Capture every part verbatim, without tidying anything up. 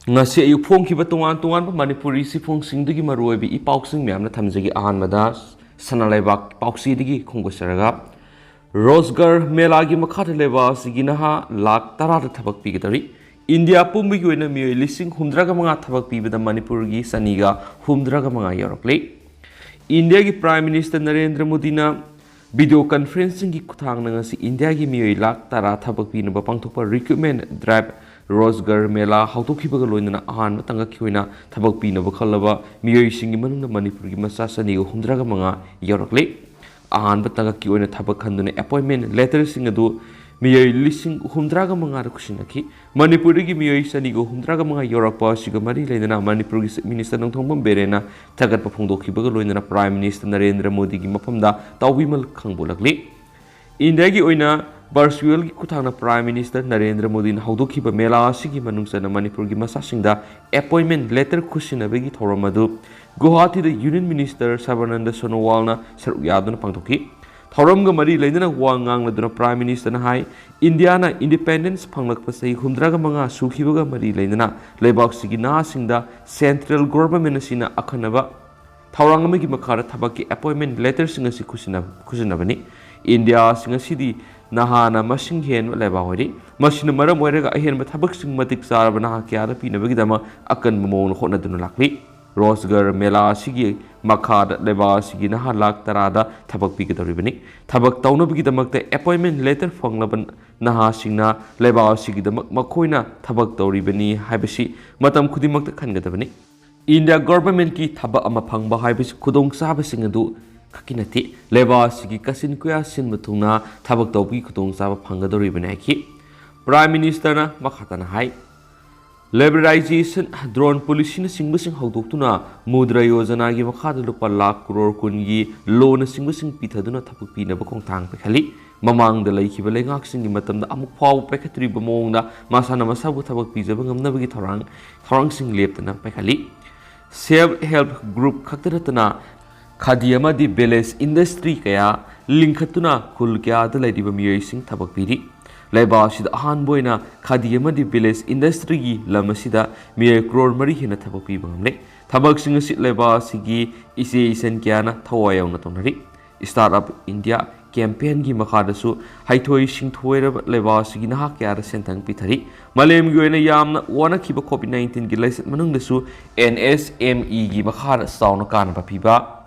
ꯉꯁꯤ ꯑꯌꯨꯛ ꯐꯣꯡꯈꯤꯕ ꯇꯣꯉꯥꯟ ꯇꯣꯉꯥꯟꯕ ꯃꯅꯤꯄꯨꯔꯤ ꯆꯦꯐꯣꯡꯁꯤꯡꯗꯨꯒꯤ ꯃꯔꯨꯑꯣꯏꯕ ꯏ ꯄꯥꯎꯁꯤꯡ ꯃꯌꯥꯝꯅ ꯊꯝꯖꯒꯦ꯫ ꯑꯍꯥꯟꯕꯗ ꯁꯅꯥ ꯂꯩꯕꯥꯛ ꯄꯥꯎꯆꯦꯗꯒꯤ ꯈꯣꯡꯒꯠꯆꯔꯒ, ꯔꯣꯖꯒꯔ ꯃꯦꯂꯥꯒꯤ ꯃꯈꯥꯗ ꯂꯩꯕꯥꯛ ꯑꯁꯤꯒꯤ ꯅꯍꯥ ꯂꯥꯈ ꯇꯔꯥꯗ ꯊꯕꯛ ꯄꯤꯒꯗꯧꯔꯤ꯫ ꯏꯟꯗꯤꯌꯥ ꯄꯨꯝꯕꯒꯤ ꯑꯣꯏꯅ ꯃꯤꯑꯣꯏ ꯂꯤꯁꯤꯡ ꯍꯨꯝꯗ꯭ꯔꯥꯒ ꯃꯉꯥ ꯊꯕꯛ ꯄꯤꯕꯗ ꯃꯅꯤꯄꯨꯔꯒꯤ ꯆꯅꯤꯒ ꯍꯨꯝꯗ꯭ꯔꯥꯒ ꯃꯉꯥ ꯌꯧꯔꯛꯂꯤ꯫ ꯏꯟꯗꯤꯌꯥꯒꯤ ꯄ꯭ꯔꯥꯏꯝ ꯃꯤꯅꯤꯁꯇꯔ ꯅꯔꯦꯟꯗ꯭ꯔ ꯃꯣꯗꯤꯅ ꯚꯤꯗꯤꯑꯣ ꯀꯟꯐꯔꯦꯟꯁꯤꯡꯒꯤ ꯈꯨꯠꯊꯥꯡꯗ ꯉꯁꯤ ꯏꯟꯗꯤꯌꯥꯒꯤ ꯃꯤꯑꯣꯏ ꯂꯥꯈ ꯇꯔꯥ ꯊꯕꯛ ꯄꯤꯅꯕ ꯄꯥꯡꯊꯣꯛꯄ ꯔꯤꯀ꯭ꯔꯨꯠꯃꯦꯟ ꯗ꯭ꯔꯥꯏꯚ ꯔꯣꯖꯒꯔ ꯃꯦꯂꯥ ꯍꯧꯗꯣꯛꯈꯤꯕꯒ ꯂꯣꯏꯅꯅ ꯑꯍꯥꯟꯕ ꯇꯥꯡꯀꯛꯀꯤ ꯑꯣꯏꯅ ꯊꯕꯛ ꯄꯤꯅꯕ ꯈꯜꯂꯕ ꯃꯤꯑꯣꯏꯁꯤꯡꯒꯤ ꯃꯅꯨꯡꯗ ꯃꯅꯤꯄꯨꯔꯒꯤ ꯃꯆꯥ ꯆꯅꯤꯒ ꯍꯨꯝꯗ꯭ꯔꯥꯒ ꯃꯉꯥ ꯌꯥꯎꯔꯛꯂꯤ꯫ ꯑꯍꯥꯟꯕ ꯇꯥꯡꯀꯛꯀꯤ ꯑꯣꯏꯅ ꯊꯕꯛ ꯈꯟꯗꯨꯅ ꯑꯦꯄꯣꯏꯟꯃꯦꯟ ꯂꯦꯇꯔꯁꯤꯡ ꯑꯗꯨ ꯃꯤꯑꯣꯏ ꯂꯤꯁꯤꯡ ꯍꯨꯝꯗ꯭ꯔꯥꯒ ꯃꯉꯥꯗ ꯈꯨꯠꯁꯤꯟꯅꯈꯤ꯫ ꯃꯅꯤꯄꯨꯔꯗꯒꯤ ꯃꯤꯑꯣꯏ ꯆꯅꯤꯒ ꯍꯨꯝꯗ꯭ꯔꯥꯒ ꯃꯉꯥ ꯌꯧꯔꯛꯄ ꯑꯁꯤꯒ ꯃꯔꯤ ꯂꯩꯅꯅ ꯃꯅꯤꯄꯨꯔꯒꯤ ꯆꯤꯐ ꯃꯤꯅꯤꯁꯇꯔ ꯅꯣꯡꯊꯣꯝꯕꯝ ꯕꯤꯔꯦꯟꯅ ꯊꯥꯒꯠꯄ ꯐꯣꯡꯗꯣꯛꯈꯤꯕꯒ ꯂꯣꯏꯅꯅ ꯄ꯭ꯔꯥꯏꯝ ꯃꯤꯅꯤꯁꯇꯔ ꯅꯔꯦꯟꯗ꯭ꯔ ꯃꯣꯗꯤꯒꯤ ꯃꯐꯝꯗ ꯇꯥꯎꯕꯤꯃꯜ ꯈꯪꯕꯣꯂꯛꯂꯤ꯫ ꯏꯟꯗꯤꯌꯥꯒꯤ ꯑꯣꯏꯅ ꯚꯔꯆꯨꯋꯦꯜꯒꯤ ꯈꯨꯠꯊꯥꯡꯗ ꯄ꯭ꯔꯥꯏꯝ ꯃꯤꯅꯤꯁꯇꯔ ꯅꯔꯦꯟꯗ꯭ꯔ ꯃꯣꯗꯤꯅ ꯍꯧꯗꯣꯛꯈꯤꯕ ꯃꯦꯂꯥ ꯑꯁꯤꯒꯤ ꯃꯅꯨꯡ ꯆꯟꯅ ꯃꯅꯤꯄꯨꯔꯒꯤ ꯃꯆꯥꯁꯤꯡꯗ ꯑꯦꯄꯣꯏꯟꯃꯦꯟ ꯂꯦꯇꯔ ꯈꯨꯠꯁꯤꯟꯅꯕꯒꯤ ꯊꯧꯔꯝ ꯑꯗꯨ ꯒꯨꯋꯥꯍꯥꯇꯤꯗ ꯌꯨꯅꯤꯌꯟ ꯃꯤꯅꯤꯁꯇꯔ ꯁꯔꯕꯥꯅꯟꯗ ꯁꯣꯅꯣꯋꯥꯜꯅ ꯁꯔꯨꯛ ꯌꯥꯗꯨꯅ ꯄꯥꯡꯊꯣꯛꯈꯤ꯫ ꯊꯧꯔꯝꯒ ꯃꯔꯤ ꯂꯩꯅꯅ ꯋꯥ ꯉꯥꯡꯂꯗꯨꯅ ꯄ꯭ꯔꯥꯏꯝ ꯃꯤꯅꯤꯁꯇꯔꯅ ꯍꯥꯏ, ꯏꯟꯗꯤꯌꯥꯅ ꯏꯟꯗꯤꯄꯦꯟꯗꯦꯟꯁ ꯐꯪꯂꯛꯄ ꯆꯍꯤ ꯍꯨꯝꯗ꯭ꯔꯥꯒ ꯃꯉꯥ ꯁꯨꯈꯤꯕꯒ ꯃꯔꯤ ꯂꯩꯅꯅ ꯂꯩꯕꯥꯛꯁꯤꯒꯤ ꯅꯍꯥꯁꯤꯡꯗ ꯁꯦꯟꯇ꯭ꯔꯦꯜ ꯒꯣꯚꯔꯟꯃꯦꯟ ꯑꯁꯤꯅ ꯑꯈꯟꯅꯕ ꯊꯧꯔꯥꯡ ꯑꯃꯒꯤ ꯃꯈꯥꯗ ꯊꯕꯛꯀꯤ ꯑꯦꯄꯣꯏꯟꯃꯦꯟ ꯂꯦꯇꯔꯁꯤꯡ ꯑꯁꯤ ꯈꯨꯠꯁꯤꯟꯅ-, ꯈꯨꯠꯁꯤꯟꯅꯕꯅꯤ꯫ ꯏꯟꯗꯤꯌꯥꯁꯤꯡ ꯑꯁꯤꯗꯤ ꯅꯍꯥꯅ ꯃꯁꯤꯡ ꯍꯦꯟꯕ ꯂꯩꯕꯥꯛ ꯑꯣꯏꯔꯤ꯫ ꯃꯁꯤꯅ ꯃꯔꯝ ꯑꯣꯏꯔꯒ ꯑꯍꯦꯟꯕ ꯊꯕꯛꯁꯤꯡ ꯃꯇꯤꯛ ꯆꯥꯔꯕ ꯅꯍꯥ ꯀꯌꯥꯗ ꯄꯤꯅꯕꯒꯤꯗꯃꯛ ꯑꯀꯟꯕ ꯃꯑꯣꯡꯗ ꯍꯣꯠꯅꯗꯨꯅ ꯂꯥꯛꯂꯤ꯫ ꯔꯣꯖꯒꯔ ꯃꯦꯂꯥ ꯑꯁꯤꯒꯤ ꯃꯈꯥꯗ ꯂꯩꯕꯥꯛ ꯑꯁꯤꯒꯤ ꯅꯍꯥ ꯂꯥꯈ ꯇꯔꯥꯗ ꯊꯕꯛ ꯄꯤꯒꯗꯧꯔꯤꯕꯅꯤ꯫ ꯊꯕꯛ ꯇꯧꯅꯕꯒꯤꯗꯃꯛꯇ ꯑꯦꯄꯣꯏꯟꯃꯦꯟ ꯂꯦꯇꯔ ꯐꯪꯂꯕ ꯅꯍꯥꯁꯤꯡꯅ ꯂꯩꯕꯥꯛ ꯑꯁꯤꯒꯤꯗꯃꯛ ꯃꯈꯣꯏꯅ ꯊꯕꯛ ꯇꯧꯔꯤꯕꯅꯤ ꯍꯥꯏꯕꯁꯤ ꯃꯇꯝ ꯈꯨꯗꯤꯡꯃꯛꯇ ꯈꯟꯒꯗꯕꯅꯤ꯫ ꯏꯟꯗꯤꯌꯥ ꯒꯣꯚꯔꯟꯃꯦꯟꯠꯀꯤ ꯊꯕꯛ ꯑꯃ ꯐꯪꯕ ꯍꯥꯏꯕꯁꯤ ꯈꯨꯗꯣꯡꯆꯥꯕꯁꯤꯡ ꯑꯗꯨ ꯈꯛꯀꯤ ꯅꯠꯇꯦ, ꯂꯩꯕꯥꯛ ꯑꯁꯤꯒꯤ ꯀꯥꯆꯤꯟ ꯀꯣꯌꯥ ꯁꯤꯟꯕ ꯊꯨꯡꯅ ꯊꯕꯛ ꯇꯧꯕꯒꯤ ꯈꯨꯗꯣꯡꯆꯥꯕ ꯐꯪꯒꯗꯧꯔꯤꯕꯅꯤ ꯍꯥꯏꯈꯤ꯫ ꯄ꯭ꯔꯥꯏꯝ ꯃꯤꯅꯤꯁꯇꯔꯅ ꯃꯈꯥ ꯇꯥꯅ ꯍꯥꯏ, ꯂꯤꯕꯔꯦꯂꯥꯏꯖꯦꯁꯟ, ꯗ꯭ꯔꯣꯟ ꯄꯣꯂꯤꯁꯤꯅꯆꯤꯡꯕꯁꯤꯡ ꯍꯧꯗꯣꯛꯇꯨꯅ ꯃꯨꯗ꯭ꯔꯥ ꯌꯣꯖꯅꯥꯒꯤ ꯃꯈꯥꯗ ꯂꯨꯄꯥ ꯂꯥꯈ ꯀ꯭ꯔꯣꯔ ꯀꯨꯟꯒꯤ ꯂꯣꯟꯅꯆꯤꯡꯕꯁꯤꯡ ꯄꯤꯊꯗꯨꯅ ꯊꯕꯛ ꯄꯤꯅꯕ ꯈꯣꯡꯊꯥꯡ ꯄꯥꯏꯈꯠꯂꯤ꯫ ꯃꯃꯥꯡꯗ ꯂꯩꯈꯤꯕ ꯂꯩꯉꯥꯛꯁꯤꯡꯒꯤ ꯃꯇꯝꯗ ꯑꯃꯨꯛ ꯐꯥꯎꯕ ꯄꯥꯏꯈꯠꯇ꯭ꯔꯤꯕ ꯃꯑꯣꯡꯗ ꯃꯁꯥꯅ ꯃꯁꯥꯕꯨ ꯊꯕꯛ ꯄꯤꯖꯕ ꯉꯝꯅꯕꯒꯤ ꯊꯧꯔꯥꯡ, ꯊꯧꯔꯥꯡꯁꯤꯡ ꯂꯦꯞꯇꯅ ꯄꯥꯏꯈꯠꯂꯤ꯫ ꯁꯦꯜꯐ ꯍꯦꯜꯞ ꯒ꯭ꯔꯨꯞ ꯈꯛꯇ ꯅꯠꯇꯅ ꯈꯥꯗꯤ ꯑꯃꯗꯤ ꯚꯤꯂꯦꯖ ꯏꯟꯗꯁꯇ꯭ꯔꯤ ꯀꯌꯥ ꯂꯤꯡꯈꯠꯇꯨꯅ ꯈꯨꯜ ꯀꯌꯥꯗ ꯂꯩꯔꯤꯕ ꯃꯤꯑꯣꯏꯁꯤꯡ ꯊꯕꯛ ꯄꯤꯔꯤ꯫ ꯂꯩꯕꯥꯛ ꯑꯁꯤꯗ ꯑꯍꯥꯟꯕ ꯑꯣꯏꯅ ꯈꯥꯗꯤ ꯑꯃꯗꯤ ꯚꯤꯂꯦꯖ ꯏꯟꯗꯁꯇ꯭ꯔꯤꯒꯤ ꯂꯝ ꯑꯁꯤꯗ ꯃꯤꯑꯣꯏ ꯀ꯭ꯔꯣꯔ ꯃꯔꯤ ꯍꯦꯟꯅ ꯊꯕꯛ ꯄꯤꯕ ꯉꯝꯂꯦ꯫ ꯊꯕꯛꯁꯤꯡ ꯑꯁꯤ ꯂꯩꯕꯥꯛ ꯑꯁꯤꯒꯤ ꯏꯆꯦ ꯏꯆꯟ ꯀꯌꯥꯅ ꯊꯋꯥꯏ ꯌꯥꯎꯅ ꯇꯧꯅꯔꯤ꯫ ꯁ꯭ꯇꯥꯔꯠ ꯑꯞ ꯏꯟꯗꯤꯌꯥ ꯀꯦꯝꯄꯦꯟꯒꯤ ꯃꯈꯥꯗꯁꯨ ꯍꯩꯊꯣꯏ ꯁꯤꯡꯊꯣꯏꯔꯕ ꯂꯩꯕꯥꯛ ꯑꯁꯤꯒꯤ ꯅꯍꯥ ꯀꯌꯥꯗ ꯁꯦꯟꯊꯪ ꯄꯤꯊꯔꯤ꯫ ꯃꯥꯂꯦꯝꯒꯤ ꯑꯣꯏꯅ ꯌꯥꯝꯅ ꯋꯥꯅꯈꯤꯕ ꯀꯣꯚꯤꯗ ꯅꯥꯏꯟꯇꯤꯟꯒꯤ ꯂꯥꯏꯆꯠ ꯃꯅꯨꯡꯗꯁꯨ ꯑꯦꯟ ꯑꯦꯁ ꯑꯦꯝ ꯏꯒꯤ ꯃꯈꯥꯗ ꯆꯥꯎꯅ ꯀꯥꯟꯅꯕ ꯄꯤꯕ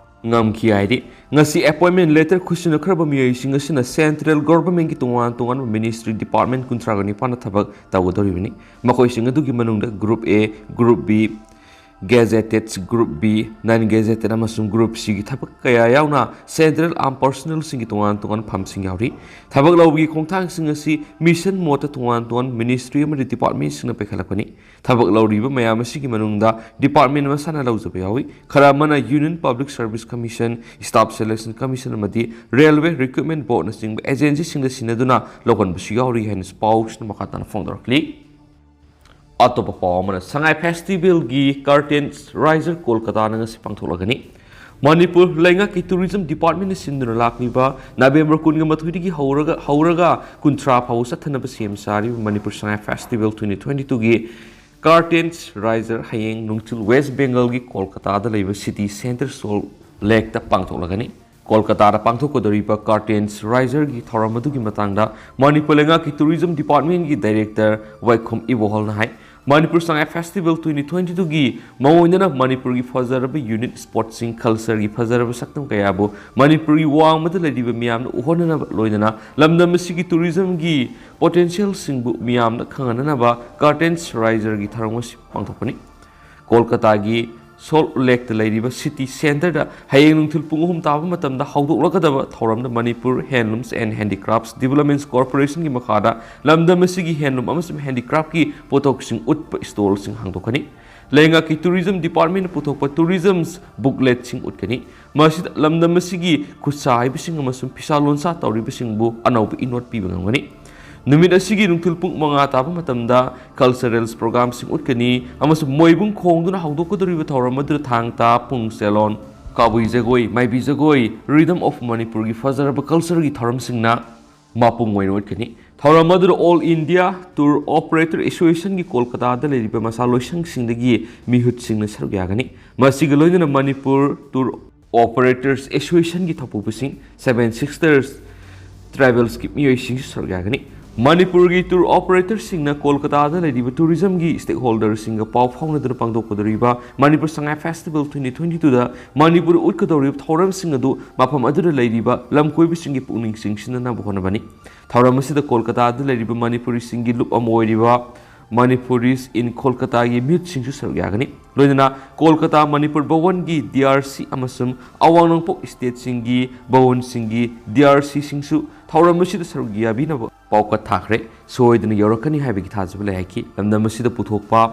ꯉꯝꯈꯤ ꯍꯥꯏꯔꯤ꯫ ꯉꯁꯤ ꯑꯦꯄꯣꯏꯟꯃꯦꯟ ꯂꯦꯇꯔ ꯈꯨꯠꯁꯤꯟꯅꯈ꯭ꯔꯕ ꯃꯤꯑꯣꯏꯁꯤꯡ ꯑꯁꯤꯅ ꯁꯦꯟꯇ꯭ꯔꯦꯜ ꯒꯣꯚꯔꯟꯃꯦꯟꯠꯀꯤ ꯇꯣꯉꯥꯟ ꯇꯣꯉꯥꯟꯕ ꯃꯤꯅꯤꯁꯇ꯭ꯔꯤ ꯗꯤꯄꯥꯔꯠꯃꯦꯟꯠ ꯀꯨꯟꯊ꯭ꯔꯥꯒ ꯅꯤꯄꯥꯟꯗ ꯊꯕꯛ ꯇꯧꯒꯗꯧꯔꯤꯕꯅꯤ꯫ ꯃꯈꯣꯏꯁꯤꯡ ꯑꯗꯨꯒꯤ ꯃꯅꯨꯡꯗ group A, group B, gazetted, group B, non gazetted ꯑꯃꯁꯨꯡ ꯒ꯭ꯔꯨꯞ ꯁꯤꯒꯤ ꯊꯕꯛ ꯀꯌꯥ ꯌꯥꯎꯅ ꯁꯦꯟꯇ꯭ꯔꯦꯜ ꯑꯥꯔꯝ ꯄꯔꯁꯣꯅꯦꯜꯁꯤꯡꯒꯤ ꯇꯣꯉꯥꯟ ꯇꯣꯉꯥꯟꯕ ꯐꯝꯁꯤꯡ ꯌꯥꯎꯔꯤ꯫ ꯊꯕꯛ ꯂꯧꯕꯒꯤ ꯈꯣꯡꯊꯥꯡꯁꯤꯡ ꯑꯁꯤ ꯃꯤꯁꯟ ꯃꯣꯗꯇ ꯇꯣꯉꯥꯟ ꯇꯣꯉꯥꯟꯕ ꯃꯤꯅꯤꯁꯇ꯭ꯔꯤ ꯑꯃꯗꯤ ꯗꯤꯄꯥꯔꯠꯃꯦꯟꯠꯁꯤꯡꯅ ꯄꯥꯏꯈꯠꯂꯛꯄꯅꯤ꯫ ꯊꯕꯛ ꯂꯧꯔꯤꯕ ꯃꯌꯥꯝ ꯑꯁꯤꯒꯤ ꯃꯅꯨꯡꯗ ꯗꯤꯄꯥꯔꯠꯃꯦꯟꯠ ꯃꯁꯥꯅ ꯂꯧꯖꯕ ꯌꯥꯎꯏ꯫ ꯈꯔ ꯑꯃꯅ union public service commission, staff selection commission ꯑꯃꯗꯤ ꯔꯦꯜꯋꯦ ꯔꯤꯀ꯭ꯔꯨꯠꯃꯦꯟꯠ ꯕꯣꯔꯗꯅꯆꯤꯡꯕ ꯑꯦꯖꯦꯟꯁꯤꯁꯤꯡꯗ ꯁꯤꯟꯅꯗꯨꯅ ꯂꯧꯍꯟꯕꯁꯨ ꯌꯥꯎꯔꯤ ꯍꯥꯏꯅꯁꯨ ꯄꯥꯎꯁꯤꯅ ꯃꯈꯥ ꯇꯥꯅ ꯐꯣꯡꯗꯣꯔꯛꯂꯤ꯫ ꯑꯇꯣꯞꯄ ꯄꯥꯎ ꯑꯃꯅ, ꯁꯉꯥꯏ ꯐꯦꯁꯇꯤꯚꯦꯜꯒꯤ ꯀꯔꯇꯦꯟꯁ ꯔꯥꯏꯖꯔ ꯀꯣꯜꯀꯇꯥꯗ ꯉꯁꯤ ꯄꯥꯡꯊꯣꯛꯂꯒꯅꯤ꯫ ꯃꯅꯤꯄꯨꯔ ꯂꯩꯉꯥꯛꯀꯤ ꯇꯨꯔꯤꯖꯝ ꯗꯤꯄꯥꯔꯠꯃꯦꯟꯠꯅ ꯁꯤꯟꯗꯨꯅ ꯂꯥꯛꯂꯤꯕ ꯅꯕꯦꯝꯕꯔ ꯀꯨꯟꯒ ꯃꯥꯊꯣꯏꯗꯒꯤ ꯍꯧꯔꯒ, ꯍꯧꯔꯒ ꯀꯨꯟꯊ꯭ꯔꯥ ꯐꯥꯎꯕ ꯆꯠꯊꯅꯕ ꯁꯦꯝ ꯁꯥꯔꯤꯕ Manipur Sangai festival twenty twenty ꯇꯨꯒꯤ ꯀꯔꯇꯦꯟꯁ ꯔꯥꯏꯖꯔ ꯍꯌꯦꯡ ꯅꯨꯡꯊꯤꯜ ꯋꯦꯁ ꯕꯦꯡꯒꯜꯒꯤ ꯀꯣꯜꯀꯇꯥꯗ ꯂꯩꯕ ꯁꯤꯇꯤ ꯁꯦꯟꯇꯔ ꯁꯣꯜ ꯂꯦꯛꯇ ꯄꯥꯡꯊꯣꯛꯂꯒꯅꯤ꯫ ꯀꯣꯜꯀꯇꯥꯗ ꯄꯥꯡꯊꯣꯛꯀꯗꯧꯔꯤꯕ ꯀꯔꯇꯦꯟꯁ ꯔꯥꯏꯖꯔꯒꯤ ꯊꯧꯔꯝ ꯑꯗꯨꯒꯤ ꯃꯇꯥꯡꯗ ꯃꯅꯤꯄꯨꯔ ꯂꯩꯉꯥꯛꯀꯤ ꯇꯨꯔꯤꯖꯝ ꯗꯤꯄꯥꯔꯠꯃꯦꯟꯠꯀꯤ ꯗꯥꯏꯔꯦꯛꯇꯔ ꯋꯥꯏꯈꯣꯝ ꯏꯕꯣꯍꯜꯅ ꯍꯥꯏ, Manipur Sangai festival twenty twenty ꯇꯨꯒꯤ ꯃꯑꯣꯡꯗꯅ ꯃꯅꯤꯄꯨꯔꯒꯤ ꯐꯖꯔꯕ ꯌꯨꯅꯤꯛ ꯁ꯭ꯄꯣꯠꯁꯤꯡ, ꯀꯜꯆꯔꯒꯤ ꯐꯖꯔꯕ ꯁꯛꯇꯝ ꯀꯌꯥꯕꯨ ꯃꯅꯤꯄꯨꯔꯒꯤ ꯋꯥꯡꯃꯗ ꯂꯩꯔꯤꯕ ꯃꯤꯌꯥꯝꯅ ꯎꯍꯟꯅꯅꯕ, ꯂꯣꯏꯅꯅ ꯂꯝꯗꯝ ꯑꯁꯤꯒꯤ ꯇꯨꯔꯤꯖꯝꯒꯤ ꯄꯣꯇꯦꯟꯁꯤꯌꯦꯜꯁꯤꯡꯕꯨ ꯃꯤꯌꯥꯝꯅ ꯈꯪꯍꯟꯅꯅꯕ ꯀꯔꯇꯦꯟꯁ ꯔꯥꯏꯖꯔꯒꯤ ꯊꯧꯔꯝ ꯑꯁꯤ ꯄꯥꯡꯊꯣꯛꯄꯅꯤ꯫ ꯀꯣꯜꯀꯇꯥꯒꯤ ꯁꯣꯜꯠ ꯂꯦꯛꯇ ꯂꯩꯔꯤꯕ ꯁꯤꯇꯤ ꯁꯦꯟꯇꯔꯗ ꯍꯌꯦꯡ ꯅꯨꯡꯊꯤꯜ ꯄꯨꯡ ꯑꯍꯨꯝ ꯇꯥꯕ ꯃꯇꯝꯗ ꯍꯧꯗꯣꯛꯂꯒꯗꯕ ꯊꯧꯔꯝꯗ ꯃꯅꯤꯄꯨꯔ ꯍꯦꯟꯂꯨꯝꯁ ꯑꯦꯟ ꯍꯦꯟꯗꯤꯀ꯭ꯔꯥꯐꯠꯁ ꯗꯤꯕꯂꯞꯃꯦꯟꯠꯁ ꯀꯣꯔꯄꯣꯔꯦꯁꯟꯒꯤ ꯃꯈꯥꯗ ꯂꯝꯗꯝ ꯑꯁꯤꯒꯤ ꯍꯦꯟꯂꯨꯝ ꯑꯃꯁꯨꯡ ꯍꯦꯟꯗꯤꯀ꯭ꯔꯥꯐꯀꯤ ꯄꯣꯠꯊꯣꯛꯁꯤꯡ ꯎꯠꯄ ꯁ꯭ꯇꯣꯜꯁꯤꯡ ꯍꯥꯡꯗꯣꯛꯀꯅꯤ꯫ ꯂꯩꯉꯥꯛꯀꯤ ꯇꯨꯔꯤꯖꯝ ꯗꯤꯄꯥꯔꯠꯃꯦꯟꯠꯅ ꯄꯨꯊꯣꯛꯄ ꯇꯨꯔꯤꯖꯝ ꯕꯨꯛꯂꯦꯠꯁꯤꯡ ꯎꯠꯀꯅꯤ꯫ ꯃꯁꯤꯗ ꯂꯝꯗꯝ ꯑꯁꯤꯒꯤ ꯈꯨꯠꯁꯥ ꯍꯩꯕꯁꯤꯡ ꯑꯃꯁꯨꯡ ꯐꯤꯁꯥ ꯂꯣꯟꯁꯥ ꯇꯧꯔꯤꯕꯁꯤꯡꯕꯨ ꯑꯅꯧꯕ ꯏꯅꯣꯠ ꯄꯤꯕ ꯉꯝꯒꯅꯤ꯫ ꯅꯨꯃꯤꯠ ꯑꯁꯤꯒꯤ ꯅꯨꯡꯊꯤꯜ ꯄꯨꯡ ꯃꯉꯥ ꯇꯥꯕ ꯃꯇꯝꯗ ꯀꯜꯆꯔꯦꯜꯁ ꯄ꯭ꯔꯣꯒ꯭ꯔꯥꯝꯁꯤꯡ ꯎꯠꯀꯅꯤ ꯑꯃꯁꯨꯡ ꯃꯣꯏꯕꯨꯡ ꯈꯣꯡꯗꯨꯅ ꯍꯧꯗꯣꯛꯀꯗꯧꯔꯤꯕ ꯊꯧꯔꯝ ꯑꯗꯨꯗ ꯊꯥꯡ ꯇꯥ, ꯄꯨꯡ ꯆꯦꯂꯣꯟ, ꯀꯕꯨꯏ ꯖꯒꯣꯏ, ꯃꯥꯏꯕꯤ ꯖꯒꯣꯏ, ꯔꯤꯗꯝ ꯑꯣꯐ ꯃꯅꯤꯄꯨꯔꯒꯤ ꯐꯖꯔꯕ ꯀꯜꯆꯔꯒꯤ ꯊꯧꯔꯝꯁꯤꯡꯅ ꯃꯄꯨꯡ ꯑꯣꯏꯅ ꯎꯠꯀꯅꯤ꯫ ꯊꯧꯔꯝ ꯑꯗꯨꯗ All India Tour Operator Associationꯒꯤ ꯀꯣꯜꯀꯇꯥꯗ ꯂꯩꯔꯤꯕ ꯃꯁꯥ ꯂꯣꯏꯁꯪꯁꯤꯡꯗꯒꯤ ꯃꯤꯍꯨꯠꯁꯤꯡꯅ ꯁꯔꯨꯛ ꯌꯥꯒꯅꯤ꯫ ꯃꯁꯤꯒ ꯂꯣꯏꯅꯅ Manipur Tour Operators Associationꯒꯤ ꯊꯧꯄꯨꯕꯁꯤꯡ, Seven Sisters Travelsꯀꯤ ꯃꯤꯑꯣꯏꯁꯤꯡꯁꯨ ꯁꯔꯨꯛ ꯌꯥꯒꯅꯤ꯫ ꯃꯅꯤꯄꯨꯔꯒꯤ tour operatorꯁꯤꯡꯅ ꯀꯣꯜꯀꯇꯥꯗ ꯂꯩꯔꯤꯕ tourismꯒꯤ stakeholderꯁꯤꯡꯒ ꯄꯥꯎ ꯐꯥꯎꯅꯗꯨꯅ ꯄꯥꯡꯊꯣꯛꯀꯗꯧꯔꯤꯕ Manipur Sangai Festival twenty twenty twoꯗ Manipur ꯎꯠꯀꯗꯧꯔꯤꯕ ꯊꯧꯔꯝꯁꯤꯡ ꯑꯗꯨ ꯃꯐꯝ ꯑꯗꯨꯗ ꯂꯩꯔꯤꯕ ꯂꯝ ꯀꯣꯏꯕꯁꯤꯡꯒꯤ ꯄꯨꯛꯅꯤꯡ ꯆꯤꯡꯁꯤꯟꯅꯅꯕ ꯍꯣꯠꯅꯕꯅꯤ꯫ ꯊꯧꯔꯝ ꯑꯁꯤꯗ ꯀꯣꯜꯀꯇꯥꯗ ꯂꯩꯔꯤꯕ ꯃꯅꯤꯄꯨꯔꯤꯁꯤꯡꯒꯤ ꯂꯨꯞ ꯑꯃ ꯑꯣꯏꯔꯤꯕ Manipuris in Kolkataꯒꯤ ꯃꯤꯍꯨꯠꯁꯤꯡꯁꯨ ꯁꯔꯨꯛ ꯌꯥꯒꯅꯤ꯫ ꯂꯣꯏꯅꯅ Kolkata Manipur ꯚꯋꯟꯒꯤ D R C ꯑꯃꯁꯨꯡ ꯑꯋꯥꯡ ꯅꯣꯡꯄꯣꯛ stateꯁꯤꯡꯒꯤ ꯚꯋꯟꯁꯤꯡꯒꯤ D R Cꯁꯤꯡꯁꯨ ꯊꯧꯔꯝ ꯑꯁꯤꯗ ꯁꯔꯨꯛ ꯌꯥꯕꯤꯅꯕ ꯄꯥꯎꯀꯠ ꯊꯥꯈ꯭ꯔꯦ꯫ ꯁꯣꯏꯗꯅ ꯌꯧꯔꯛꯀꯅꯤ ꯍꯥꯏꯕꯒꯤ ꯊꯥꯖꯕ ꯂꯩ ꯍꯥꯏꯈꯤ꯫ ꯂꯝꯗꯝ ꯑꯁꯤꯗ ꯄꯨꯊꯣꯛꯄ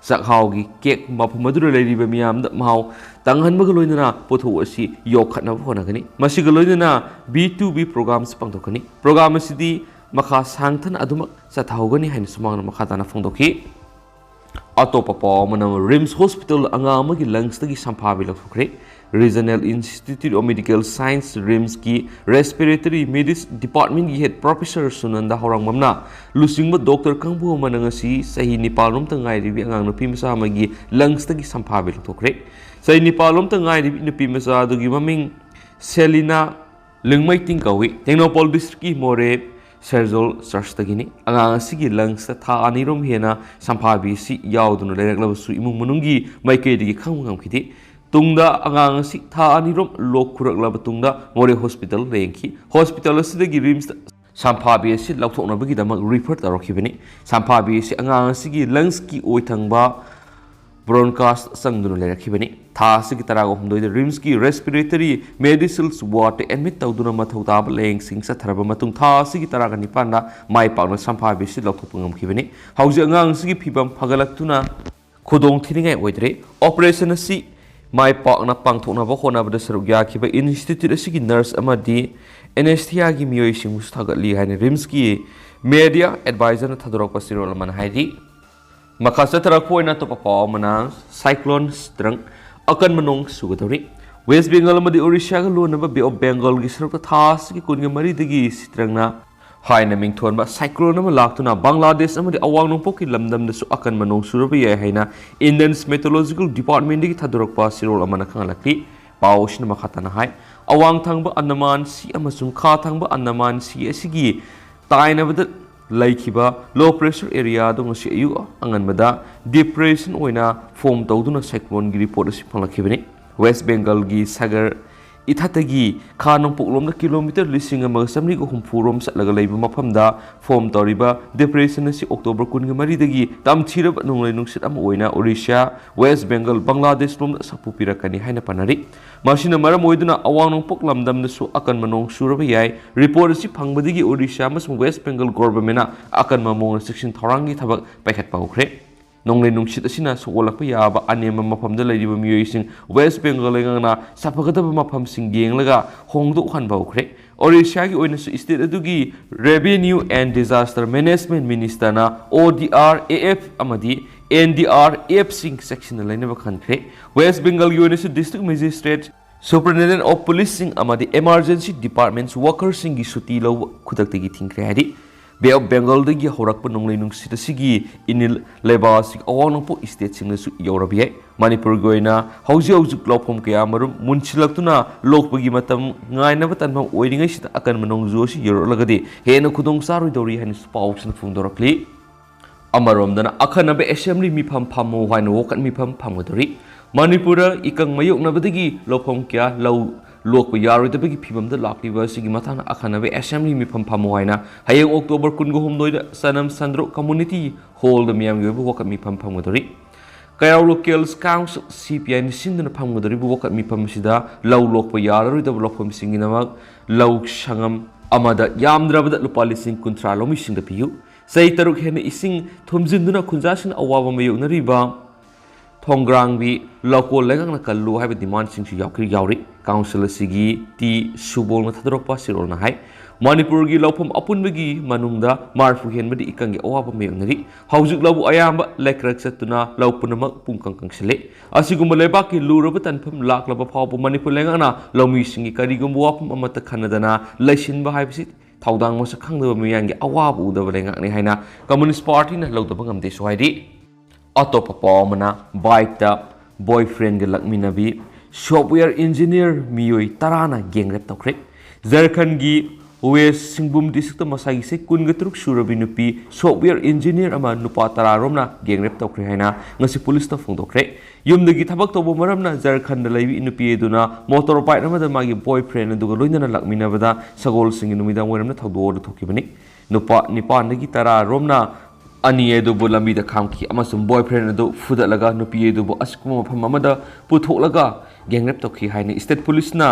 ꯆꯥꯛꯍꯥꯎꯒꯤ cake ꯃꯐꯝ ꯑꯗꯨꯗ ꯂꯩꯔꯤꯕ ꯃꯤꯌꯥꯝꯗ ꯃꯍꯥꯎ ꯇꯪꯍꯟꯕꯒ ꯂꯣꯏꯅꯅ ꯄꯣꯠꯊꯣꯛ ꯑꯁꯤ ꯌꯣꯛꯈꯠꯅꯕ ꯍꯣꯠꯅꯒꯅꯤ꯫ ꯃꯁꯤꯒ ꯂꯣꯏꯅꯅ B two B programꯁꯨ ꯄꯥꯡꯊꯣꯛꯀꯅꯤ꯫ Program ꯑꯁꯤꯗꯤ ꯃꯈꯥ ꯁꯥꯡꯊꯅ ꯑꯗꯨꯃꯛ ꯆꯠꯊꯍꯧꯒꯅꯤ ꯍꯥꯏꯅ ꯁꯨꯃꯥꯡꯅ ꯃꯈꯥ ꯇꯥꯅ ꯐꯣꯡꯗꯣꯛꯈꯤ꯫ ꯑꯇꯣꯞꯄ ꯄꯥꯎ ꯑꯃꯅ, RIMS Hospital ꯑꯉꯥꯡ ꯑꯃꯒꯤ lungsꯇꯒꯤ ꯁꯝꯐꯥꯕꯤ ꯂꯧꯊꯣꯛꯈ꯭ꯔꯦ꯫ Regional Institute of Medical Science, RIMSꯀꯤ Respiratory Medicine Departmentꯀꯤ head professor ꯁꯨꯅꯟꯗ ꯍꯧꯔꯥꯡꯕꯝꯅ ꯂꯨꯆꯤꯡꯕ doctor ꯀꯥꯡꯕꯨ ꯑꯃꯅ ꯉꯁꯤ ꯆꯍꯤ ꯅꯤꯄꯥꯟ ꯔꯣꯝꯇ ꯉꯥꯏꯔꯤꯕꯤ ꯑꯉꯥꯡ ꯅꯨꯄꯤ ꯃꯆꯥ ꯑꯃꯒꯤ lungsꯇꯒꯤ ꯁꯝꯐꯥꯕꯤ ꯂꯧꯊꯣꯛꯈ꯭ꯔꯦ꯫ ꯆꯍꯤ ꯅꯤꯄꯥꯟ ꯔꯣꯝꯇ ꯉꯥꯏꯔꯤꯕꯤ ꯅꯨꯄꯤ ꯃꯆꯥ ꯑꯗꯨꯒꯤ ꯃꯃꯤꯡ ꯁꯦꯂꯤꯅꯥ ꯂꯤꯡꯃꯩꯇꯤꯡ ꯀꯧꯏ꯫ ꯇꯦꯡꯅꯧꯄꯜ districtꯀꯤ ꯃꯣꯔꯦ ꯁꯦꯔꯖꯣꯜ churchꯇꯒꯤꯅꯤ꯫ ꯑꯉꯥꯡ ꯑꯁꯤꯒꯤ lungsꯇ ꯊꯥ ꯑꯅꯤꯔꯣꯝ ꯍꯦꯟꯅ ꯁꯝꯐꯥꯕꯤ ꯑꯁꯤ ꯌꯥꯎꯗꯨꯅ ꯂꯩꯔꯛꯂꯕꯁꯨ ꯏꯃꯨꯡ ꯃꯅꯨꯡꯒꯤ ꯃꯥꯏꯀꯩꯗꯒꯤ ꯈꯪꯕ ꯉꯝꯈꯤꯗꯦ꯫ ꯇꯨꯡꯗ ꯑꯉꯥꯡ ꯑꯁꯤ ꯊꯥ ꯑꯅꯤꯔꯣꯝ ꯂꯣꯛ ꯈꯨꯔꯛꯂꯕ ꯇꯨꯡꯗ ꯃꯣꯔꯦ hospital ꯂꯥꯌꯦꯡꯈꯤ꯫ Hospital ꯑꯁꯤꯗꯒꯤ RIMSꯇ ꯁꯝꯐꯥꯕꯤ ꯑꯁꯤ ꯂꯧꯊꯣꯛꯅꯕꯒꯤꯗꯃꯛ refer ꯇꯧꯔꯛꯈꯤꯕꯅꯤ꯫ ꯁꯝꯐꯥꯕꯤ ꯑꯁꯤ ꯑꯉꯥꯡ ꯑꯁꯤꯒꯤ lungsꯀꯤ ꯑꯣꯏ ꯊꯪꯕ bronchus ꯆꯪꯗꯨꯅ ꯂꯩꯔꯛꯈꯤꯕꯅꯤ꯫ ꯊꯥ ꯑꯁꯤꯒꯤ ꯇꯔꯥꯒ ꯍꯨꯝꯗꯣꯏꯗ RIMSꯀꯤ Respiratory Medicine wardꯇ admit ꯇꯧꯗꯨꯅ ꯃꯊꯧ ꯇꯥꯕ ꯂꯥꯌꯦꯡꯁꯤꯡ ꯆꯠꯊꯔꯕ ꯃꯇꯨꯡ ꯊꯥ ꯑꯁꯤꯒꯤ ꯇꯔꯥꯒ ꯅꯤꯄꯥꯟꯗ ꯃꯥꯏ ꯄꯥꯛꯅ ꯁꯝꯐꯥꯕꯤ ꯑꯁꯤ ꯂꯧꯊꯣꯛꯄ ꯉꯝꯈꯤꯕꯅꯤ꯫ ꯍꯧꯖꯤꯛ ꯑꯉꯥꯡ ꯑꯁꯤꯒꯤ ꯐꯤꯕꯝ ꯐꯒꯠꯂꯛꯇꯨꯅ ꯈꯨꯗꯣꯡ ꯊꯤꯅꯤꯡꯉꯥꯏ ꯑꯣꯏꯗ꯭ꯔꯦ꯫ Operation ꯑꯁꯤ ꯃꯥꯏ ꯄꯥꯛꯅ ꯄꯥꯡꯊꯣꯛꯅꯕ ꯍꯣꯠꯅꯕꯗ ꯁꯔꯨꯛ ꯌꯥꯈꯤꯕ institute ꯑꯁꯤꯒꯤ nurse ꯑꯃꯗꯤ anesthesiaꯒꯤ ꯃꯤꯑꯣꯏꯁꯤꯡꯕꯨꯁꯨ ꯊꯥꯒꯠꯂꯤ ꯍꯥꯏꯅ RIMSꯀꯤ media advisorꯅ ꯊꯥꯗꯣꯔꯛꯄ ꯆꯦꯔꯣꯜ ꯑꯃꯅ ꯍꯥꯏꯔꯤ꯫ ꯃꯈꯥ ꯆꯠꯊꯔꯛꯄ ꯑꯣꯏꯅ ꯑꯇꯣꯞꯄ ꯄꯥꯎ ꯑꯃꯅ, cyclone ꯁꯤꯇ꯭ꯔꯪ ꯑꯀꯟꯕ ꯅꯣꯡ ꯆꯨꯒꯗꯧꯔꯤ꯫ West Bengal ꯑꯃꯗꯤ Odishaꯒ ꯂꯣꯟꯅꯕ Bay of Bengalꯒꯤ ꯁꯔꯨꯛꯇ ꯊꯥ ꯑꯁꯤꯒꯤ ꯀꯨꯟꯒ ꯃꯔꯤꯗꯒꯤ ꯁꯤꯇ꯭ꯔꯪꯅ ꯍꯥꯏꯅ ꯃꯤꯡꯊꯣꯟꯕ cyclone ꯑꯃ ꯂꯥꯛꯇꯨꯅ ꯕꯪꯒ꯭ꯂꯥꯗꯦꯁ ꯑꯃꯗꯤ ꯑꯋꯥꯡ ꯅꯣꯡꯄꯣꯛꯀꯤ ꯂꯝꯗꯝꯗꯁꯨ ꯑꯀꯟꯕ ꯅꯣꯡ ꯆꯨꯔꯕ ꯌꯥꯏ ꯍꯥꯏꯅ Indian Meteorological Departmentꯗꯒꯤ ꯊꯥꯗꯣꯔꯛꯄ ꯆꯦꯔꯣꯜ ꯑꯃꯅ ꯈꯪꯍꯜꯂꯛꯂꯤ꯫ ꯄꯥꯎ ꯑꯁꯤꯅ ꯃꯈꯥ ꯇꯥꯅ ꯍꯥꯏ, ꯑꯋꯥꯡ ꯊꯪꯕ ꯑꯟꯗꯃꯥꯟ ꯁꯤ ꯑꯃꯁꯨꯡ ꯈꯥ ꯊꯪꯕ ꯑꯟꯗꯃꯥꯟ ꯁꯤ ꯑꯁꯤꯒꯤ ꯇꯥꯏꯅꯕꯗ ꯂꯩꯈꯤꯕ low pressure areaꯗꯨ ꯉꯁꯤ ꯑꯌꯨꯛ ꯑꯉꯟꯕꯗ depression ꯑꯣꯏꯅ form ꯇꯧꯗꯨꯅ cycloneꯒꯤ report ꯑꯁꯤ ꯐꯪꯂꯛꯈꯤꯕꯅꯤ꯫ West Bengalꯒꯤ ꯁꯥꯒꯔ ꯏꯊꯠꯇꯒꯤ ꯈꯥ ꯅꯣꯡꯄꯣꯛꯂꯣꯝꯗ kilometre ꯂꯤꯁꯤꯡ ꯑꯃꯒ ꯆꯥꯃꯔꯤꯒ ꯍꯨꯝꯐꯨ ꯔꯣꯝ ꯆꯠꯂꯒ ꯂꯩꯕ ꯃꯐꯝꯗ form ꯇꯧꯔꯤꯕ depression ꯑꯁꯤ October ꯀꯨꯟꯒ ꯃꯔꯤꯗꯒꯤ ꯇꯝꯊꯤꯔꯕ ꯅꯣꯡꯂꯩ ꯅꯨꯡꯁꯤꯠ ꯑꯃ ꯑꯣꯏꯅ Odisha, West Bengal, ꯕꯪꯒ꯭ꯂꯥꯗꯦꯁ ꯂꯣꯝꯗ ꯁꯥꯐꯨ ꯄꯤꯔꯛꯀꯅꯤ ꯍꯥꯏꯅ ꯄꯥꯅꯔꯤ꯫ ꯃꯁꯤꯅ ꯃꯔꯝ ꯑꯣꯏꯗꯨꯅ ꯑꯋꯥꯡ ꯅꯣꯡꯄꯣꯛ ꯂꯝꯗꯝꯗꯁꯨ ꯑꯀꯟꯕ ꯅꯣꯡ ꯆꯨꯔꯕ ꯌꯥꯏ꯫ Report ꯑꯁꯤ ꯐꯪꯕꯗꯒꯤ Odisha ꯑꯃꯁꯨꯡ West Bengal governmentꯅ ꯑꯀꯟꯕ ꯃꯑꯣꯡꯗ ꯆꯦꯛꯁꯤꯟ ꯊꯧꯔꯥꯡꯒꯤ ꯊꯕꯛ ꯄꯥꯏꯈꯠꯄ ꯍꯧꯈ꯭ꯔꯦ꯫ ꯅꯣꯡꯂꯩ ꯅꯨꯡꯁꯤꯠ ꯑꯁꯤꯅ ꯁꯣꯛꯍꯜꯂꯛꯄ ꯌꯥꯕ ꯑꯅꯦꯝꯕ ꯃꯐꯝꯗ ꯂꯩꯔꯤꯕ ꯃꯤꯑꯣꯏꯁꯤꯡ West Bengal ꯂꯩꯉꯥꯛꯅ ꯁꯥꯐꯒꯗꯕ ꯃꯐꯝꯁꯤꯡ ꯌꯦꯡꯂꯒ ꯍꯣꯡꯗꯣꯛꯍꯟꯕ ꯍꯧꯈ꯭ꯔꯦ꯫ Odishaꯒꯤ ꯑꯣꯏꯅꯁꯨ state ꯑꯗꯨꯒꯤ Revenue and Disaster Management Ministerꯅ ODRAF ꯑꯃꯗꯤ NDRFꯁꯤꯡ ꯆꯦꯛꯁꯤꯟꯅ ꯂꯩꯅꯕ ꯈꯟꯈ꯭ꯔꯦ꯫ West Bengalꯒꯤ ꯑꯣꯏꯅꯁꯨ district magistrate, superintendent of policeꯁꯤꯡ ꯑꯃꯗꯤ emergency departments workerꯁꯤꯡꯒꯤ ꯁꯨꯇꯤ ꯂꯧꯕ ꯈꯨꯗꯛꯇꯒꯤ ꯊꯤꯡꯈ꯭ꯔꯦ ꯍꯥꯏꯔꯤ꯫ Bay of Bengalꯗꯒꯤ ꯍꯧꯔꯛꯄ ꯅꯣꯡꯂꯩ ꯅꯨꯡꯁꯤꯠ ꯑꯁꯤꯒꯤ ꯏꯅꯤꯜ ꯂꯩꯕꯥꯛ ꯑꯁꯤꯒꯤ ꯑꯋꯥꯡ ꯅꯣꯡꯄꯣꯛ stateꯁꯤꯡꯗꯁꯨ ꯌꯧꯔꯕ ꯌꯥꯏ꯫ ꯃꯅꯤꯄꯨꯔꯒꯤ ꯑꯣꯏꯅ ꯍꯧꯖꯤꯛ ꯍꯧꯖꯤꯛ ꯂꯧꯐꯝ ꯀꯌꯥ ꯃꯔꯨꯝ ꯃꯨꯟꯁꯤꯜꯂꯛꯇꯨꯅ ꯂꯣꯛꯄꯒꯤ ꯃꯇꯝ ꯉꯥꯏꯅꯕ ꯇꯟꯐꯝ ꯑꯣꯏꯔꯤꯉꯩꯁꯤꯗ ꯑꯀꯟꯕ ꯅꯣꯡꯖꯨ ꯑꯁꯤ ꯌꯧꯔꯛꯂꯒꯗꯤ ꯍꯦꯟꯅ ꯈꯨꯗꯣꯡ ꯆꯥꯔꯣꯏꯗꯧꯔꯤ ꯍꯥꯏꯅꯁꯨ ꯄꯥꯎꯁꯤꯅ ꯐꯣꯡꯗꯣꯔꯛꯂꯤ꯫ ꯑꯃꯔꯣꯝꯗꯅ ꯑꯈꯟꯅꯕ assembly ꯃꯤꯐꯝ ꯐꯝꯃꯨ ꯍꯥꯏꯅ ꯋꯥꯀꯠ ꯃꯤꯐꯝ ꯐꯝꯒꯗꯧꯔꯤ꯫ ꯃꯅꯤꯄꯨꯔꯗ ꯏꯀꯪ ꯃꯥꯌꯣꯛꯅꯕꯗꯒꯤ ꯂꯧꯐꯝ ꯀꯌꯥ ꯂꯧ ꯂꯣꯛꯄ ꯌꯥꯔꯣꯏꯗꯕꯒꯤ ꯐꯤꯕꯝꯗ ꯂꯥꯛꯂꯤꯕ ꯑꯁꯤꯒꯤ ꯃꯇꯥꯡꯗ ꯑꯈꯟꯅꯕ assembly ꯃꯤꯐꯝ ꯐꯝꯃꯨ ꯍꯥꯏꯅ ꯍꯌꯦꯡ October ꯀꯨꯟꯒ ꯍꯨꯝꯗꯣꯏꯗ ꯆꯅꯝ ꯁꯟꯗ꯭ꯔꯣ community hallꯗ ꯃꯤꯌꯥꯝꯒꯤ ꯑꯣꯏꯕ ꯋꯥꯀꯠ ꯃꯤꯐꯝ ꯐꯝꯒꯗꯧꯔꯤ꯫ ꯀꯩꯔꯥꯎ Local Council, CPIꯅ ꯁꯤꯟꯗꯨꯅ ꯐꯝꯒꯗꯧꯔꯤꯕ ꯋꯥꯀꯠ ꯃꯤꯐꯝ ꯑꯁꯤꯗ ꯂꯧ ꯂꯣꯛꯄ ꯌꯥꯔꯔꯣꯏꯗꯕ ꯂꯧꯐꯝꯁꯤꯡꯒꯤꯗꯃꯛ ꯂꯧ ꯁꯪꯉꯝ ꯑꯃꯗ ꯌꯥꯝꯗ꯭ꯔꯕꯗ ꯂꯨꯄꯥ ꯂꯤꯁꯤꯡ ꯀꯨꯟꯊ꯭ꯔꯥ ꯂꯧꯃꯤꯁꯤꯡꯗ ꯄꯤꯌꯨ꯫ ꯆꯍꯤ ꯇꯔꯨꯛ ꯍꯦꯟꯅ ꯏꯁꯤꯡ ꯊꯨꯝꯖꯤꯟꯗꯨꯅ ꯈꯨꯟꯖꯥꯁꯤꯡꯅ ꯑꯋꯥꯕ ꯃꯥꯌꯣꯛꯅꯔꯤꯕ ꯊꯣꯡꯒ꯭ꯔꯥꯡꯕꯤ ꯂꯧꯀꯣꯜ ꯂꯩꯉꯥꯛꯅ ꯀꯜꯂꯨ ꯍꯥꯏꯕ demandꯁꯤꯡꯁꯨ ꯌꯥꯎꯈꯤ-, ꯌꯥꯎꯔꯤ꯫ Council ꯑꯁꯤꯒꯤ ꯇꯤ ꯁꯨꯕꯣꯜꯅ ꯊꯥꯗꯣꯔꯛꯄ ꯆꯦꯔꯣꯜꯅ ꯍꯥꯏ, ꯃꯅꯤꯄꯨꯔꯒꯤ ꯂꯧꯐꯝ ꯑꯄꯨꯟꯕꯒꯤ ꯃꯅꯨꯡꯗ ꯃꯔꯤꯐꯨ ꯍꯦꯟꯕꯗꯤ ꯏꯀꯪꯒꯤ ꯑꯋꯥꯕ ꯃꯥꯌꯣꯛꯅꯔꯤ꯫ ꯍꯧꯖꯤꯛ ꯂꯧꯕꯨꯛ ꯑꯌꯥꯝꯕ ꯂꯩꯀ꯭ꯔꯛ ꯆꯠꯇꯨꯅ ꯂꯧ ꯄꯨꯝꯅꯃꯛ ꯄꯨꯡꯀꯪ ꯀꯪꯁꯤꯜꯂꯦ꯫ ꯑꯁꯤꯒꯨꯝꯕ ꯂꯩꯕꯥꯛꯀꯤ ꯂꯨꯔꯕ ꯇꯟꯐꯝ ꯂꯥꯛꯂꯕ ꯐꯥꯎꯕ ꯃꯅꯤꯄꯨꯔ ꯂꯩꯉꯥꯛꯅ ꯂꯧꯃꯤꯁꯤꯡꯒꯤ ꯀꯔꯤꯒꯨꯝꯕ ꯋꯥꯐꯝ ꯑꯃꯠꯇ ꯈꯟꯅꯗꯅ ꯂꯩꯁꯤꯟꯕ ꯍꯥꯏꯕꯁꯤ ꯊꯧꯗꯥꯡ ꯃꯁꯛ ꯈꯪꯗꯕ ꯃꯤꯌꯥꯝꯒꯤ ꯑꯋꯥꯕ ꯎꯗꯕ ꯂꯩꯉꯥꯛꯅꯤ ꯍꯥꯏꯅ ꯀꯝꯃꯨꯅꯤꯁ꯭ꯠ ꯄꯥꯔꯇꯤꯅ ꯂꯧꯗꯕ ꯉꯝꯗꯦꯁꯨ ꯍꯥꯏꯔꯤ꯫ ꯑꯇꯣꯞꯄ ꯄꯥꯎ ꯑꯃꯅ, ꯕꯥꯏꯛꯇ ꯕꯣꯏꯐ꯭ꯔꯦꯟꯒ ꯂꯥꯛꯃꯤꯟꯅꯕꯤ ꯁꯣꯞꯋꯦꯌꯔ ꯏꯟꯖꯤꯅꯤꯌꯔ ꯃꯤꯑꯣꯏ ꯇꯔꯥꯅ ꯒꯦꯡ ꯔꯦꯞ ꯇꯧꯈ꯭ꯔꯦ꯫ ꯖꯔꯈꯟꯒꯤ ꯋꯦꯁ꯭ꯠ ꯁꯤꯡꯕꯨꯝ ꯗꯤꯁꯇ꯭ꯔꯤꯛꯇ ꯃꯁꯥꯒꯤ ꯆꯍꯤ ꯀꯨꯟꯒ ꯇꯔꯨꯛ ꯁꯨꯔꯕꯤ ꯅꯨꯄꯤ ꯁꯣꯞꯋꯦꯌꯔ ꯏꯟꯖꯤꯅꯤꯌꯔ ꯑꯃ ꯅꯨꯄꯥ ꯇꯔꯥ ꯔꯣꯝꯅ ꯒꯦꯡ ꯔꯦꯞ ꯇꯧꯈ꯭ꯔꯦ ꯍꯥꯏꯅ ꯉꯁꯤ ꯄꯨꯂꯤꯁꯇ ꯐꯣꯡꯗꯣꯛꯈ꯭ꯔꯦ꯫ ꯌꯨꯝꯗꯒꯤ ꯊꯕꯛ ꯇꯧꯕ ꯃꯔꯝꯅ ꯖꯔꯈꯟꯗ ꯂꯩꯕꯤ ꯅꯨꯄꯤ ꯑꯗꯨꯅ ꯃꯣꯇꯣꯔ ꯕꯥꯏꯛ ꯑꯃꯗ ꯃꯥꯒꯤ ꯕꯣꯏꯐ꯭ꯔꯦꯟ ꯑꯗꯨꯒ ꯂꯣꯏꯅꯅ ꯂꯥꯛꯃꯤꯟꯅꯕꯗ ꯁꯒꯣꯜꯁꯤꯡꯒꯤ ꯅꯨꯃꯤꯗꯥꯡ ꯋꯥꯏꯔꯝꯗ ꯊꯧꯗꯣꯛ ꯋꯥꯊꯣꯛ ꯊꯣꯛꯈꯤꯕꯅꯤ꯫ ꯅꯨꯄꯥ ꯅꯤꯄꯥꯟꯗꯒꯤ ꯇꯔꯥ ꯔꯣꯝꯅ ꯑꯅꯤ ꯑꯗꯨꯕꯨ ꯂꯝꯕꯤꯗ ꯈꯥꯝꯈꯤ ꯑꯃꯁꯨꯡ ꯕꯣꯏꯐ꯭ꯔꯦꯟ ꯑꯗꯨ ꯐꯨꯗꯠꯂꯒ ꯅꯨꯄꯤ ꯑꯗꯨꯕꯨ ꯑꯁꯤꯒꯨꯝꯕ ꯃꯐꯝ ꯑꯃꯗ ꯄꯨꯊꯣꯛꯂꯒ ꯒꯦꯡ ꯔꯦꯞ ꯇꯧꯈꯤ ꯍꯥꯏꯅ ꯁ꯭ꯇꯦꯠ ꯄꯨꯂꯤꯁꯅ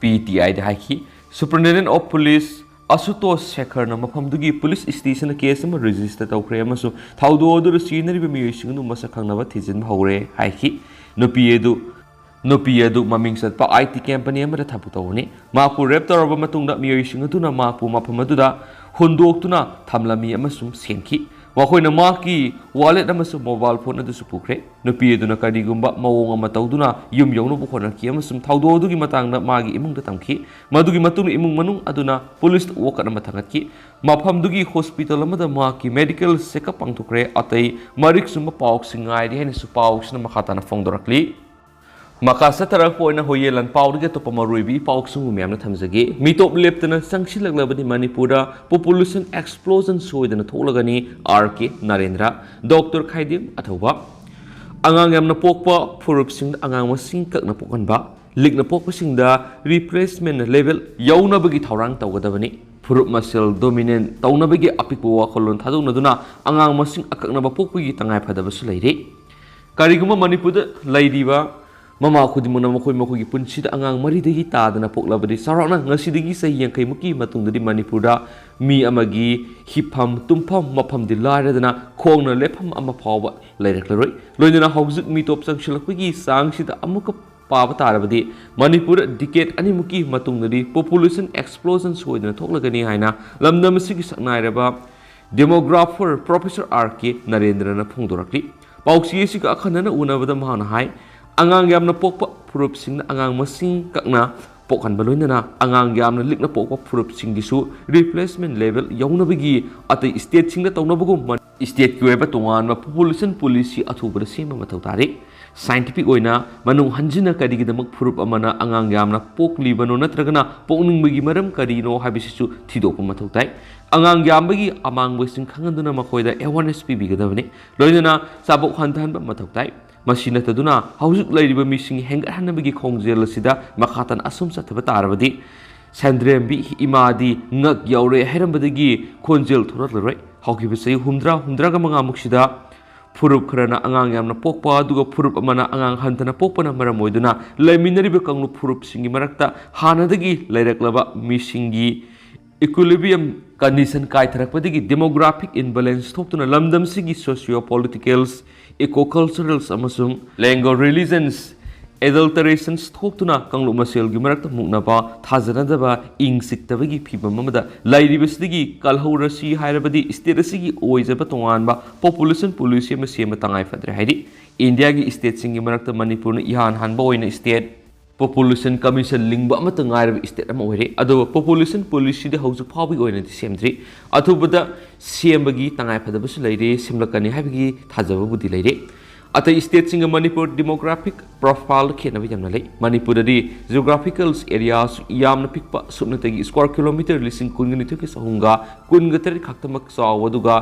ꯄꯤ ꯇꯤ ꯑꯥꯏꯗ ꯍꯥꯏꯈꯤ꯫ ꯁꯨꯄꯔꯤꯟꯇꯦꯟꯗꯦꯟꯠ ꯑꯣꯐ ꯄꯨꯂꯤꯁ ꯑꯁꯨꯇꯣꯁ ꯁꯦꯈꯔꯅ ꯃꯐꯝꯗꯨꯒꯤ ꯄꯨꯂꯤꯁ ꯁ꯭ꯇꯦꯁꯟꯗ ꯀꯦꯁ ꯑꯃ ꯔꯦꯖꯤꯁꯇꯔ ꯇꯧꯈ꯭ꯔꯦ ꯑꯃꯁꯨꯡ ꯊꯧꯗꯣꯛ ꯑꯗꯨꯗ ꯁꯤꯖꯤꯟꯅꯔꯤꯕ ꯃꯤꯑꯣꯏꯁꯤꯡ ꯑꯗꯨ ꯃꯁꯛ ꯈꯪꯅꯕ ꯊꯤꯖꯤꯟꯕ ꯍꯧꯔꯦ ꯍꯥꯏꯈꯤ꯫ ꯅꯨꯄꯤ ꯑꯗꯨ, ꯅꯨꯄꯤ ꯑꯗꯨ ꯃꯃꯤꯡ ꯆꯠꯄ ꯑꯥꯏ ꯇꯤ ꯀꯝꯄꯅꯤ ꯑꯃꯗ ꯊꯕꯛ ꯇꯧꯕꯅꯤ꯫ ꯃꯍꯥꯛꯄꯨ ꯔꯦꯞ ꯇꯧꯔꯕ ꯃꯇꯨꯡꯗ ꯃꯤꯑꯣꯏꯁꯤꯡ ꯑꯗꯨꯅ ꯃꯍꯥꯛꯄꯨ ꯃꯐꯝ ꯑꯗꯨꯗ ꯍꯨꯟꯗꯣꯛꯇꯨꯅ ꯊꯝꯂꯝꯃꯤ ꯑꯃꯁꯨꯡ ꯁꯦꯡꯈꯤ꯫ ꯃꯈꯣꯏꯅ ꯃꯍꯥꯛꯀꯤ ꯋꯥꯂꯦꯠ ꯑꯃꯁꯨꯡ ꯃꯣꯕꯥꯏꯜ ꯐꯣꯟ ꯑꯗꯨꯁꯨ ꯄꯨꯈ꯭ꯔꯦ꯫ ꯅꯨꯄꯤ ꯑꯗꯨꯅ ꯀꯔꯤꯒꯨꯝꯕ ꯃꯑꯣꯡ ꯑꯃ ꯇꯧꯗꯨꯅ ꯌꯨꯝ ꯌꯧꯅꯕ ꯍꯣꯠꯅꯈꯤ ꯑꯃꯁꯨꯡ ꯊꯧꯗꯣꯛ ꯑꯗꯨꯒꯤ ꯃꯇꯥꯡꯗ ꯃꯥꯒꯤ ꯏꯃꯨꯡꯗ ꯇꯝꯈꯤ꯫ ꯃꯗꯨꯒꯤ ꯃꯇꯨꯡꯗ ꯏꯃꯨꯡ ꯃꯅꯨꯡ ꯑꯗꯨꯅ ꯄꯨꯂꯤꯁꯇ ꯋꯥꯀꯠ ꯑꯃ ꯊꯥꯡꯒꯠꯈꯤ꯫ ꯃꯐꯝꯗꯨꯒꯤ ꯍꯣꯁꯄꯤꯇꯥꯜ ꯑꯃꯗ ꯃꯍꯥꯛꯀꯤ ꯃꯦꯗꯤꯀꯦꯜ ꯆꯦꯛꯑꯞ ꯄꯥꯡꯊꯣꯛꯈ꯭ꯔꯦ꯫ ꯑꯇꯩ ꯃꯔꯤꯛ ꯆꯨꯝꯕ ꯄꯥꯎꯁꯤꯡ ꯉꯥꯏꯔꯤ ꯍꯥꯏꯅꯁꯨ ꯄꯥꯎꯁꯤꯅ ꯃꯈꯥ ꯇꯥꯅ ꯐꯣꯡꯗꯣꯔꯛꯂꯤ꯫ ꯃꯈꯥ ꯆꯠꯊꯔꯛꯄ ꯑꯣꯏꯅ ꯍꯣꯌꯦ ꯂꯥꯟꯄꯥꯎꯗꯒꯤ ꯑꯇꯣꯞꯄ ꯃꯔꯨꯑꯣꯏꯕ ꯏ ꯄꯥꯎꯁꯤꯡꯕꯨ ꯃꯌꯥꯝꯅ ꯊꯝꯖꯒꯦ꯫ ꯃꯤꯇꯣꯞ ꯂꯦꯞꯇꯅ ꯆꯪꯁꯤꯜꯂꯛꯂꯕꯗꯤ ꯃꯅꯤꯄꯨꯔꯗ ꯄꯣꯄꯨꯂꯦꯁꯟ ꯑꯦꯛꯁꯄ꯭ꯂꯣꯖꯟ ꯁꯣꯏꯗꯅ ꯊꯣꯛꯂꯒꯅꯤ, ꯑꯥꯔ ꯀꯦ ꯅꯔꯦꯟꯗ꯭ꯔ꯫ ꯗꯣꯛꯇꯔ ꯈꯥꯏꯗꯦꯝ ꯑꯊꯧꯕ꯫ ꯑꯉꯥꯡ ꯌꯥꯝꯅ ꯄꯣꯛꯄ ꯐꯨꯔꯨꯞꯁꯤꯡꯗ ꯑꯉꯥꯡ ꯃꯁꯤꯡ ꯀꯛꯅ ꯄꯣꯛꯍꯟꯕ, ꯂꯤꯛꯅ ꯄꯣꯛꯄꯁꯤꯡꯗ ꯔꯤꯄ꯭ꯂꯦꯁꯃꯦꯟ ꯂꯦꯚꯦꯜ ꯌꯧꯅꯕꯒꯤ ꯊꯧꯔꯥꯡ ꯇꯧꯒꯗꯕꯅꯤ꯫ ꯐꯨꯔꯨꯞ ꯃꯁꯦꯜ ꯗꯣꯃꯤꯅꯦꯟ ꯇꯧꯅꯕꯒꯤ ꯑꯄꯤꯛꯄ ꯋꯥꯈꯜꯂꯣꯟ ꯊꯥꯗꯣꯛꯅꯗꯨꯅ ꯑꯉꯥꯡ ꯃꯁꯤꯡ ꯑꯀꯛꯅꯕ ꯄꯣꯛꯄꯒꯤ ꯇꯉꯥꯏꯐꯗꯕꯁꯨ ꯂꯩꯔꯤ꯫ ꯀꯔꯤꯒꯨꯝꯕ ꯃꯅꯤꯄꯨꯔꯗ ꯂꯩꯔꯤꯕ ꯃꯃꯥ ꯈꯨꯗꯤꯡꯃꯛꯅ ꯃꯈꯣꯏ ꯃꯈꯣꯏꯒꯤ ꯄꯨꯟꯁꯤꯗ ꯑꯉꯥꯡ ꯃꯔꯤꯗꯒꯤ ꯇꯥꯗꯅ ꯄꯣꯛꯂꯕꯗꯤ, ꯆꯥꯎꯔꯥꯛꯅ ꯉꯁꯤꯗꯒꯤ ꯆꯍꯤ ꯌꯥꯡꯈꯩ ꯃꯨꯛꯀꯤ ꯃꯇꯨꯡꯗꯗꯤ ꯃꯅꯤꯄꯨꯔꯗ ꯃꯤ ꯑꯃꯒꯤ ꯍꯤꯞꯐꯝ ꯇꯨꯝꯐꯝ ꯃꯐꯝꯗꯤ ꯂꯥꯏꯔꯗꯅ ꯈꯣꯡꯅ ꯂꯦꯞꯐꯝ ꯑꯃ ꯐꯥꯎꯕ ꯂꯩꯔꯛꯂꯔꯣꯏ꯫ ꯂꯣꯏꯅꯅ ꯍꯧꯖꯤꯛ ꯃꯤꯇꯣꯞ ꯆꯪꯁꯤꯜꯂꯛꯄꯒꯤ ꯆꯥꯡꯁꯤꯗ ꯑꯃꯨꯛꯀ ꯄꯥꯕ ꯇꯥꯔꯕꯗꯤ, ꯃꯅꯤꯄꯨꯔ ꯗꯤꯀꯦꯠ ꯑꯅꯤꯃꯨꯛꯀꯤ ꯃꯇꯨꯡꯗꯗꯤ ꯄꯣꯄꯨꯂꯦꯁꯟ ꯑꯦꯛꯁꯄ꯭ꯂꯣꯖꯟ ꯁꯣꯏꯗꯅ ꯊꯣꯛꯂꯒꯅꯤ ꯍꯥꯏꯅ ꯂꯝꯗꯝ ꯑꯁꯤꯒꯤ ꯁꯛꯅꯥꯏꯔꯕ ꯗꯦꯃꯣꯒ꯭ꯔꯥꯐꯔ ꯄ꯭ꯔꯣꯐꯦꯁꯔ ꯑꯥꯔ ꯀꯦ ꯅꯔꯦꯟꯗ꯭ꯔꯅ ꯐꯣꯡꯗꯣꯔꯛꯂꯤ꯫ ꯄꯥꯎꯆꯦ ꯑꯁꯤꯒ ꯑꯈꯟꯅꯅ ꯎꯅꯕꯗ ꯃꯍꯥꯛꯅ ꯍꯥꯏ, ꯑꯉꯥꯡ ꯌꯥꯝꯅ ꯄꯣꯛꯄ ꯐꯨꯔꯨꯞꯁꯤꯡꯅ ꯑꯉꯥꯡ ꯃꯁꯤꯡ ꯀꯛꯅ ꯄꯣꯛꯍꯟꯕ ꯂꯣꯏꯅꯅ ꯑꯉꯥꯡ ꯌꯥꯝꯅ ꯂꯤꯛꯅ ꯄꯣꯛꯄ ꯐꯨꯔꯨꯞꯁꯤꯡꯒꯤꯁꯨ replacement level ꯌꯧꯅꯕꯒꯤ ꯑꯇꯩ stateꯁꯤꯡꯗ ꯇꯧꯅꯕꯒꯨꯝ stateꯀꯤ ꯑꯣꯏꯕ ꯇꯣꯉꯥꯟꯕ population policy ꯑꯊꯨꯕꯗ ꯁꯦꯝꯕ ꯃꯊꯧ ꯇꯥꯔꯤ꯫ Scientific ꯑꯣꯏꯅ ꯃꯅꯨꯡ ꯍꯟꯖꯤꯟꯅ ꯀꯔꯤꯒꯤꯗꯃꯛ ꯐꯨꯔꯨꯞ ꯑꯃꯅ ꯑꯉꯥꯡ ꯌꯥꯝꯅ ꯄꯣꯛꯂꯤꯕꯅꯣ ꯅꯠꯇ꯭ꯔꯒꯅ ꯄꯣꯛꯅꯤꯡꯕꯒꯤ ꯃꯔꯝ ꯀꯔꯤꯅꯣ ꯍꯥꯏꯕꯁꯤꯁꯨ ꯊꯤꯗꯣꯛꯄ ꯃꯊꯧ ꯇꯥꯏ꯫ ꯑꯉꯥꯡ ꯌꯥꯝꯕꯒꯤ ꯑꯃꯥꯡꯕꯁꯤꯡ ꯈꯪꯍꯟꯗꯨꯅ ꯃꯈꯣꯏꯗ awareness ꯄꯤꯕꯤꯒꯗꯕꯅꯤ꯫ ꯂꯣꯏꯅꯅ ꯆꯥꯕꯣꯛ ꯍꯟꯊꯍꯟꯕ ꯃꯊꯧ ꯇꯥꯏ꯫ ꯃꯁꯤ ꯅꯠꯇꯗꯨꯅ ꯍꯧꯖꯤꯛ ꯂꯩꯔꯤꯕ ꯃꯤꯁꯤꯡ ꯍꯦꯟꯒꯠꯍꯟꯅꯕꯒꯤ ꯈꯣꯡꯖꯦꯜ ꯑꯁꯤꯗ ꯃꯈꯥ ꯇꯥꯅ ꯑꯁꯨꯝ ꯆꯠꯊꯕ ꯇꯥꯔꯕꯗꯤ ꯁꯟꯗ꯭ꯔꯦꯝꯕꯤ ꯏꯃꯥꯗꯤ ꯉꯛ ꯌꯥꯎꯔꯦ ꯍꯥꯏꯔꯝꯕꯗꯒꯤ ꯈꯣꯟꯖꯦꯜ ꯊꯣꯔꯛꯂꯔꯣꯏ꯫ ꯍꯧꯈꯤꯕ ꯆꯍꯤ ꯍꯨꯝꯗ꯭ꯔꯥ, ꯍꯨꯝꯗ꯭ꯔꯥꯒ ꯃꯉꯥꯃꯨꯛꯁꯤꯗ ꯐꯨꯔꯨꯞ ꯈꯔꯅ ꯑꯉꯥꯡ ꯌꯥꯝꯅ ꯄꯣꯛꯄ, ꯑꯗꯨꯒ ꯐꯨꯔꯨꯞ ꯑꯃꯅ ꯑꯉꯥꯡ ꯍꯟꯊꯅ ꯄꯣꯛꯄꯅ ꯃꯔꯝ ꯑꯣꯏꯗꯨꯅ ꯂꯩꯃꯤꯟꯅꯔꯤꯕ ꯀꯥꯡꯂꯨꯞ ꯐꯨꯔꯨꯞꯁꯤꯡꯒꯤ ꯃꯔꯛꯇ ꯍꯥꯟꯅꯗꯒꯤ ꯂꯩꯔꯛꯂꯕ ꯃꯤꯁꯤꯡꯒꯤ equilibrium condition ꯀꯥꯏꯊꯔꯛꯄꯗꯒꯤ demographic imbalance ꯊꯣꯛꯇꯨꯅ ꯂꯝꯗꯝꯁꯤꯒꯤ socio-political, eco-cultural ꯑꯃꯁꯨꯡ language, religions adulterations ꯊꯣꯛꯇꯨꯅ ꯀꯥꯡꯂꯨꯞ ꯃꯁꯦꯜꯒꯤ ꯃꯔꯛꯇ ꯃꯨꯛꯅꯕ, ꯊꯥꯖꯅꯗꯕ, ꯏꯪ ꯆꯤꯛꯇꯕꯒꯤ ꯐꯤꯕꯝ ꯑꯃꯗ ꯂꯩꯔꯤꯕꯁꯤꯗꯒꯤ ꯀꯜꯍꯧꯔꯁꯤ ꯍꯥꯏꯔꯕꯗꯤ state ꯑꯁꯤꯒꯤ ꯑꯣꯏꯖꯕ ꯇꯣꯉꯥꯟꯕ population policy ꯑꯃ ꯁꯦꯝꯕ ꯇꯉꯥꯏ ꯐꯗ꯭ꯔꯦ꯫ ꯍꯥꯏꯗꯤ ꯏꯟꯗꯤꯌꯥꯒꯤ stateꯁꯤꯡꯒꯤ ꯃꯔꯛꯇ ꯃꯅꯤꯄꯨꯔꯅ ꯏꯍꯥꯟ ꯍꯥꯟꯕ ꯑꯣꯏꯅ state population commission ꯂꯤꯡꯕ ꯑꯃꯠꯇ ꯉꯥꯏꯔꯕ state ꯑꯃ ꯑꯣꯏꯔꯦ꯫ ꯑꯗꯨꯒ population policyꯗꯤ ꯍꯧꯖꯤꯛ ꯐꯥꯎꯕꯒꯤ ꯑꯣꯏꯅꯗꯤ ꯁꯦꯝꯗ꯭ꯔꯤ꯫ ꯑꯊꯨꯕꯗ ꯁꯦꯝꯕꯒꯤ ꯇꯉꯥꯏ ꯐꯗꯕꯁꯨ ꯂꯩꯔꯦ, ꯁꯦꯝꯂꯛꯀꯅꯤ ꯍꯥꯏꯕꯒꯤ ꯊꯥꯖꯕꯕꯨꯗꯤ ꯂꯩꯔꯦ꯫ ꯑꯇꯩ stateꯁꯤꯡꯒ ꯃꯅꯤꯄꯨꯔ demographic profile ꯈꯦꯠꯅꯕ ꯌꯥꯝꯅ ꯂꯩ꯫ ꯃꯅꯤꯄꯨꯔꯗꯗꯤ geographical areaꯁꯨ ꯌꯥꯝꯅ ꯄꯤꯛꯄ, ꯁꯨꯞꯅꯇꯒꯤ square kilometre ꯂꯤꯁꯤꯡ ꯀꯨꯟꯒ ꯅꯤꯊꯣꯏꯒ ꯆꯍꯨꯝꯒ ꯀꯨꯟꯒ ꯇꯔꯦꯠ ꯈꯛꯇꯃꯛ ꯆꯥꯎꯕ, ꯑꯗꯨꯒ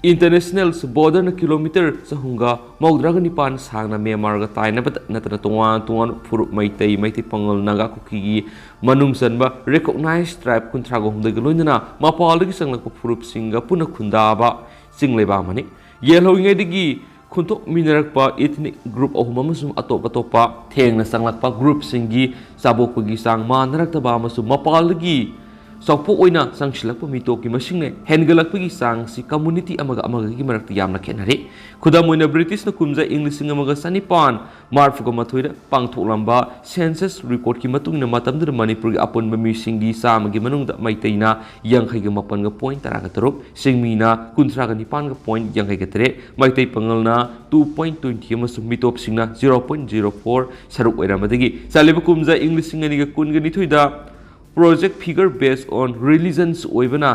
international borderꯅ kilometre ꯆꯍꯨꯝꯒ ꯃꯧꯗ꯭ꯔꯥꯒ ꯅꯤꯄꯥꯟ ꯁꯥꯡꯅ ꯃ꯭ꯌꯥꯟꯃꯥꯔꯒ ꯇꯥꯏꯅꯕꯗ ꯅꯠꯇꯅ ꯇꯣꯉꯥꯟ ꯇꯣꯉꯥꯟꯕ ꯐꯨꯔꯨꯞ ꯃꯩꯇꯩ, ꯃꯩꯇꯩ ꯄꯥꯉꯜ, ꯅꯥꯒꯥ, ꯀꯨꯀꯤꯒꯤ ꯃꯅꯨꯡ ꯆꯟꯕ recognized tribe ꯀꯨꯟꯊ꯭ꯔꯥꯒ ꯍꯨꯝꯗꯣꯏꯒ ꯂꯣꯏꯅꯅ ꯃꯄꯥꯟꯗꯒꯤ ꯆꯪꯂꯛꯄ ꯐꯨꯔꯨꯞꯁꯤꯡꯒ ꯄꯨꯟꯅ ꯈꯨꯟꯗꯥꯕ ꯆꯤꯡ ꯂꯩꯕꯥꯛ ꯑꯃꯅꯤ꯫ ꯌꯦꯜꯍꯧꯔꯤꯉꯩꯗꯒꯤ ꯈꯨꯟꯇꯣꯛꯃꯤꯟꯅꯔꯛꯄ ethnic group ꯑꯍꯨꯝ ꯑꯃꯁꯨꯡ ꯑꯇꯣꯞ ꯑꯇꯣꯞꯄ ꯊꯦꯡꯅ ꯆꯪꯂꯛꯄ groupꯁꯤꯡꯒꯤ ꯆꯥꯕꯣꯛꯄꯒꯤ ꯆꯥꯡ ꯃꯥꯟꯅꯔꯛꯇꯕ ꯑꯃꯁꯨꯡ ꯃꯄꯥꯟꯗꯒꯤ ꯆꯥꯎꯄꯣꯛ ꯑꯣꯏꯅ ꯆꯪꯁꯤꯜꯂꯛꯄ ꯃꯤꯇꯣꯞꯀꯤ ꯃꯁꯤꯡꯅ ꯍꯦꯟꯒꯠꯂꯛꯄꯒꯤ ꯆꯥꯡ ꯑꯁꯤ community ꯑꯃꯒ ꯑꯃꯒꯒꯤ ꯃꯔꯛꯇ ꯌꯥꯝꯅ ꯈꯦꯠꯅꯔꯦ꯫ ꯈꯨꯗꯝ ꯑꯣꯏꯅ, ꯕ꯭ꯔꯤꯇꯤꯁꯅ ꯀꯨꯝꯖꯥ ꯏꯪ ꯂꯤꯁꯤꯡ ꯑꯃꯒ ꯆꯅꯤꯄꯥꯟ ꯃꯔꯤꯐꯨꯒ ꯃꯥꯊꯣꯏꯗ ꯄꯥꯡꯊꯣꯛꯂꯝꯕ census recordꯀꯤ ꯃꯇꯨꯡ ꯏꯟꯅ, ꯃꯇꯝꯗꯨꯗ ꯃꯅꯤꯄꯨꯔꯒꯤ ꯑꯄꯨꯟꯕ ꯃꯤꯁꯤꯡꯒꯤ ꯆꯥꯝꯃꯒꯤ ꯃꯅꯨꯡꯗ ꯃꯩꯇꯩꯅ ꯌꯥꯡꯈꯩꯒ ꯃꯥꯄꯟꯒ point ꯇꯔꯥꯒ ꯇꯔꯨꯛ, ꯆꯤꯡꯃꯤꯅ ꯀꯨꯟꯊ꯭ꯔꯥꯒ ꯅꯤꯄꯥꯟꯒ point ꯌꯥꯡꯈꯩꯒ ꯇꯔꯦꯠ, ꯃꯩꯇꯩ ꯄꯥꯉꯜꯅ two point twenty ꯑꯃꯁꯨꯡ ꯃꯤꯇꯣꯞꯁꯤꯡꯅ zero point zero four ꯁꯔꯨꯛ ꯑꯣꯏꯔꯝꯕꯗꯒꯤ, ꯆꯠꯂꯤꯕ ꯀꯨꯝꯖꯥ ꯏꯪ ꯂꯤꯁꯤꯡ ꯑꯅꯤꯒ ꯀꯨꯟꯒ ꯅꯤꯊꯣꯏꯗ project figure based on religions ꯑꯣꯏꯕꯅ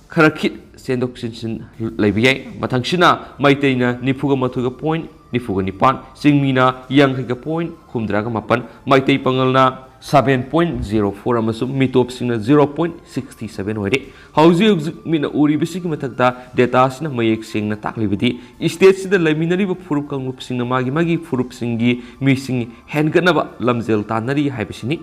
ꯈꯔ ꯈꯤꯠ ꯆꯦꯟꯊꯣꯛ ꯆꯦꯟꯁꯤꯟ ꯂꯩꯕ ꯌꯥꯏ꯫ ꯃꯊꯪꯁꯤꯅ ꯃꯩꯇꯩꯅ ꯅꯤꯐꯨꯒ ꯃꯥꯊꯣꯏꯒ point ꯅꯤꯐꯨꯒ ꯅꯤꯄꯥꯟ, ꯆꯤꯡꯃꯤꯅ ꯌꯥꯡꯈꯩꯒ point ꯍꯨꯝꯗ꯭ꯔꯥꯒ ꯃꯥꯄꯟ, Meitei ꯄꯥꯉꯜꯅ seven point zero four ꯑꯃꯁꯨꯡ ꯃꯤꯇꯣꯞꯁꯤꯡꯅ zero point sixty seven ꯑꯣꯏꯔꯦ꯫ ꯍꯧꯖꯤꯛ ꯍꯧꯖꯤꯛ ꯃꯤꯠꯅ ꯎꯔꯤꯕꯁꯤꯒꯤ ꯃꯊꯛꯇ dataꯁꯤꯅ ꯃꯌꯦꯛ ꯁꯦꯡꯅ ꯇꯥꯛꯂꯤꯕꯗꯤ, stateꯁꯤꯗ ꯂꯩꯃꯤꯟꯅꯔꯤꯕ ꯐꯨꯔꯨꯞ ꯀꯥꯡꯂꯨꯞꯁꯤꯡꯅ ꯃꯥꯒꯤ ꯃꯥꯒꯤ ꯐꯨꯔꯨꯞꯁꯤꯡꯒꯤ ꯃꯤꯁꯤꯡ ꯍꯦꯟꯒꯠꯅꯕ ꯂꯝꯖꯦꯜ ꯇꯥꯟꯅꯔꯤ ꯍꯥꯏꯕꯁꯤꯅꯤ꯫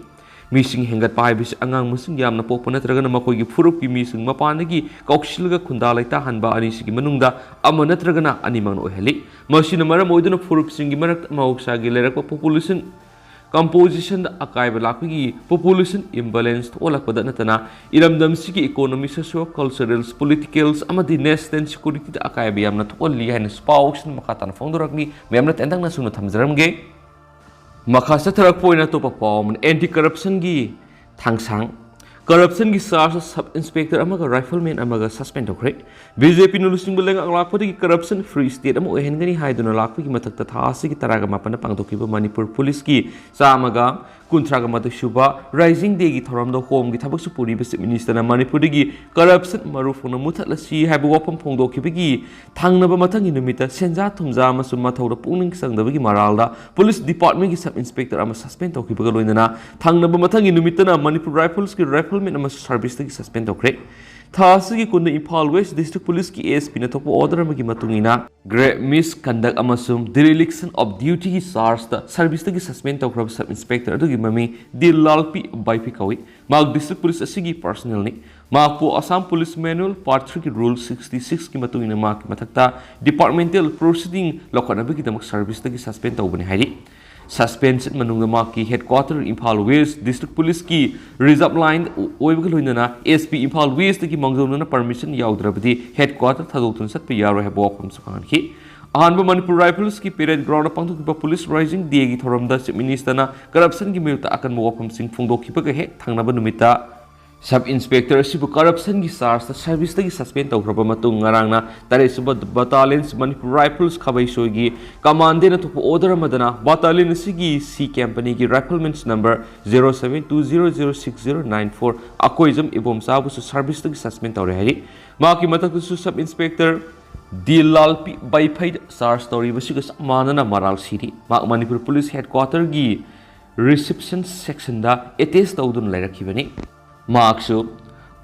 ꯃꯤꯁꯤꯡ ꯍꯦꯟꯒꯠꯄ ꯍꯥꯏꯕꯁꯤ ꯑꯉꯥꯡ ꯃꯁꯤꯡ ꯌꯥꯝꯅ ꯄꯣꯛꯄ ꯅꯠꯇ꯭ꯔꯒꯅ ꯃꯈꯣꯏꯒꯤ ꯐꯨꯔꯨꯞꯀꯤ ꯃꯤꯁꯤꯡ ꯃꯄꯥꯟꯗꯒꯤ ꯀꯧꯁꯤꯜꯂꯒ ꯈꯨꯟꯗꯥ ꯂꯩꯇꯥꯍꯟꯕ ꯑꯅꯤꯁꯤꯒꯤ ꯃꯅꯨꯡꯗ ꯑꯃ ꯅꯠꯇ꯭ꯔꯒꯅ ꯑꯅꯤꯃꯛꯅ ꯑꯣꯏꯍꯜꯂꯤ꯫ ꯃꯁꯤꯅ ꯃꯔꯝ ꯑꯣꯏꯗꯨꯅ ꯐꯨꯔꯨꯞꯁꯤꯡꯒꯤ ꯃꯔꯛꯇ ꯃꯍꯧꯁꯥꯒꯤ ꯂꯩꯔꯛꯄ population compositionꯗ ꯑꯀꯥꯏꯕ ꯂꯥꯛꯄꯒꯤ population imbalance ꯊꯣꯛꯍꯜꯂꯛꯄꯗ ꯅꯠꯇꯅ, ꯏꯔꯝꯗꯝꯁꯤꯒꯤ economy, socio-cultural, politicals ꯑꯃꯗꯤ national securityꯗ ꯑꯀꯥꯏꯕ ꯌꯥꯝꯅ ꯊꯣꯛꯍꯜꯂꯤ ꯍꯥꯏꯅꯁꯨ ꯄꯥꯎꯁꯤꯅ ꯃꯈꯥ ꯇꯥꯅ ꯐꯣꯡꯗꯣꯔꯛꯂꯤ꯫ ꯃꯌꯥꯝꯅ ꯇꯦꯟꯇꯛꯅ ꯁꯨꯝꯅ ꯊꯝꯖꯔꯝꯒꯦ꯫ ꯃꯈꯥ ꯆꯠꯊꯔꯛꯄ ꯑꯣꯏꯅ ꯑꯇꯣꯞꯄ ꯄꯥꯎ ꯑꯃꯅ, anti corruptionꯒꯤ ꯊꯥꯡꯁꯥꯡ꯫ Corruptionꯒꯤ chargeꯇ sub inspector ꯑꯃꯒ rifleman ꯑꯃꯒ suspend ꯇꯧꯈ꯭ꯔꯦ꯫ BJPꯅ ꯂꯨꯆꯤꯡꯕ ꯂꯩꯉꯥꯛ ꯂꯥꯛꯄꯗꯒꯤ corruption free state ꯑꯃ ꯑꯣꯏꯍꯟꯒꯅꯤ ꯍꯥꯏꯗꯨꯅ ꯂꯥꯛꯄꯒꯤ ꯃꯊꯛꯇ ꯊꯥ ꯑꯁꯤꯒꯤ ꯇꯔꯥꯒ ꯃꯥꯄꯟꯗ ꯄꯥꯡꯊꯣꯛꯈꯤꯕ ꯃꯅꯤꯄꯨꯔ ꯄꯨꯂꯤꯁꯀꯤ ꯆꯥꯝꯃꯒ ꯀꯨꯟꯊ꯭ꯔꯥꯒ ꯃꯥꯊꯣꯏ ꯁꯨꯕ Rising Dayꯒꯤ ꯊꯧꯔꯝꯗ ꯍꯣꯝꯒꯤ ꯊꯕꯛꯁꯨ ꯄꯨꯔꯤꯕ Chief Ministerꯅ ꯃꯅꯤꯄꯨꯔꯗꯒꯤ corruption ꯃꯔꯨ ꯐꯪꯅ ꯃꯨꯊꯠꯂꯁꯤ ꯍꯥꯏꯕ ꯋꯥꯐꯝ ꯐꯣꯡꯗꯣꯛꯈꯤꯕꯒꯤ ꯊꯪꯅꯕ ꯃꯊꯪꯒꯤ ꯅꯨꯃꯤꯠꯇ ꯁꯦꯟꯖꯥ ꯊꯨꯝꯖꯥ ꯑꯃꯁꯨꯡ ꯃꯊꯧꯗ ꯄꯨꯛꯅꯤꯡ ꯆꯪꯗꯕꯒꯤ ꯃꯔꯥꯜꯗ police departmentꯀꯤ sub inspector ꯑꯃ suspend ꯇꯧꯈꯤꯕꯒ ꯂꯣꯏꯅꯅ ꯊꯪꯅꯕ ꯃꯊꯪꯒꯤ ꯅꯨꯃꯤꯠꯇꯅ ꯃꯅꯤꯄꯨꯔ Riflesꯀꯤ rifleman ꯑꯃꯁꯨ serviceꯇꯒꯤ suspend ꯇꯧꯈ꯭ꯔꯦ꯫ ꯊꯥ ꯑꯁꯤꯒꯤ ꯀꯨꯟꯗ ꯏꯝꯐꯥꯜ West District Policeꯀꯤ ASPꯅ ꯊꯣꯛꯄ order ꯑꯃꯒꯤ ꯃꯇꯨꯡ ꯏꯟꯅ, grave misconduct ꯑꯃꯁꯨꯡ dereliction of dutyꯒꯤ chargeꯇ serviceꯇꯒꯤ suspend ꯇꯧꯈ꯭ꯔꯕ sub inspector ꯑꯗꯨꯒꯤ ꯃꯃꯤꯡ ꯗꯤꯜꯂꯥꯜꯄꯤ ꯕꯥꯏꯐꯤ ꯀꯧꯏ꯫ ꯃꯍꯥꯛ District Police ꯑꯁꯤꯒꯤ personnelꯅꯤ꯫ ꯃꯍꯥꯛꯄꯨ Assam Police Manual Part threeꯒꯤ Rule sixty sixꯀꯤ ꯃꯇꯨꯡ ꯏꯟꯅ ꯃꯍꯥꯛꯀꯤ ꯃꯊꯛꯇ departmental proceeding ꯂꯧꯈꯠꯅꯕꯒꯤꯗꯃꯛ serviceꯇꯒꯤ suspend ꯇꯧꯕꯅꯤ ꯍꯥꯏꯔꯤ꯫ Suspension ꯃꯅꯨꯡꯗ ꯃꯍꯥꯛꯀꯤ headquarter Imphal West District Policeꯀꯤ reserve line ꯑꯣꯏꯕꯒ ꯂꯣꯏꯅꯅ S P ꯏꯝꯐꯥꯜ Westꯇꯒꯤ ꯃꯥꯡꯖꯧꯅꯅ permission ꯌꯥꯎꯗ꯭ꯔꯕꯗꯤ headquarter ꯊꯥꯗꯣꯛꯇꯨꯅ ꯆꯠꯄ ꯌꯥꯔꯣꯏ ꯍꯥꯏꯕ ꯋꯥꯐꯝꯁꯨ ꯈꯪꯍꯟꯈꯤ꯫ ꯑꯍꯥꯟꯕ ꯃꯅꯤꯄꯨꯔ Riflesꯀꯤ parade groundꯗ ꯄꯥꯡꯊꯣꯛꯈꯤꯕ Police Rising Dayꯒꯤ ꯊꯧꯔꯝꯗ Chief Ministerꯅ corruptionꯒꯤ ꯃꯥꯌꯣꯛꯇ ꯑꯀꯟꯕ ꯋꯥꯐꯝꯁꯤꯡ ꯐꯣꯡꯗꯣꯛꯈꯤꯕꯒ ꯍꯦꯛ ꯊꯪꯅꯕ ꯅꯨꯃꯤꯠꯇ Sub Inspector ꯑꯁꯤꯕꯨ corruptionꯒꯤ chargeꯇ serviceꯇꯒꯤ suspend ꯇꯧꯈ꯭ꯔꯕ ꯃꯇꯨꯡ ꯉꯔꯥꯡꯅ ꯇꯔꯦꯠ ꯁꯨꯕ Battalionꯁ Manipur Rifles ꯈꯥꯕꯩꯁꯣꯏꯒꯤ commandantꯅ ꯊꯣꯛꯄ order ꯑꯃꯗꯅ battalion ꯑꯁꯤꯒꯤ C companyꯒꯤ rifleman's number zero seven two zero zero six zero nine four Akoijam ꯏꯕꯣꯝꯆꯥꯕꯨꯁꯨ serviceꯇꯒꯤ suspend ꯇꯧꯔꯦ ꯍꯥꯏꯔꯤ꯫ ꯃꯍꯥꯛꯀꯤ ꯃꯊꯛꯇꯁꯨ Sub Inspector ꯗꯤ ꯂꯥꯜꯄꯤ ꯕꯩꯐꯩꯗ charge ꯇꯧꯔꯤꯕꯁꯤꯒ ꯆꯞ ꯃꯥꯟꯅꯅ ꯃꯔꯥꯜ ꯁꯤꯔꯤ꯫ ꯃꯍꯥꯛ ꯃꯅꯤꯄꯨꯔ Police Headquarterꯒꯤ reception sectionꯗ attach ꯇꯧꯗꯨꯅ ꯂꯩꯔꯛꯈꯤꯕꯅꯤ꯫ ꯃꯍꯥꯛꯁꯨ